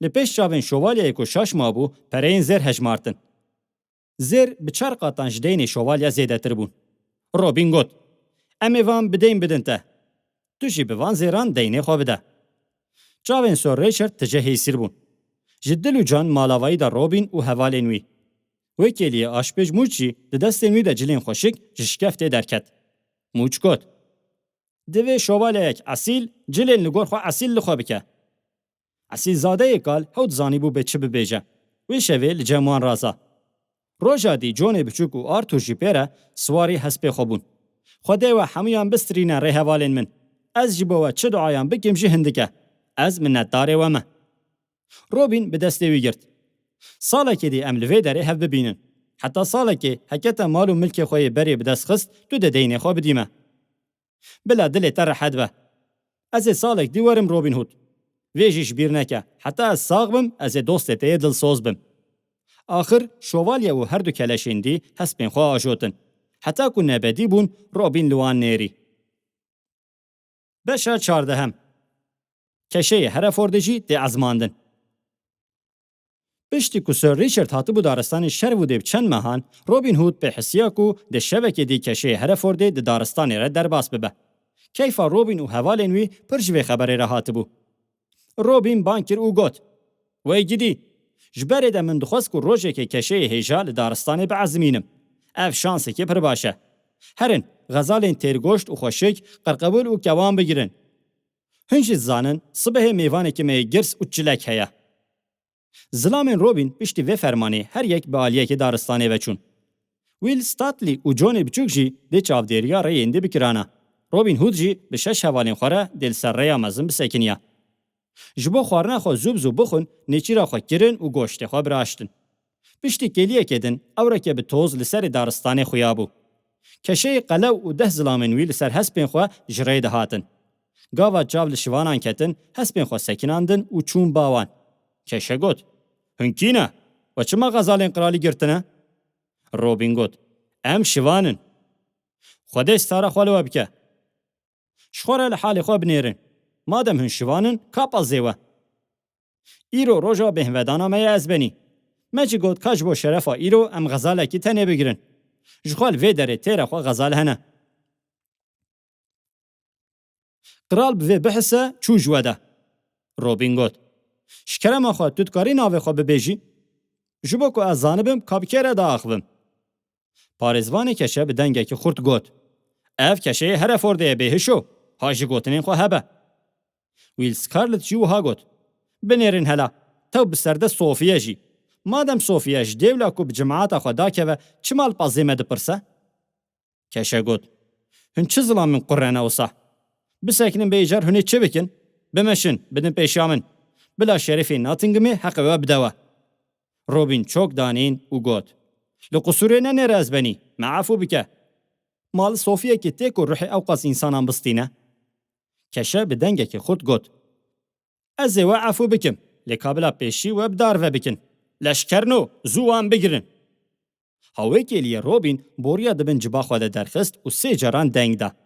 Li pêş çavên şovalyeyê ku şaş mabû, pereyên zêr hejmartin. Zêr bi çar qatan ji deynê şovalya zêdetir bûn. Robin got, em ê van bi deyn bidin te. Tu jî bi van zêran deynê xwe bide. Çavên Sir Richard tije hêsîr bûn. Ji dil û can malavayî de Robin û hevalên wî. Wê kêliyê Aşpêj Mûç jî di destên wî de cilên xweşik ji şikeftê derket. Mûç got, divê şovaleyek esîl cilên li gor xwe esîl li xwe bike. Esîlzadeyê kal hewt zanîbû bê çi bibêje. Wê şevê li cem wan raza. Roja dî Johnê Biçûk û Arthur jî pê re siwarî hespê xwe bûn. Xwedê we hemûyan bistirîne rê hevalên min. Ez ji bo we çi duayan bikim jî hindik e. Ez minnetdarê we me. Robin bi destê wî girt. Salekê dî em li vê derê hev bibînin. Heta salekê heke te mal û milkê xwe yê berê bi dest xist, tu dê deynê xwe bidî me. Bila dilê te rehet be. Ez ê salek dî werim Robin Hood. Vê jî ji bîr neke. Heta ez sax bim, ez ê dostê te yê dilsoz bim. Axir şovalye û her du keleşên dî hespên xwe ajotin. Heta ku nebedî bûn, Robin li wan nêrî. Beşa çardehem. Keşeyê Herefordê jî tê ezmandin. Piştî ku Sir Richard hatibû daristanê Sherwoodê bi çend mehan, Robin Hood pê hisiya ku dê şevekê dî keşeyê Herefordê di daristanê re derbas bibe. Keyfa Robin û hevalên wî pir ji vê xeberê re hatibû. Robin bang kir û got, wey gidî! Ji berê de min dixwest ku rojekê keşeyê hêja li daristanê biezimînim. Ev şansekê pir baş e. Herin, xezalên têrgoşt û xweşik, qirqebûl û kewan bigirin. Hûn jî dizanin, sibehê mêvanekî me yê girs û çilek heye. Zilamên Robin piştî vê fermanê her yek bi aliyekê daristanê ve çûn. Will Startley û Johnê biçûk jî dê çavdêriya rêyên dê bikirana. Robin Hood jî bi şeş hevalên xwe re dê li ser rêya mezin bisekiniya. Ji bo xwarina xwe zû bi zû bixwin, nêçîra xwe kirin û goştê xwe biraştin. Piştî kêliyekê din, ewreke bi toz li serê daristanê xuya bû. Keşeyê qelew û deh zilamên wî li ser hespên xwe ji rê dihatin. Gava çav li şivanan ketin, hespên xwe sekinandin û çûn ba wan. Keşe got, Hûn kî ne? We çima xezalên qiralî girtine? Robin got, Em şivan in. Xwedê stara xwe li we bike. Ji xwe re li halê xwe binêrin. Madem hûn şivan in, ka pezê we? Îro roja bêhnvedana me ye ezbenî. Me jî got ka ji bo şerefa îro em xezalekî tenê bigirin. Ji xwe li vê derê têra xwe xezal hene. Qral bi vê bihise çû ji we de. Robin got, Ji kerema xwe tu dikarî navê xwe bibêjî? Ji bo ku ez zanibim ka bi kê re diaxivim. Parêzvanê keşe bi dengekî xurt got, Ev keşeyê Herefordê ye bêhişo, ha ji gotinên xwe hebe. Will Scarlet jî wiha got, Binêrin hela, tew bi serde Sofiye jî. Madem Sofiye ji dêwla ku bi cemaeta xwe dakeve, çima li pezê me dipirse? Keşe got, Hûn çi zilamên qurre ne wisa? Bisekinin bê îcar hûn ê çi bikin? Bimeşin, bidin pêşiya min. Bila şerîfê Nottinghamê heqê we bide we. Robin çok danîn û got, Li qusûrê nenêre ezbenî, me efû bike. Ma li Sofiyekê tê ku ruhê ewqas însanan bistîne? Keşe bi dengekî xurt got, Ez ê we efû bikim, lê ka bila pêşî we bi dar ve bikin. Leşkerno, zû wan bigirin. Hawêkêliyê Robin boriya di bin ciba xwe de derxist û sê caran deng da.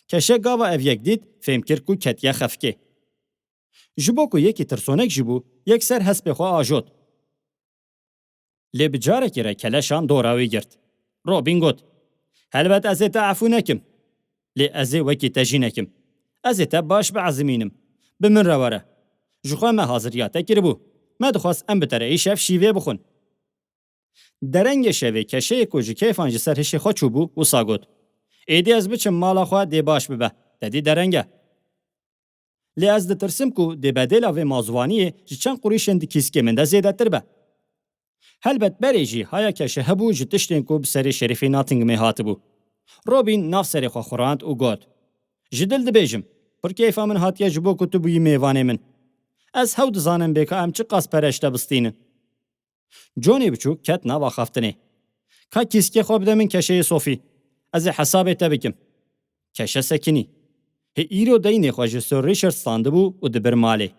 Keşe gava ev yek dît, fêm kir ku ketiye xefkê. Ji bo ku yekî tirsonek jî bû, yekser hespê xwe ajot. Lê bi carekî re keleşan dora wî girt. Robin got, Helbet ez ê te efû nekim. Lê ez ê wekî te jî nekim. Ez ê te baş biezimînim. Bi min re were. Ji xwe me haziriya te kiribû. Me dixwest em bi te re îşev şîvê bixwin. Derengê şevê keşeyê ku ji keyfan ji ser hişê xwe çûbû, wisa got, Êdî ez biçim mala xwe dê baş bibe. Te dî dereng e. Lê ez ditirsim ku dê bedêla vê mazûvaniyê ji çend qurîşên di kîskê min de zêdetir be. Helbet berê jî haya keşe hebû ji tiştên ku bi serê şerîfê Nottinghamê hatibû. Robin nav serê xwe xurand û got, Ji dil dibêjim, pir keyfa min hatiye ji bo ku tu bûyî mêvanê min. Ez hew dizanim bê ka em çiqas pere ji te bistînin. Johnê biçûk ket nav axaftinê. Ka kîskê xwe bide min keşeyê Sofî. Ez ê hesabê te bikim. Keşe sekinî. Hê îro deynê xwe ji Sir Richard standibû û dibir malê.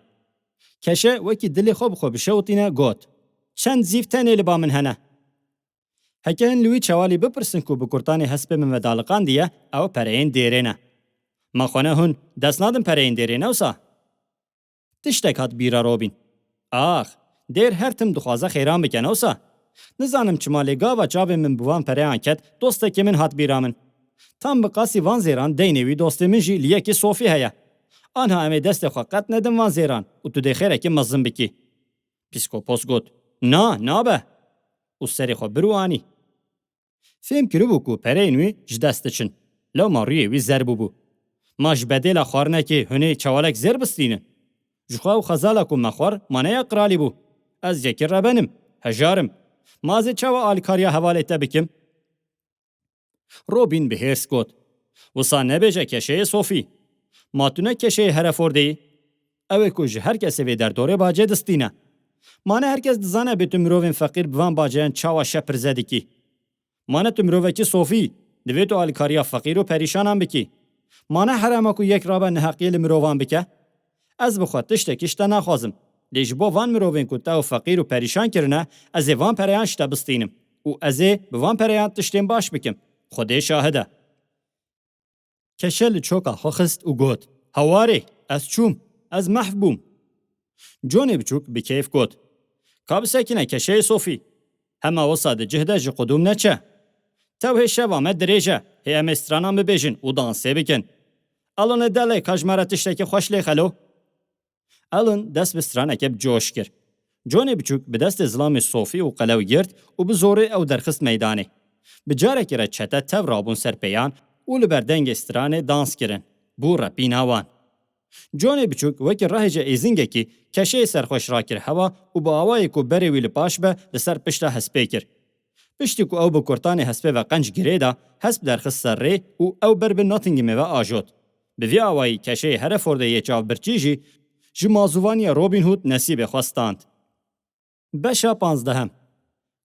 Keşe wekî dilê xwe bi xwe bişewitîne got, Çend zîv tenê li ba min hene. Heke hin li wî çewalî bipirsin ku bi kurtanê hespê min ve daliqandiye, ew pereyên dêrê ne. Ma xwe ne hûn dest nadin pereyên dêrê ne wisa? Tiştek hat bîra Robîn. Ax, dêr her tim dixwaze xêran bike, ne wisa? Nizanim çima lê gava çavê min bi van pereyan ket, dostekê min hat bîra min. Tam bi qasî van zêran deynê wî dostê min jî li yekê Sofî heye. Anha em ê destê xwe qet nedin van zêran û tu dê xêrekê mezin bikî. Pîskopos got, Na, nabe! Û serê xwe bir û anî. Fêm kiribû ku pereyên wî ji dest diçin. Lewma rûyê wî zer bûbû. Ma ji bedêla xwarinekê hunê çewalek zêr bistînin? Ji xwe ew xezala ku me xwar ma ne ya qiralî bû. Ez yekî rebenim, hejar im. Ma ez ê çawa alîkariya hevalê te bikim? Robîn bi hêrs got, Wisa nebêje keşeyê Sofî. Ma tu ne keşeyê Herefordê yî? Ew ê ku ji her kesê vê derdorê bacê distîne. Ma ne her kes dizane bê tu mirovên feqîr bi van baceyan çawa şepirze dikî? Ma ne tu mirovekî Sofî, divê tu alîkariya feqîr û perîşanan bikî? Ma ne herema ku yek rabe neheqiyê li mirovan bike? Ez bi xwe tiştekî ji te naxwazim. Lê ji bo van mirovên ku te ew feqîr û perîşan kirine, ez ê van pereyan ji te bistînim. Û ez ê bi van pereyan tiştên baş bikim. Xwedê şahid e. Keşe li çoka xwe xist û got, Hewarê, ez çûm, ez mehv bûm. Conê biçûk bi keyf got, Ka bisekine keşeyê Sofî. Hema wisa di cih de ji qudûm neçe. Tew hê şeva me dirêj e, hê em ê stranan bibêjin û dansê bikin. Alonê delê ka ji me re tiştekî xweş lê xelo. Alan dest bi straneke bi coş kir. Conê biçûk bi destê zilamê Sofî û qelew girt û bi zorê ew derxist meydanê. Bi carekê re çete tev rabûn ser pêyan û li ber dengê stranê dans kirin. Bû repîna wan. Conê biçûk wekî rehêje êzingekî keşeyê serxweş rakir hewa û bi awayê ku berê wî li paş be li ser pişta hespê kir. Piştî ku ew bi kurtanê hespê ve qenc girê da, hesp derxist ser rê û ew ber bi Nottinghamê ve ajot. Bi vî awayî keşeyê Herefordê yê çavbirçî jî ji mazûvaniya Robin Hood nesîbê xwe stand. Beşa panzdehim.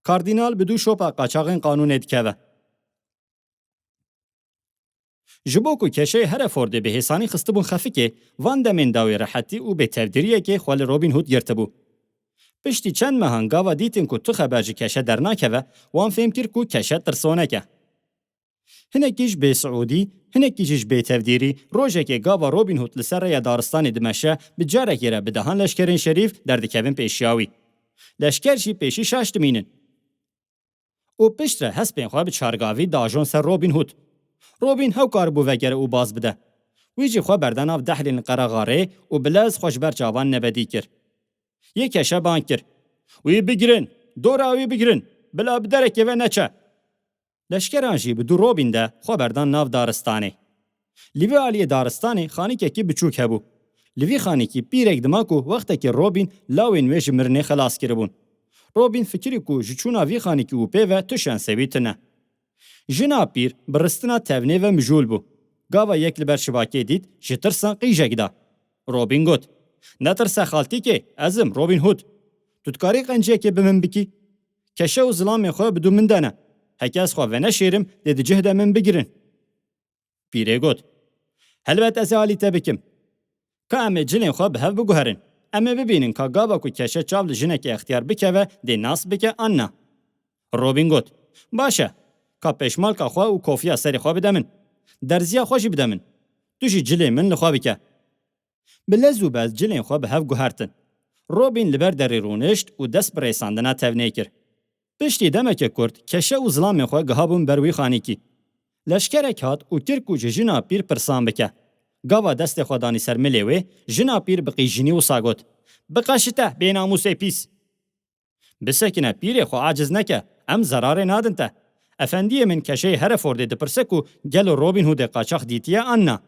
Kardînal bi du şopa qaçaxên qanûnê dikeve. Ji bo ku keşeyê Herefordê bi hêsanî xistibûn xefikê, van demên dawî rehetî û bêtevdîriyekê xwe li Robin Hood girtibû. Piştî çend mehan gava dîtin ku tu xeber ji keşe dernakeve, wan fêm kir ku keşe tirsonek e. Hinekî ji bêsiûdî, hinekî jî ji bêtevdîrî, rojekê gava Robin Hood li ser rêya daristanê dimeşe, bi carekê re bi dehan leşkerên şerîf derdikevin pêşiya wî. Leşker jî pêşî şaş dimînin. Û piştre hespên xwe bi çargavî dajon ser Robin Hood. Robin hew karibû vegere û baz bide. Wî jî xwe berde nav dehlên li qeraxa rê û bi lez xwe ji ber çavan nebedî kir. Yê keşe bang kir. Wî bigirin! Dora wî bigirin! Bila bi derekê ve neçe! Leşkeran jî bi du Robin de xwe berdan nav daristanê. Li vî aliyê daristanê xanîkekî biçûk hebû. Li vî xanîkî pîrek dima ku wextekî Robin lawên wê ji mirinê xelas kiribûn. Robin fikirî ku ji çûna vî xanîkî û pê ve tu şensê wî tune. Jina pîr bi ristina tevnê ve mijûl bû. Gava yek li ber şibakê dît, ji tirsan qîjek da. Robin got, "Netirse xaltîkê, ez im Robin Hood. Tu dikarî qenciyekê bi min bikî? Keşe û zilamê xwe bi dû min de ne. Heke ez xwe veneşêrim, dê di cih de min bigirin." Pîrê got, "Helbet ez ê alî te bikim. Ka em ê cilên xwe bi hev biguherin. Em ê bibînin ka gava ku keşe çav li jinekê extiyar bikeve, dê nas bike an na." Robin got, "Baş e. Ka pêşmalka xwe û kofiya serê xwe bide min. Derziya xwe jî bide min. Tu jî cilên min li xwe bike." Bi lez û bez cilên xwe bi hev guhertin. Robin li ber derê rûnişt û dest bi rêsandina tevnê kir. Piştî demeke kurt keşe û zilamê xwe gihabûn ber wî xanîkî. Leşkerek hat û kir ku ji jina pîr pirsan bike. Gava destê xwe danî ser milê wê, jina pîr bi qîjinî wisa got, "Biqeşite, bênamûsê pîs! Bisekine pîrê, xwe aciz neke, em zerarê nadin te. Efendiyê min keşeyê Herefordê dipirse ku gelo Robin Hoodê qaçax dîtiye an na?"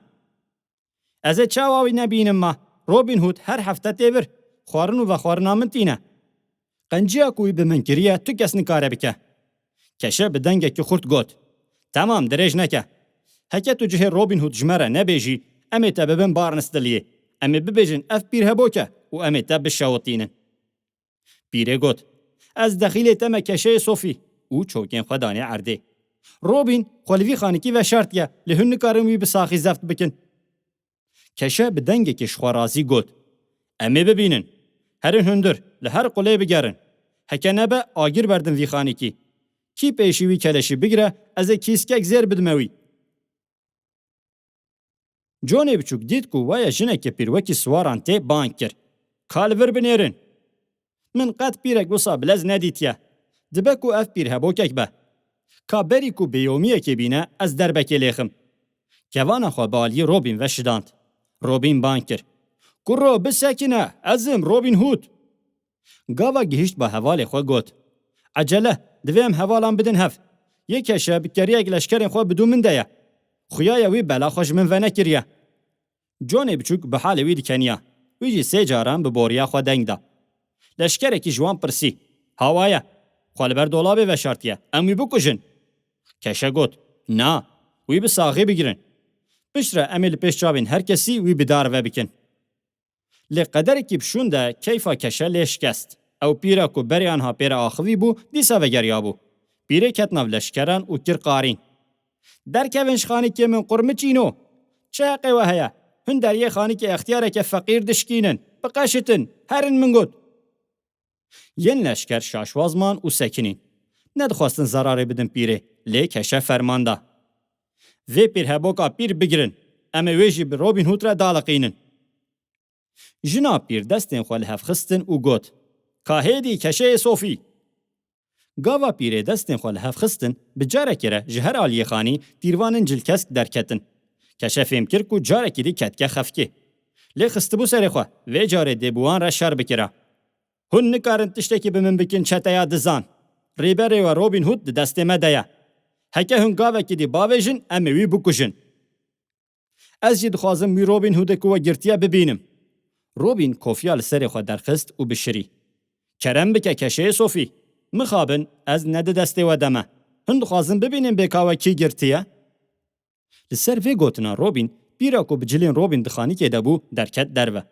"Ez ê çawa wî nebînim ma? Robin Hood her hefte tê vir. Xwarin û vexwarina min tîne. Qenciya ku wî bi min kiriye tu kes nikare bike." Keşe bi dengekî xurt got, "Temam, dirêj neke. Heke tu cihê Robin Hood ji me re nebêjî, em ê te bibin Barnstilliyê. Em ê bibêjin ev pîr hebok e û em ê te bişewitînin." Pîrê got, "Ez dexîlê te me keşeyê Sofî." Û çokên xwe danê erdê. "Robin xwe li vî xanîkî veşartiye, lê hûn nikarin wî bi saxî zeft bikin." Keşe bi dengekî ji xwe razî got, "Em ê bibînin. Herin hundir, li her qulê bigerin. Heke nebe, agir berdin vî xanîkî. Kî pêşî wî keleşî bigire, ez ê kîskek zêr bidime wî." Conê biçûk dît ku waya jinekê pîr wekî siwaran tê, bang kir, "Ka li vir binêrin! Min qet pîrek wisa bi lez nedîtiye. Dibe ku ev pîr hebokek be. Ka berî ku bêyomiyekê bîne, ez derbekê lêxim." Kevana xwe bi aliyê Robin ve şidand. Robin bang kir, "Kuro, bisekine, ez im Robin Hood." Gava gihişt ba hevalê xwe got, "Ecele, divê em hevalan bidin hev. Yê keşe bi keriyek leşkerên xwe bi dû min de ye. Xuya ye wî bela xwe ji min venekiriye." Conê biçûk bi halê wî dikeniya. Wî jî sê caran bi boriya xwe deng da. Leşkerekî ji wan pirsî, "Hawa ye? Xwe li ber dolabê veşartiye. Em wî bikujin." Keşe got, "Na, wî bi saxî bigirin. Piştre em ê li pêş çavên her kesî wî bi dar ve bikin." Lê qederekî bi şûn de keyfa keşe lê şikest. Ew pîra ku berê anha pê re axivî bû, dîsa vegeriyabû. Pîrê ket nav leşkeran û kir qarîn, "Derkevin ji xanîkê min, qurmiçîno! Çi heqê we heye? Hûn deriyê xanîkê extiyareke feqîr dişkînin. Biqeşitin, herin min got." Yên leşker şaşwaz man û sekinîn. Nedixwestin zerarê bidin pîrê, lê keşe ferman da, "Vê pîrheboka pîr bigirin. Em ê wê jî bi Robin Hood re daliqînin." Jina pîr destên xwe li hev xistin û got, "Ka hêdî keşeyê Sofî!" Gava pîrê destên xwe li hev xistin, bi carekê re ji her aliyê xanî tîrvanên cilkesk derketin. Keşe fêm kir ku carekî dî ketike xefkê. Lê xistibû serê xwe, vê carê dê bi wan re şer bikira. "Hûn nikarin tiştekî bi min bikin, çeteya dizan. Rêberê we Robin Hood di destê me de ye. Heke hûn gavekî dî bavêjin, em ê wî bikujin. Ez jî dixwazim wî Robin Hoodê ku we girtiye bibînim." Robin kofiya li serê xwe derxist û bişirî, "Kerem bike keşeyê Sofî. Mixabin, ez ne di destê we de me. Hûn dixwazin bibînin bê ka we kî girtiye? Li ser vê gotina Robîn, pîra ku bi cilên Robîn di xanîkê de bû, derket derve.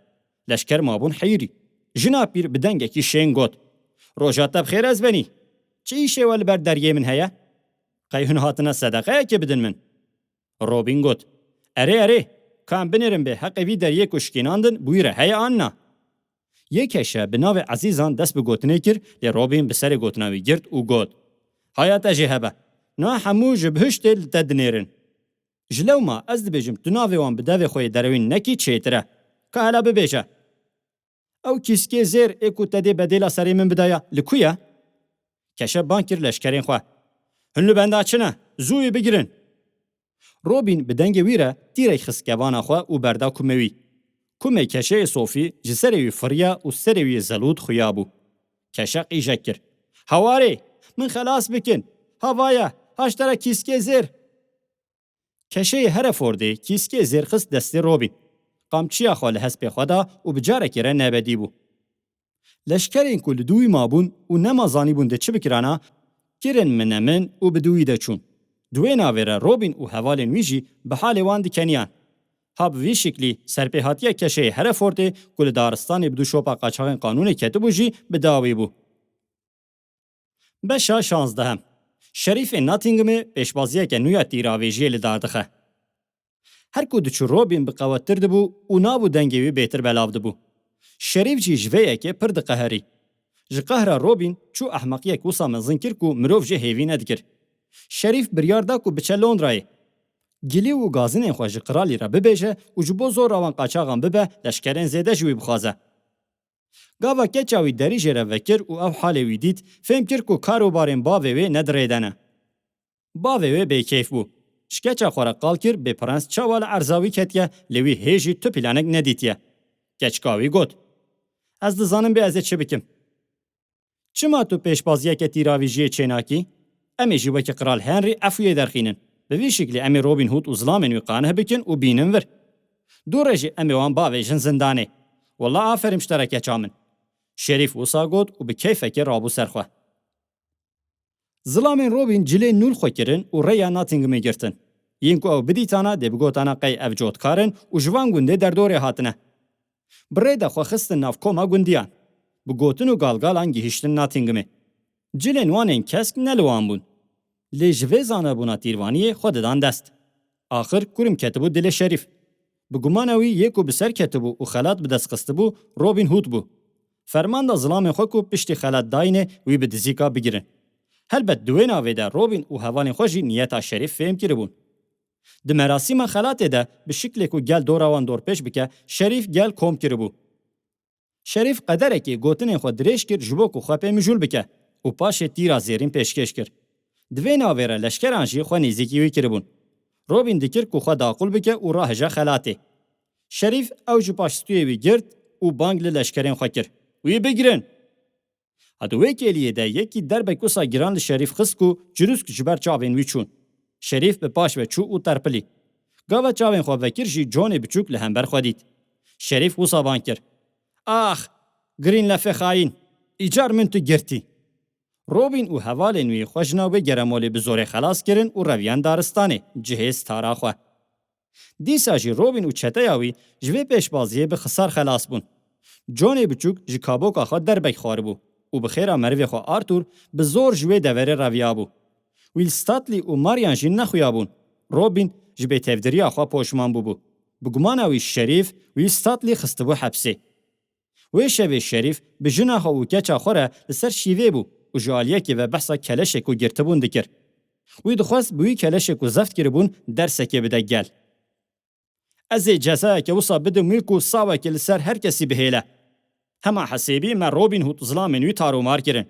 Leşker mabûn heyirî. Jina pîr bi dengekî şên got, "Roja te bi xêr ezbenî. Çi îşê we li ber deriyê min heye? Qey hûn hatine sedeqeyekê bidin min?" Robîn got, "Erê, erê, ka em binêrin bê heqê vî deriyê ku şikînandin bi wî re heye an na?" Yê keşe bi navê Ezîzan dest bi gotinê kir, lê Robîn bi serê gotina wî girt û got, "Haya te jê hebe. Na hemû ji bihiştê li te dinêrin. Ji lewma ez dibêjim tu navê wan bi devê xwe yê derewîn nekî çêtir e. Ka hela bibêje. Ew kîskê zêr ê ku te dê bedêla serê min bidaya, li ku ye?" Keşe bang kir leşkerên xwe, "Hûn li benda çi ne? Zû wî bigirin." Robîn bi dengê wî re tîrek xist kevana xwe û berda kumê wî. Kumê keşeyê Sofî ji serê wî firiya û serê wî zelût xuya bû. Keşe qîjek kir, "Hewarê, min xelas bikin! Hava ye, ha ji te re kîskê zêr!" Keşeyê Herefordê kîskê zêr xist destê Robîn. Qamçiya xwe li hespê xwe da û bi carekê re nebedî bû. Leşkerên ku li dû wî mabûn û nema zanîbûn dê çi bikirana, kirin minemin û bi dû wî de çûn. Di wê navê re Robîn û hevalên wî jî bi halê wan dikeniyan. Ha bi vî şiklî serpêhatiya keşeyê Herefordê ku li daristanê bi dû şopa qaçaxên qanûnê ketibû jî bi dawî bû. Beşa şazdehim. Şerîfê Nottinghamê pêşbaziyeke nû ya tîravêjiyê li dar dixe. Her ku diçû Robîn bi qewettir dibû û nabû dengê wî bêtir belav dibû. Şerîf jî ji vê yekê pir diqeherî. Ji qehra Robîn çû ehmeqiyek wisa mezin kir ku mirov jê hêvî nedikir. Şerîf biryar da ku biçe Londrayê. Gilî û gazinên xwe ji qiralî re bibêje û ji bo zora wan qaçaxan bibe, leşkerên zêde ji wî bixwaze. Gava keça wî derî jê re vekir û ew halê wî dît, fêm kir ku kar û barên bavê wê ne di rê de ne. Bavê wê bêkeyf bû. Ji keça xwe re qal kir bê prens çawa li erza wî ketiye, lê wî hê jî tu planek nedîtiye. Keçika wî got, "Ez dizanim bê ez ê çi bikim." "Çima tu pêşbaziyeke tîravîjiyê çênakî? Em ê jî wekî Qral Henry efûyê derxînin. Bi vî şiklî em ê Robin Hood û zilamên wî qanih bikin û bînin vir. Dû re jî em ê wan bavêjin zindanê. Wela aferîm ji te re keça min." Şerîf wisa got û bi keyfekê rabû ser xwe. Zilamên Robin cilê nû li xwe kirin û rêya Nottinghamê girtin. Yên ku ew bidîtana dê bigotana qey ev cotkar in û ji van gundê derdorê hatine. Bi rê de xwe xistin nav koma gundiyan. Bi gotin û galgalan gihiştin Nottinghamê. Cilên wan ên kesk ne li wan bûn. Lê ji vê zanebûna tîrvaniyê xwe didan dest. Axir kurim ketibû dilê Şerîf. Bi gumana wî yê ku bi ser ketibû û xelat bi dest xistibû, Robin Hood bû. Ferman da zilamên xwe ku piştî xelat dayînê wî bi dizîka bigirin. Helbet di wê navê de Robin û hevalên xwe jî niyeta Şerîf fêm kiribûn. Di merasîma xelatê de bi şiklê ku gel dora wan dorpêç bike, Şerîf gel kom kiribû. Şerîf qederekê gotinên xwe dirêj kir ji bo ku xwe pê mijûl bike û paşê tîra zêrîn pêşkêş kir. Di vê navê re leşkeran jî xwe nêzîkî wî kiribûn. Robin dikir ku xwe daqûl bike û rahije xelatê. Şerîf ew ji paş stûyê wî girt û bang li leşkerên xwe kir, "Wî bigirin!" Ha di wê kêliyê de yekî derbek wisa giran li Şerîf xist ku cirûsk ji ber çavên wî çûn. Şerîf bi paş ve çû û terpilî. Gava çavên xwe vekir jî Johnê biçûk li hember xwe dît. Şerîf wisa bang kir, "Ax, girîn lefê xayîn, îcar min tu girtî." Robin û hevalên wî xwe ji nav wê geremolê bi zorê xelas kirin û reviyan daristanê, cihê stara xwe. Dîsa jî Robin û çeteya wî ji vê pêşbaziyê bi xisar xelas bûn. Johnê biçûk ji kaboka xwe derbek xwaribû û bi xêra merivê xwe Arthur bi zor ji wê deverê reviyabû. Will Stutley û Marian jî nexuya bûn. Robin ji bêtevdiriya xwe poşman bûbû. Bi gumana wî Şerîf Will Stutley xistibû hepsê. Wê şevê Şerîf bi jina xwe û keça xwe re li ser şîvê bû û ji aliyekê ve behsa keleşê ku girtibûn dikir. Wî dixwest bi wî keleşê ku zeft kiribûn dersekê bide gel. "Ez ê cezayeke wisa bidim wî ku sawekê li ser her kesî bihêle. Hema hesêbî me Robin Hood zilamên wî tarûmar kirin.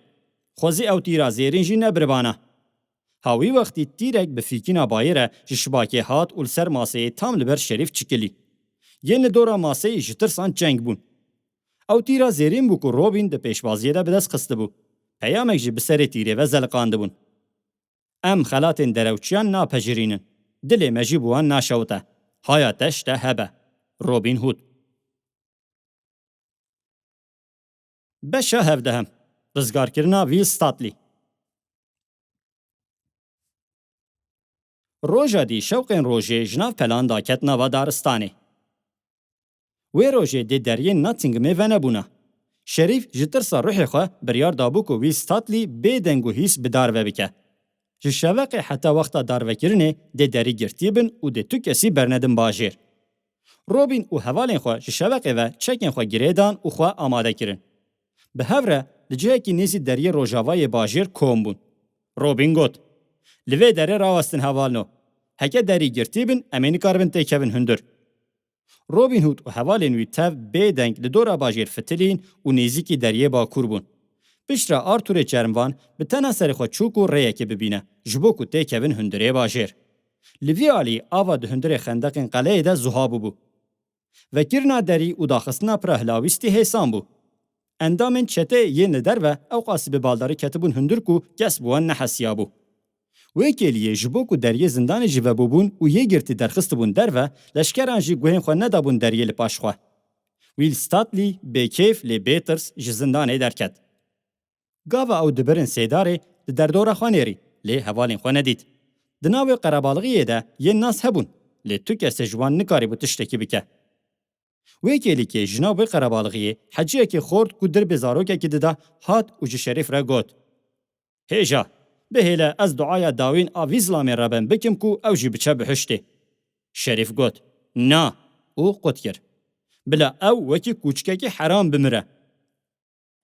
Xwezî ew tîra zêrîn jî nebiribana." Ha wî wextî tîrek bi fîkîna bayê re ji şibakê hat û li ser maseyê tam li ber Şerîf çikilî. Yên li dora maseyê ji tirsan çeng bûn. Ew tîra zêrîn bû ku Robin di pêşbaziyê de bi dest xistibû. Peyamek jî bi serê tîrê ve zeliqandibûn. "Em xelatên derewçiyan napejirînin. Dilê me jî bi wan naşewite. Haya te ji te hebe. Robin Hood." Beşa hevdehim. Rizgarkirina Will Stutley. Roja dî şewqên rojê ji nav pelan daket nava daristanê. Wê rojê dê deriyên Nottinghamê venebûna. Şerîf ji tirsa ruhê xwe biryar dabû ku wî Statley bê deng û hîs bi dar ve bike. Ji şeveqê heta wexta darvekirinê dê derî girtî bin û dê tu kesî bernedin bajêr. Robin û hevalên xwe ji şeveqê ve çekên xwe girê dan û xwe amade kirin. Bi hev re li cihekî nêzî deriyê rojava yê bajêr kom bûn. Robin got, "Li vê derê rawestin hevalno. Heke derî girtî bin, em ê nikaribin têkevin hundir." Robin Hood û hevalên wî tev bê deng li dora bajêr fitilîn û nêzîkî deriyê bakur bûn. Piştre Arthurê çermvan bi tena serê xwe çû ku rêyekê bibîne, ji bo ku têkevin hundirê bajêr. Li vî alî ava di hundirê xendeqên qeleyê de zuha bûbû. Vekirina derî û daxistina pira hilawîstî hêsan bû. Endamên çeteyê yên li derve ewqasî bi baldarî ketibûn hundir ku kes bi wan nehesiyabû. Wê kêliyê ji bo ku deriyê zindanê jî vebûbûn û yê girtî derxistibûn derve, leşkeran jî guhên xwe nedabûn deriyê li paş xwe. Will Statley bêkêf lê bêtirs ji zindanê derket. Gava ew dibirin sêdarê, di derdora xwe nêrî, lê hevalên xwe nedît. Di navê qerebalixiyê de yên nas hebûn, lê tu kesê ji wan nikarîbû tiştekî bike. Wê kêlîkê ji nav wê qerebalixiyê heciyekî xort ku dirbê zarokekî dida hat û ji Şerîf re got, "Hêja, bihêle ez duaya dawîn a vî zilamê re ben bikim ku ew jî biçe bihiştê." Şerîf got, "Na," û qut kir. "Bila ew wekî kûçikekî heram bimire."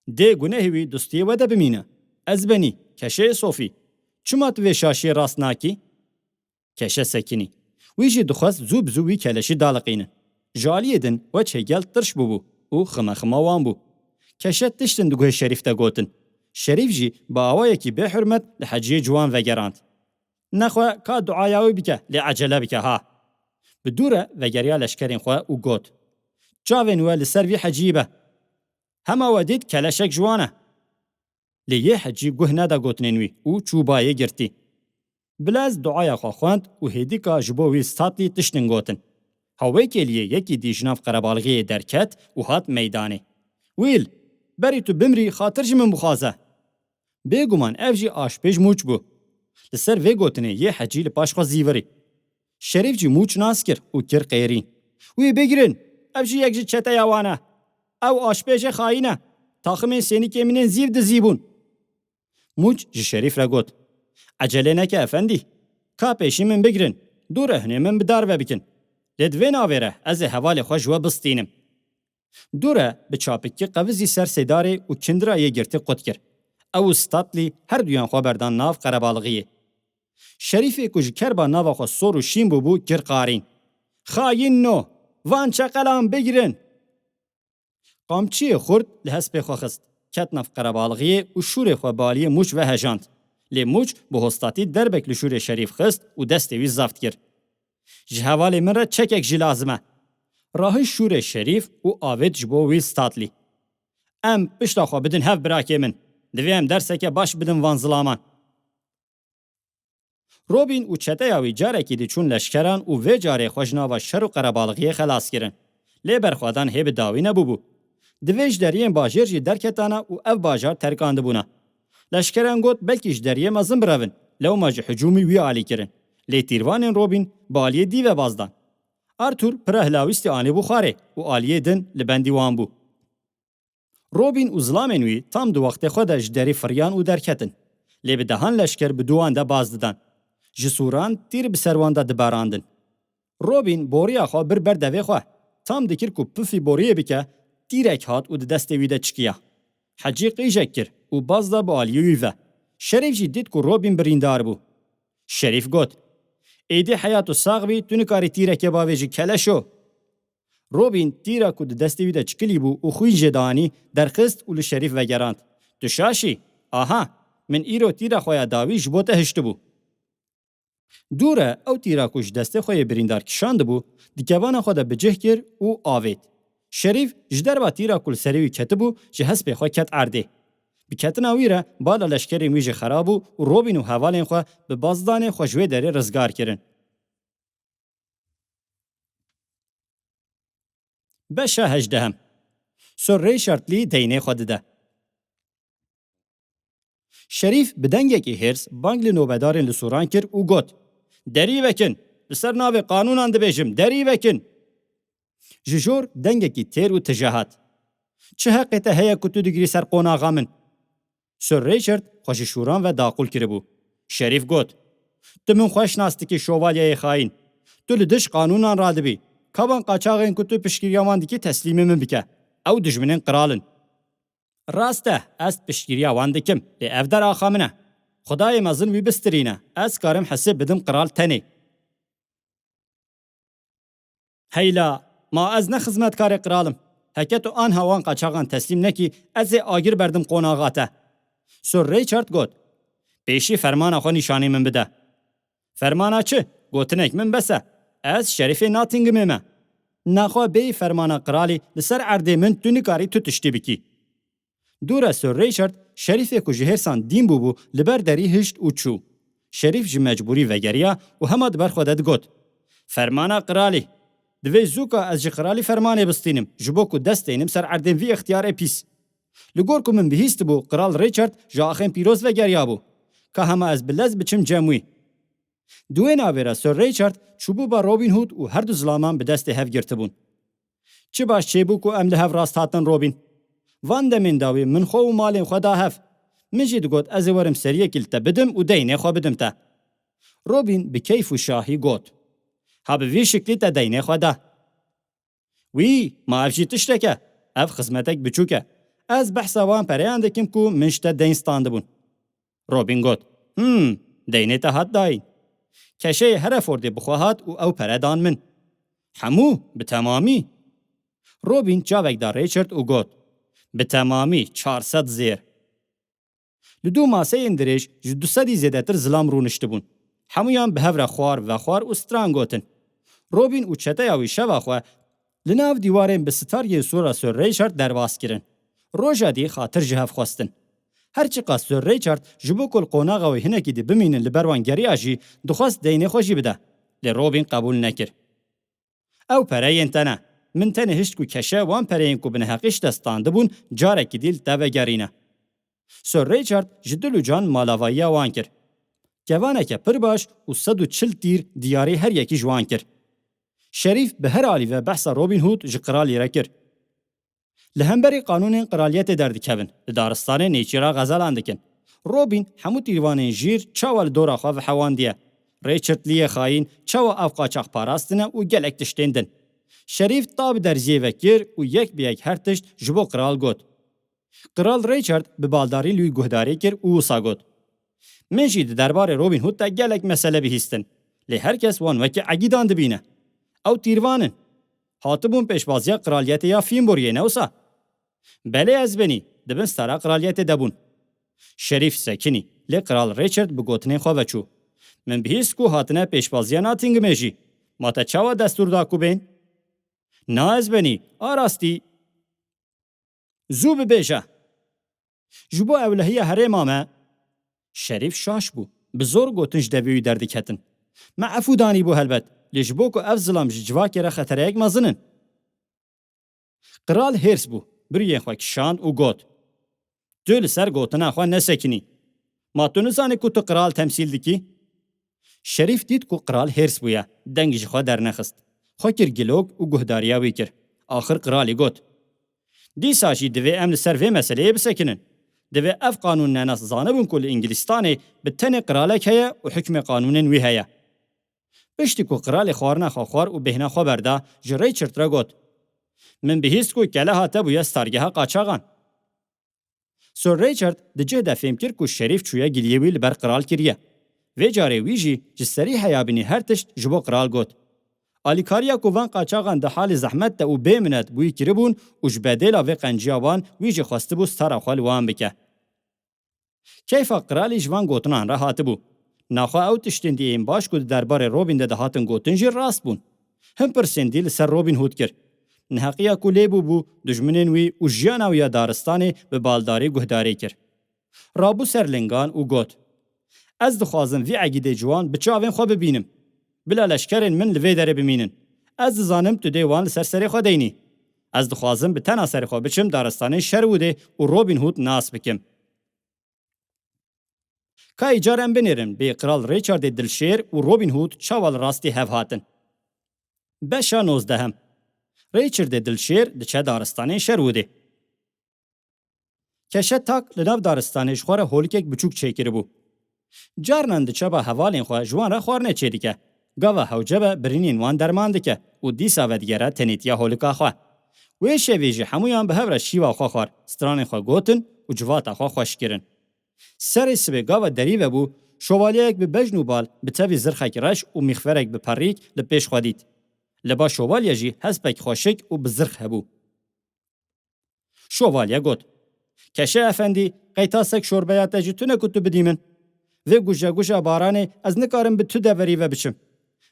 "Dê gunehê wî dustiyê we de bimîne. Ez benî, keşeyê Sofî. Çima tu vê şaşiyê rast nakî?" Keşe sekinî. Wî jî dixwest zû bi zû wî keleşî daliqînin. Ji aliyê din weçê gel tirş bûbû û xime xima wan bû. Keşe tiştin di guhê Şerîf de gotin. Şerîf jî bi awayekî bêhurmet li heciyê ciwan vegerand. "Nexwe ka duaya wî bike, lê ecele bike ha." Bi dû re vegeriya leşkerên xwe û got, "Çavên we li ser vî heciyî be. Hema we dît keleşek ji wan e." Lê yê hecî guh neda gotinên wî û çû bayê girtî. Bila ez duaya xwe xwend û hêdîka ji bo wî Statlî tiştin gotin. Hewê kêliyê yekî dî ji nav qerebalixiyê derket û hat meydanê. "Wîl, berî tu bimrî xatir ji min bixwaze." Bêguman ev jî aşpêj Mûç bû. Li ser vê gotinê yê hecî li paş xwe zîvirî. Şerîf jî Mûç nas kir û kir qêrîn. "Wî bigirin! Ev jî yek ji çeteya wan e. Ew aşpêjê xayîn e. Taximên sênîkê min ên zîv dizîbûn." Mûç ji Şerîf re got, "Ecelê neke efendî. Ka pêşî min bigirin. Dû re hunê min bi dar ve bikin. Lê di vê navê re ez ê hevalê xwe ji we bistînim." Dû re bi çapikî qevizî ser sêdarê û kindira yê girtî qut kir. Ew û Statlî her duyan xwe berdan nav qerebalixiyê. Şerîfê ku ji kerba nava xwe sor û şîn bûbû, kir qarîn. "Xayîn no! Van çeqelan bigirin!" Qamçiyê xurt li hespê xwe xist, ket nav qerebalixiyê û şûrê xwe baliyê Mûç ve hejand. Lê Mûç bi hostatî derbek li şûrê Şerîf xist û destê wî zeft kir. "Ji hevalê min re çekek jî lazim e." Rahişt şûrê Şerîf û avêt ji bo wî Statlî. "Em pişta xwe bidin hev birakê min. Divê em derseke baş bidin van zilaman." Robin û çeteya wî carekî dî çûn leşkeran û vê carê xwe ji nava şer û qerebalixiyê xelas kirin. Lê berxwedan hê bi dawî nebûbû. Di vê ji deriyên bajêr jî derketana û ev bajar terkandibûna. Leşkeran got, "Belkî ji deriyê mezin birevin." Lewma ji hicûmî wî alî kirin. Lê tîrvanên Robin bi aliyê dî ve baz dan. Arthur pira hilawîstî anîbû xwarê û aliyê din li bendî wan bû. Robin û zilamên wî tam di wextê xwe de ji derî firiyan û derketin. Lê bi dehan leşker bi dû wan de baz didan. Ji sûran tîr bi ser wan de dibarandin. Robin boriya xwe bir ber devê xwe. Tam dikir ku pifî boriyê bike, tîrek hat û di destê wî de çikiya. Hecî qîjek kir û baz da bi aliyê wî ve. Şerîf jî dît ku Robin birîndar bû. Şerîf got, "Êdî heya tu sax bî, tu nikarî tîrekê bavêjî keleşo." Robin tîra ku di destê wî de çikilî bû û xwîn jê danî, derxist û li Şerîf vegerand. "Tu şaş î? Aha, min îro tîra xwe ya dawî ji bo te hiştibû." Dû re ew tîra ku ji destê xwe yê birîndar kişandibû, di kevana xwe de bi cih kir û avêt. Şerîf ji derba tîra ku li serê wî ketibû, ji hespê xwe ket erdê. Bi ketina wî re bala leşkerên wî jî xera bû û Robin û hevalên xwe bi bazdanê xwe ji wê derê rizgar kirin. Beşa hejdehem. Sir Richard Lee deynê xwe dide. Şerîf bi dengekî hêrs bang li nobedarên li sûran kir û got, Derî vekin! Li ser navê qanûnan dibêjim, derî vekin! Ji jor dengekî têr û tije hat. Çi heqê te heye ku tu digirî ser qonaxa min? Sir Richard xwe ji şûran ve daqûl kiribû. Şerîf got, "Tu min xweş nas dikî, şovalyeyê xayîn. Tu li dij qanûnan radibî. Ka van qaçaxên ku tu piştgiriya wan dikî teslîmê min bike. Ew dijminên qral in." "Rast e, ez piştgiriya wan dikim, lê ev der axa min e. Xwedayê mezin wî bistirîne, ez karim hesê bidim qral tenê." "Heyla, ma ez ne xizmetkarê qral im? Heke tu anha wan qaçaxan teslîm nekî, ez ê agir berdim qonaxa te." Sir Richard got, "Pêşî fermana xwe nîşanî min bide." "Fermana çi? Gotinek min bes e. Ez şerîfê Nottinghamê me." "Naxwe bêyî fermana qralî, li ser erdê min tu nikarî tu tiştî bikî." Dû re Sir Richard, şerîfê ku ji hêrsan dîn bûbû, li ber derî hişt û çû. Şerîf ji mecbûrî vegeriya û hema di ber xwe de digot, "Fermana qralî! Divê zûka ez ji qralî fermanê bistînim, ji bo ku dest tênim ser erdên vî ixtiyarê pîs." Li gor ku min bihîstibû qral Richard ji axên pîroz vegeriyabû, ka hema ez bi lez biçim cem wî. Di wê navê re Sir Richard çûbû ba Robin Hood û her du zilaman bi destê hev girtibûn. "Çi baş çêbû ku em li hev rast hatin, Robin. Van demên dawî min xwe û malên xwe da hev. Min jî digot ez ê werim seriyekî li te bidim û deynê xwe bidim te." Robin bi keyf û şahî got, "Ha bi vî şiklî te deynê xwe da." "Wî, ma ev jî tiştek e? Ev xizmetek biçûk e. Ez behsa wan pereyan dikim ku min ji te deyn standibûn." Robin got, "Hmm, deynê te hat dayîn." Keşeyê Herefordê bi xwe hat û ew pere dan min. "Hemû, bi temamî?" Robin çavek da Richard û got, "Bi temamî çar sed zêr." Li du maseyên dirêj ji du sedî zêdetir zilam rûniştibûn. Hemûyan bi hev re xwar, vexwar û stran gotin. Robin û çeteya wî şeva xwe li nav dîwarên bi sitaryên sor re Sir Richard derbas kirin. Roja dî xatir ji hev xwestin. Her çiqas Sir Richard ji bo ku li qonaxa wê hinekî dî bimînin li ber wan geriya jî, dixwest deynê xwe jî bide. Lê Robin qebûl nekir. "Ew pere yên te ne. Min tenê hişt ku keşe wan pereyên ku bi neheqî ji te standibûn carekî dî li te vegerîne." Sir Richard ji dil û can malavayiya wan kir. Kevaneke pir baş û sed û çil tîr diyarî her yekî ji wan kir. Şerîf bi her alî ve behsa Robin Hood ji qralî re kir. Li hemberî qanûnên qraliyetê derdikevin, li daristanê nêçîra xezelan dikin. Robin hemû tîrvanên jîr çawa li dora xwe vihewandiye. Richard liyê xayîn çawa ev qaçax parastine û gelek tiştên din. Şerîf ta bi derziyê ve kir û yek bi yek her tişt ji bo qral got. Qral Richard bi baldarî li wî guhdarî kir û wisa got, "Min jî di derbarê Robin Hood de gelek mesele bihîstin. Lê her kes wan wekî egîdan dibîne. Ew tîrvan in. Hatibûn pêşbaziya qraliyetê ya Fimbur yê, ne wisa?" "Belê ez benî, di bin stara qraliyetê de bûn." Şerîf sekinî, lê Qral Richard bi gotinên xwe ve çû. "Min bihîst ku hatine pêşbaziya Nottinghamê jî. Ma te çawa destûr da ku bên?" "Na ez benî, a rastî." "Zû bibêje." "Ji bo ewlehiya herêma me." Şerîf şaş bû. Bi zor gotin ji devê wî derdiketin. Me efû danîbû helbet, lê ji bo ku ev zilam ji civakê re xetereyek mezin in. Qral hêrs bû, biriyên xwe kişand û got, "Tu li ser gotina xwe nesekinî. Ma tu nizanî ku tu qral temsîl dikî?" Şerîf dît ku qral hêrs bûye, deng ji xwe dernexist. Xwe kir gilok û guhdariya wî kir. Axir qralî got, "Dîsa jî divê em li ser vê meseleyê bisekinin. Divê ev qanûnnenas zanibin ku li Îngilîstanê bi tenê qralek heye û hikmê qanûnên wî heye." Piştî ku qralê xwarina xwe xwar û bêhna xwe berda, ji Richard re got, "Min bihîst ku keleha te bûye stargeha qaçaxan." Sir Richard di cih de fêm kir ku Şerîf çûye giliyê wî li ber qral kiriye. Vê carê wî jî ji serî heyabînî her tişt ji bo qral got. Alîkariya ku van qaçaxan di halê zehmet de û bê minet bi wî kiribûn û ji bedêla vê qenciya wan wî jî xwestibû stara xwe li wan bike. Keyfa qralî ji van gotinan re hatibû. Naxwe ew tiştên dî yên baş ku di derbarê Robin de dihatin gotin jî rast bûn. Hin pirsên dî li ser Robin Hood kir. Neheqiya ku lê bûbû, dijminên wî û jiyana wî ya daristanê bi baldarî guhdarî kir. Rabû ser lingan û got, "Ez dixwazim vî egîdê ciwan bi çavên xwe bibînim. Bila leşkerên min li vê derê bimînin. Ez dizanim tu dê wan li ser serê xwe deynî. Ez dixwazim bi tena serê xwe biçim daristanên Sherwoodê û Robin Hood nas bikim." Ka îcar em binêrin bê Qral Richardê Dilşêr û Robin Hood çawa li rastî hev hatin. Beşa nozdehim. Richardê Dilşêr diçe daristanê Sherwoodê. Keşe Tak li nav daristanê ji xwe re holikek biçûk çêkiribû. Carnan diçe ba hevalên xwe ji wan re xwarine çêdike. Gava hewce be birînên wan derman dike û dîsa vedigere tenêtiya holika xwe. Wê şevê jî hemûyan bi hev re şîva xwe xwar, stranên xwe gotin û civata xwe xweş kirin. Serê sibê gava derî vebû, şovalyeyek bi bejn û bal, bi tevî zirxek reş û mîxferek bi perîk li pêş xwe dît. Li ba şovalye jî hespek xweşik û bi zirx hebû. Şovalye got: "Keşe efendî, qey tasek şorbeya te jî tune ku tu bidî min? Vê guja guja baranê ez nikarim bi tu deverî ve biçim.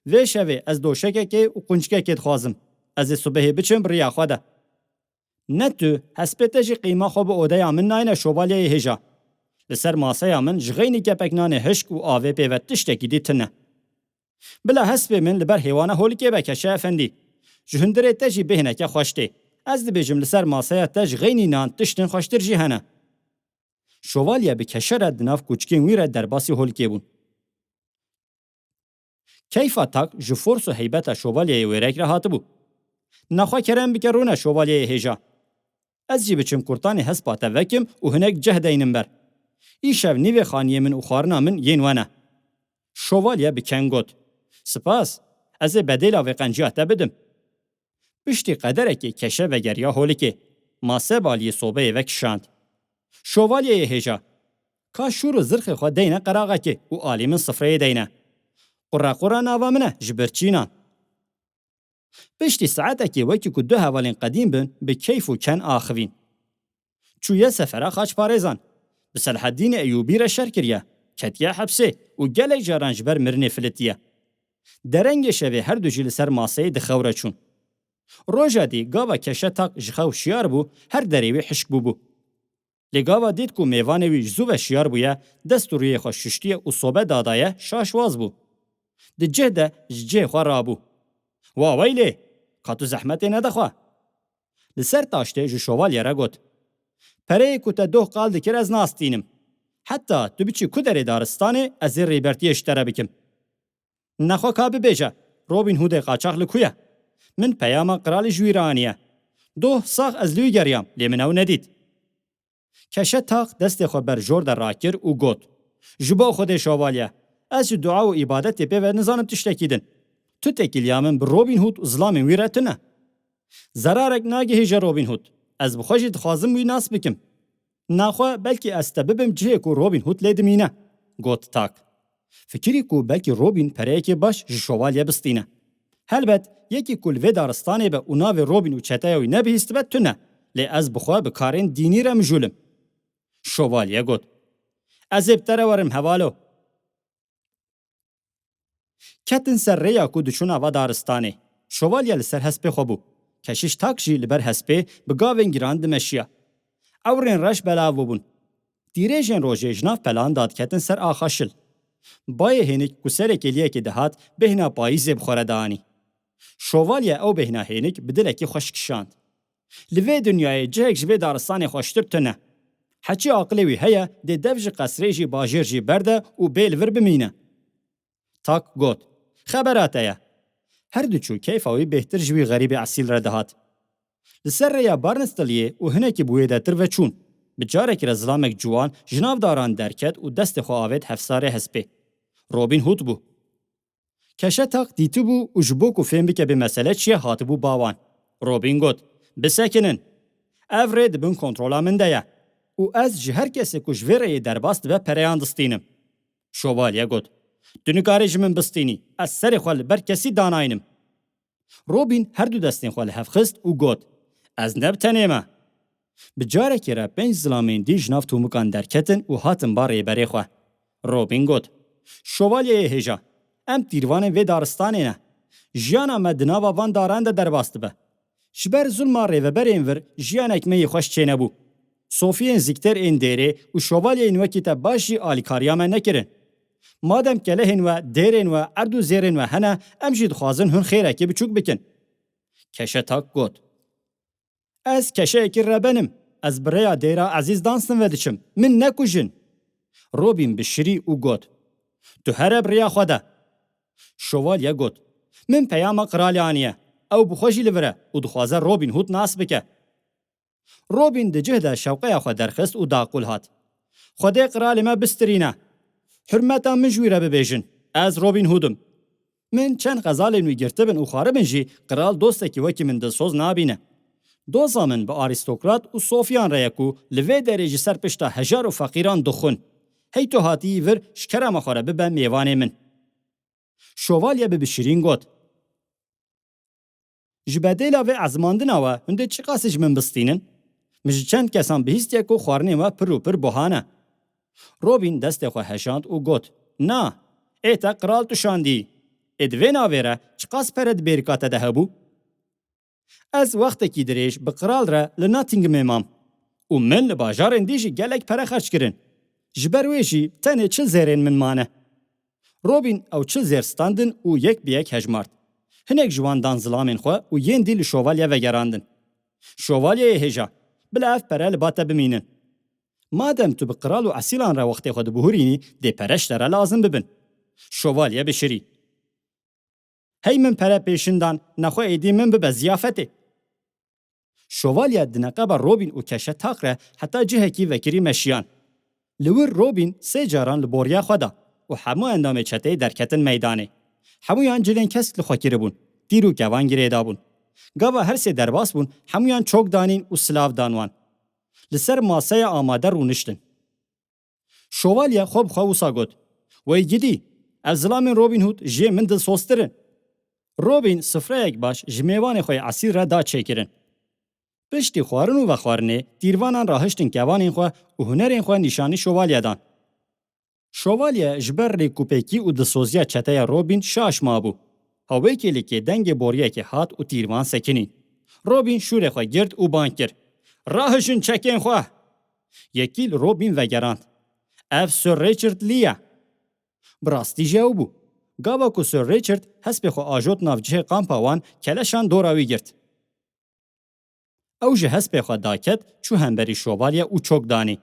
Vê şevê ez doşekekê û quncikekê dixwazim. Ez ê sibehê biçim bi riya xwe de." "Ne tu, hespê te jî qîma xwe bi odeya min nayne şovalyeyê hêja. Li ser maseya min ji xeynî kepek nanê hişk û avê pê ve tiştekî dî tune. Bila hespê min li ber hêwana holikê be, Keşe efendî. Ji hundirê te jî bêhneke xweş tê. Ez dibêjim li ser maseya te ji xeynî nan tiştin xweştir jî hene." Şovalye bi keşe re di nav koçikên wî re derbasî holikê bûn. Keyfa Tak ji fors û heybeta şovalyeyê wêrek re hatibû. "Nexwe kerem bike rûne şovalyeyê hêja. Ez jî biçim kurtanê hespa te vekim û hinek ceh deynim ber. Îşev nîvê xaniyê min û xwarina min yên we ne." Şovalye bi keng got: "Spas, ez ê bedêla vê qenciya te bidim." Piştî qederekê keşe vegeriya holikê. Mase baliyê sobeyê vekişand. "Şovalyeyê hêja, ka şûr û zirxê xwe deyne qeraxekê û alî min sifreyê deyne. Qure qura nava min e ji birçînan." Piştî saetekê wekî ku du hevalên qedîm bin, bi keyf û ken axivîn. Çûye sefera xaçparêzan. Bi Selahedînê Eyûbî re şer kiriye, ketiye hepsê û gelek caran ji ber mirinê filitiye. Derengê şevê her du jî li ser maseyê di xew re çûn. Roja dî gava Keşe Tak ji xew şiyar bû, her derê wî hişk bûbû. Lê gava dît ku mêvanê wî ji zû ve şiyar bûye, dest û rûyê xwe şuştiye û sobe dadaye, şaşwaz bû. Di cih de ji cihê xwe rabû. "Wa weylê! Ka tu zehmetê nede xwe?" Li ser taştê ji şovalye re got: "Pereyê ku te doh qal dikir ez nastînim. Heta tu biçî ku derê daristanê ez ê rêbertiyê ji te re bikim." "Nexwe ka bibêje, Robin Hoodê qaçax li ku ye? Min peyama qiralî ji wî re aniye. Doh sax ez li wî geriyam, lê min ew nedît." Keşe Tak destê xwe ber jor de rakir û got: "Ji bo Xwedê şovalye, ez ji dua û îbadetê pê ve nizanim tiştekî din. Tu têkiliya min bi Robin Hood û zilamên wî re tune. Zerarek nagihîje Robin Hood. Ez bi xwe jî dixwazim wî nas bikim. Naxwe belkî ez te bibim cihê ku Robin Hood lê dimîne." Got Tak. Fikirî ku belkî Robin pereyekê baş ji şovalye bistîne. "Helbet, yekî ku li vê daristanê be û navê Robin û çeteya wî nebihîstibe tune, lê ez bi xwe bi karên dînî re mijûl im." Şovalye got: "Ez ê bi te re werim, hevalo." Ketin ser rêya ku diçûn ava daristanê. Şovalye li ser hespê xwe bû. Keşiş Tak jî li ber hespê bi gavên giran dimeşiya. Ewrên reş belav bûbûn. Tîrêjên rojê ji nav pelan dadiketin ser axa şil. Bayê hênik ku serê kêliyekê dihat, bêhna payîzê bi xwe re dianî. Şovalye ew bêhna hênik bi dilekî xweş kişand. Li vê dinyayê cihek ji vê daristanê xweştir tune. Heçî aqilê wî heye, dê dev ji qesrê jî, bajêr jî berde û bê li vir bimîne. Tak got: "Xebera te ye." Her du çû keyfa wî bêhtir ji wî xerîbê esîl re dihat. Li ser rêya Barnstilliyê û hinekî bi wêdetir ve çûn. Bi carekî re zilamek ciwan ji nav daran derket û destê xwe avêt hevsarê hespê. Robin Hood bû. Keşe Tak dîtibû û ji bo ku fêm bike bê mesele çi ye, hatibû ba wan. Robin got: "Bisekinin. Ev rê di bin kontrola min de ye. Û ez ji her kesê ku ji vê rêyê derbas dibe pereyan distînim." Şovalye got: "Tu nikarî ji min bistînî. Ez serê xwe li ber kesî danaynim." Robin her du destên xwe li hev xist û got: "Ez ne bi tenê me." Bi carekê re pênc zilamên dî ji nav tomikan derketin û hatin ba rêberê xwe. Robin got: "Şovalyeyê hêja, em tîrvanên vê daristanê ne. Jiyana me di nava van daran de derbas dibe. Ji ber zulma rêveberên vir jiyanek me yê xweş çênebû. Sofiyên zîkter ên dêrê û şovalyeyên wekî te baş jî alîkariya me nekirin. Madem kelehên we, dêrên we, erd û zêrên we hene, em jî dixwazin hûn xêrekê biçûk bikin." Keşe Tak got: "Ez keşeyekî reben im. Ez bi rêya dêra Ezîz Danstan ve diçim. Min nekujin." Robîn bişirî û got, "Tu here bi riya xwe de." Şovalye got, "Min peyama qiralê aniye. Ew bi xwe jî li vir e û dixwaze Robîn Hûd nas bike." Robîn di cih de şewqeya xwe derxist û daqûl hat, "Xwedê qiralê me bistirîne. Hurmeta min ji wî re bibêjin. Ez Robîn Hûd im. Min çend xezalên wî girtibin û xwaribin jî, qiral dostekî wekî min dilsoz nabîne. Doza min bi arîstokrat û sofiyan re ye ku li vê derê ji ser pişta hejar û feqîran dixwin. Hey tu hatiyî vir ji kerema xwe re bibe mêvanê min." Şovalye bi bişirîn got, "Ji bedêla vê ezmandina we hûn dê çiqasî ji min bistînin? Min ji çend kesan bihîstiye ku xwarinên we pir û pir buha ne." Robîn destê xwe heşand û got, "Na, ê te qiral tu şandî. Ê di vê navê re çiqas pere di bêrika te de hebû?" "Ez wextekî dirêj bi qiral re li Nottinghamê mam û min li bajarên dî jî gelek pere xerc kirin. Ji ber wê jî tenê çil zêrên min mane." Robîn ew çil zêr standin û yek bi yek hejmart. Hinek ji wan dan zilamên xwe û yên dî li şovalye vegerandin. "Şovalyeyê hêja, bila ev pere li ba te bimînin. Madem tu bi qiral û esîlan re wextê xwe dibihurînî, dê pere ji te re lazim bibin." Şovalye bişirî, "Hey min pere pêşin dan, nexwe êdî min bibe ziyafetê." Şovalye di neqeba Robîn û Keşe Tak re heta cihekî vekirî meşiyan. Li wir Robîn sê caran li boriya xwe da û hemû endamê çeteyê derketin meydanê. Hemûyan cilên kesk li xwe kiribûn, tîr û kevan girê dabûn. Gava her sê derbas bûn, hemûyan çok danîn û silav dan wan. Li ser maseya amade rûniştin. Şovalye xwe bi xwe wisa got, "Wey gidî, ev zilamên Robîn Hûd ji yê min dilsoztir in." Robîn sifreyek baş ji mêvanê xwe yê esîl re da çêkirin. Piştî xwarin û vexwarinê tîrvanan rahiştin kevanên xwe û hunerên xwe nîşanî şovalye dan. Şovalye ji ber rêkûpêkî û dilsoziya çeteya Robîn şaş mabû. Hawêkê li kê dengê boriyekê hat û tîrvan sekinîn. Robîn şûrê xwe girt û bang kir, "Rahişin çekên xwe!" Yekî li Robîn vegerand, "Ev Sir Richard Lee ye." Bi rastî jî ew bû. Gava ku Sir Richard hespê xwe ajot nav cihê kampa wan, keleşan dora wî girt. Ew ji hespê xwe daket, çû hemberî şovalye û çok danî.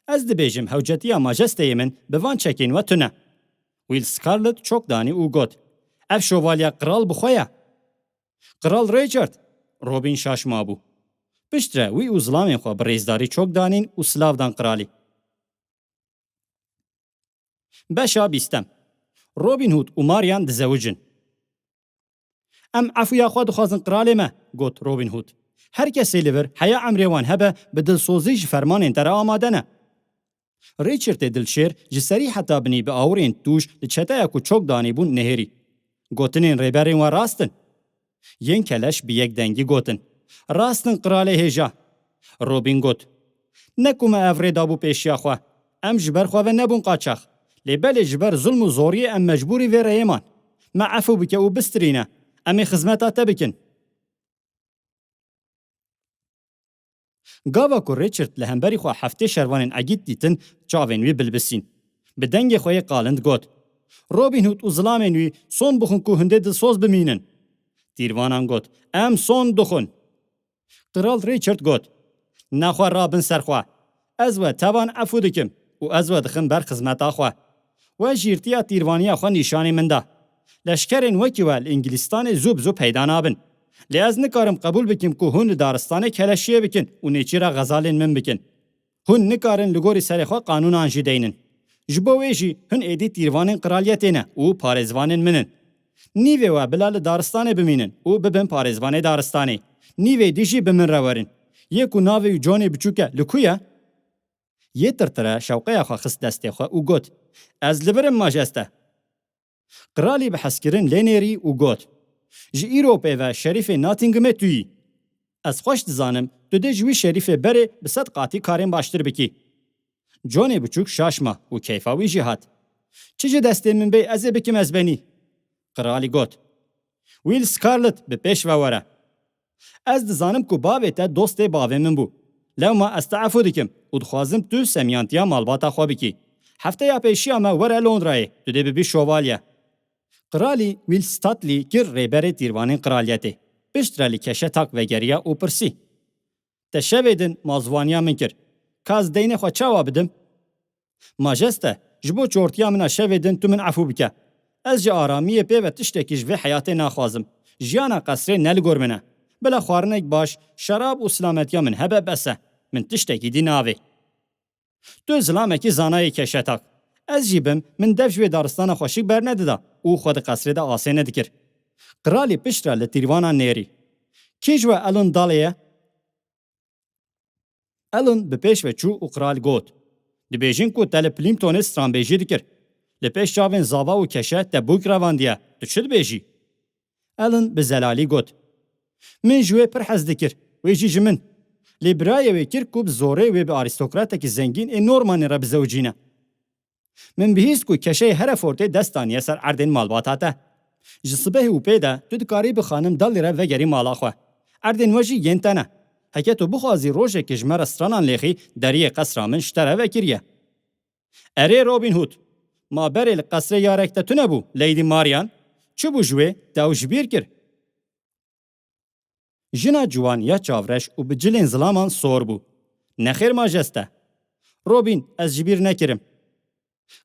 "Ez dibêjim hewcetiya majesteyê min bi van çekên we tune." Will Scarlett çok danî û got, "Ev şovalye qiral bi xwe ye." "Qiral Richard!" Robîn şaş mabû. Piştre wî û zilamên xwe bi rêzdarî çok danîn û silav dan qiralî. Beşa bîstem. Robin Hood û Marian dizewicin. "Em efûya xwe dixwazin, qiralê me," got Robin Hood. "Her kesê li vir heya emrê wan hebe, bi dilsozî ji fermanên te re amade ne." Richardê dilşêr ji serî heta binî bi awirên tûj li çeteya ku çok danî bûn nihêrî. "Gotinên rêberên we rast in." Yên keleş bi yek dengî gotin, "Rast in, qiralê hêja." Robin got, "Ne ku me ev rê dabû pêşiya xwe. Em ji ber xwe ve nebûn qaçax. Lê belê ji ber zulm û zoriyê em mecbûrî vê rêyê man. Me efû bike û bistirîne. Em ê xizmeta te bikin." Gava ku Richard li hemberî xwe heftê şervanên egît dîtin, çavên wî bilbisîn. Bi dengê xwe yê qalind got, "Robin Hood û zilamên wî son bixwin ku hindê dilsoz bimînin." Tîrvanan got, "Em son dixwin." Qral Richard got, "Nexwe rabin ser xwe. Ez we tevan efû dikim û ez we dixim ber xizmeta xwe." We jîrtiya tîrvaniya xwe nîşanî min da. "Leşkerên wekî we li Îngilîstanê zû bi zû peyda nabin. Lê ez nikarim qebûl bikim ku hûn li daristanê keleşiyê bikin û nêçîra xezalên min bikin. Hûn nikarin li gorî serê xwe qanûnan jî deynin. Ji bo wê jî hûn êdî tîrvanên qiraliyetê ne û parêzvanên min in. Nîvê we bila li daristanê bimînin û bibin parêzvanê daristanê. Nîvê dî jî bi min re werin. Yê ku navê wî Johnê Biçûk e, li ku ye?" Yê tirtire şewqeya xwe xist destê xwe û got, "Ez li vir im, majeste." Qiralî bi hezkirin lê nêrî û got, "Ji îro pê ve şerîfê Nottinghamê tu yî. Ez xweş dizanim tu dê ji wî şerîfê berê bi sed qatî karên baştir bikî." Johnê Biçûk şaş ma û keyfa wî jî hat. "Çi ji destê min bê ez ê bikim ezbenî." Qiralî got, "Will Scarlett, bi pêş ve were. Ez dizanim ku bavê te dostê bavê min bû. Lewma ez te efû dikim û dixwazim tu semiyantiya malbata xwe bikî. Hefteya pêşiya me were Londrayê, tu dê bibî şovalye." Qiralî Will Stuteley kir rêberê tîrvanên qiraliyetê. Piştre li keşe tak vegeriya û pirsî, "Te şevê din mazûvaniya min kir. Ka ez deynê xwe çawa bidim?" Majeste, ji bo çortiya min a şevê din tu min efû bike. Ez ji aramiyê pê ve tiştekî ji vê heyatê naxwazim. Jiyana qesrê ne li gor min e. Bila xwarinek baş, şerab û silametiya min hebe bes e. Min tiştekî dî navê. Tu zilamekî zanayê keşetak. Ez jî bim, min dev ji wê daristana xweşik bernedida û xwe di qesrê de asê nedikir. Qiralî piştre li tîrvanan nêrî. Kî ji we Elon Dalê ye? Elon bi pêş ve çû û qral got, dibêjin ku te li Plimptonê stranbêjî dikir. Li pêş çavên zava û keşe te bûk revandiye, tu çi dibêjî? Elon bi zelalî got, min ji wê pir hez dikir, wê jî ji min. Lê birayê wê kir ku bi zorê wê bi arîstokratekî zengîn ê Normanê re bizewicîne. Min bihîst ku keşeyê Herefordê dest daniye ser erdên malbata te. Ji sibehê û pê de tu dikarî bi xanim Dalî re vegerî mala xwe. Erdên we jî yên te ne. Heke tu bixwazî rojekê ji me re stranan lêxî, deriyê qesra min ji te re vekiriye. Erê Robin Hood, ma berê li qesrê yarek te tune bû, Lady Marian? Çi bû ji wê, te ew ji bîr kir? Jina ciwan ya çavreş û bi cilên zilaman sor bû. Nexêr majeste. Robin, ez ji bîr nekirim.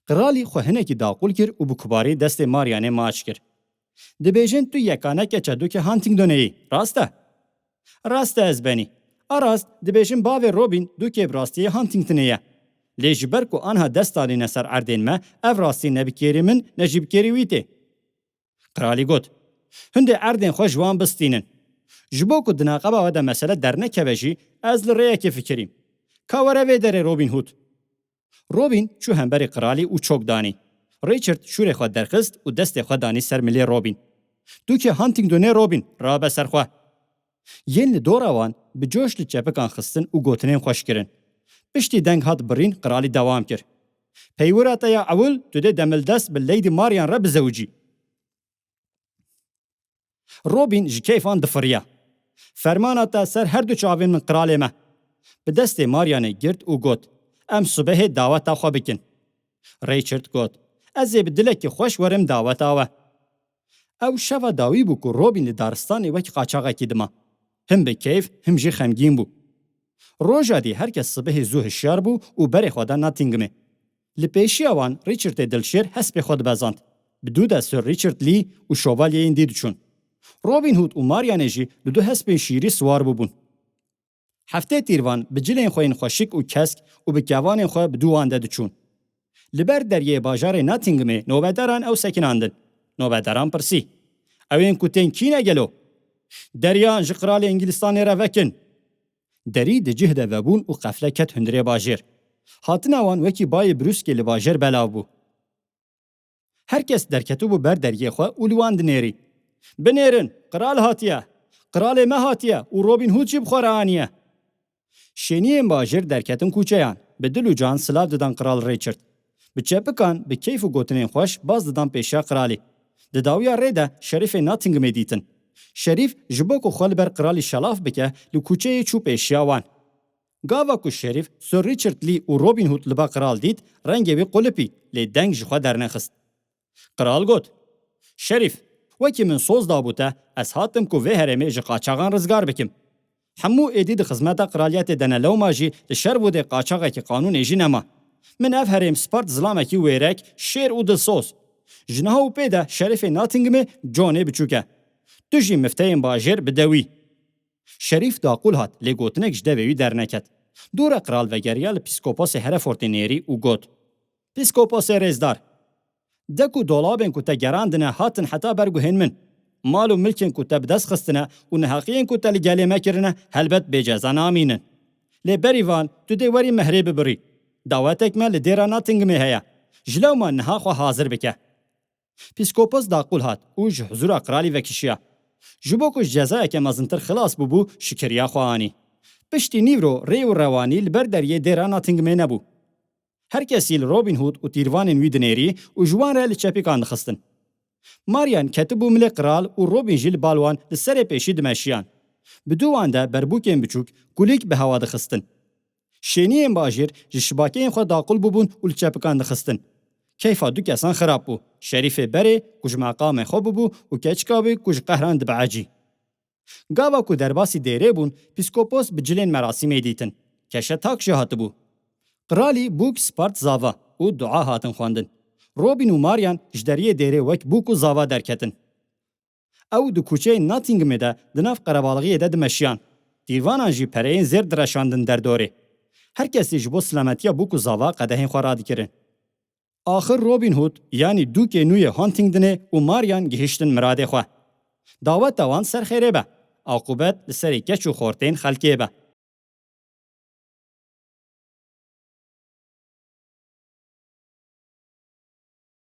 Qiralî xwe hinekî daqûl kir û bi kubarî destê Marianê maç kir. Dibêjin tu yekane keça dûkê Huntingdonê yî, rast e? Rast e ez benî. A rast, dibêjin bavê Robin dûkê bi rastiyê Huntingtonê ye. Lê ji ber ku anha dest danîne ser erdên me, ev rastî ne bi kêrî min, ne jî bi kêrî wî tê. Qiralî got, hindê erdên xwe ji wan bistînin. Ji bo ku di neqeba we de mesele dernekeve jî, ez li rêyekê fikirîm. Ka were vê derê Robin Hood. Robin çû hemberî qiralî û çok danî. Richard şûrê xwe derxist û destê xwe danî ser milê Robin. Dûkê Huntingdonê Robin, rabe ser xwe. Yên li dora wan bi coş li çepikan xistin û gotinên xweş kirin. Piştî deng hat birîn, qiralî dewam kir. Peywira te ya ewil tu dê demildest bi Lady Marian re bizewicî. Robin ji keyfan difiriya. Fermana te ser her du çavên min qiralê me. Bi destê Marianê girt û got, em sibehê daweta xwe bikin. Richard got, ez ê bi dilekî xweş werim daweta we. Ew şeva dawî bû ku Robin li daristanê wek qaçaxekî dima. Him bi keyf, him jî xemgîn bû. Roja dî her kes sibehê zû hişyar bû û berê xwe da Nottinghamê. Li pêşiya wan Richardê dilşêr hespê xwe dibezand. Bi dû de Sir Richard Lee û şovalyeyên dî diçûn. Robin Hood û Marianê jî li du hespên şîrî siwar bûbûn. Heftê tîrvan bi cilên xwe yên xweşik û kesk û bi kevanên xwe bi dû wan de diçûn. Li ber deriyê bajarê Nottinghamê nobedaran ew sekinandin. Nobedaran pirsî, ew ên ku tên kî ne gelo? Deriyan ji qiralê Îngilistanê re vekin. Derî di cih de vebûn û qefle ket hundirê bajêr. Hatina wan wekî bayê brûskê li bajêr belav bû. Her kes derketibû ber deriyê xwe û li wan dinêrî. Binêrin, qral hatiye! Qralê me hatiye û Robin Hood jî bi xwe re aniye. Şêniyên bajêr derketin kûçeyan, bi dil û can silav didan Qral Richard. Bi çepikan, bi keyf û gotinên xweş baz didan pêşiya qralî. Di dawiya rê de Şerîfê Nottinghamê dîtin. Şerîf ji bo ku xwe li ber qralî şelaf bike, li kûçeyê çû pêşiya wan. Gava ku Şerîf Sir Richard Lee û Robin Hood li ba qral dît, rengê wî qulipî, lê deng ji xwe dernexist. Qral got, Şerîf, wekî min soz dabû te, ez hatim ku vê herêmê ji qaçaxan rizgar bikim. Hemû êdî di xizmeta qraliyetê de ne, lewma jî li Şerwoodê qaçaxekî qanûnê jî nema. Min ev herêm spart zilamekî wêrek, şêr û dilsoz. Ji niha û pê de Şerîfê Nottinghamê Johnê biçûk e. Tu jî mifteyên bajêr bide wî. Şerîf daqûl hat, lê gotinek ji devê wî derneket. Dû re qral vegeriya li pîskoposê Herefordê nêrî û got, Pîskoposê rêzdar, dek û dolabên ku te gerandine hatin heta ber guhên min. Mal û milkên ku te bi dest xistine û neheqiyên ku te li gelê me kirine helbet bê ceza namînin. Lê berî van tu dê werî mehrê bibirî. Dawetek me li dêra Nottinghamê heye. Ji lewma niha xwe hazir bike. Pîskopos daqûl hat û ji huzûra qralî vekişiya. Ji bo ku ji cezayeke mezintir xilas bûbû, şikiriya xwe anî. Piştî nîvro rê û rewanî li ber deriyê dêra Nottinghamê nebû. Her kesî li Robin Hood û tîrvanên wî dinêrî û ji wan re li çepîkan dixistin. Marian ketibû milê qral û Robin jî li bal wan li serê pêşî dimeşiyan. Bi dû wan de berbûkên biçûk kulîk bi hewa dixistin. Şêniyên bajêr ji şibakeyên xwe daqûl bûbûn û li çepikan dixistin. Keyfa du kesan xirab bû. Şerîfê berê ku ji meqamê xwe bûbû û keçika wî ku ji qehran dibe ecî. Gava ku derbasî dêrê bûn, pîskopos bi cilên merasîmê dîtin. Keşe tak jî hatibû. Qiralî bûk spart zava û dua hatin xwendin. Robin û Marian ji deriyê dêrê wek bûk û zava derketin. Ew di kuçeyên Nottinghamê de di nav qerebalixiyê de dimeşiyan. Dîrvanan jî pereyên zêr direşandin derdorê. Her kesî ji bo silametiya bûk û zava qedehên xwe radikirin. Axir Robin Hood, yanî Dûkê Nû yê Huntingdonê û Marian gihiştin miradê xwe. Daweta wan ser xêrê be. Aqûbet li serê keç û xortên xelkê be.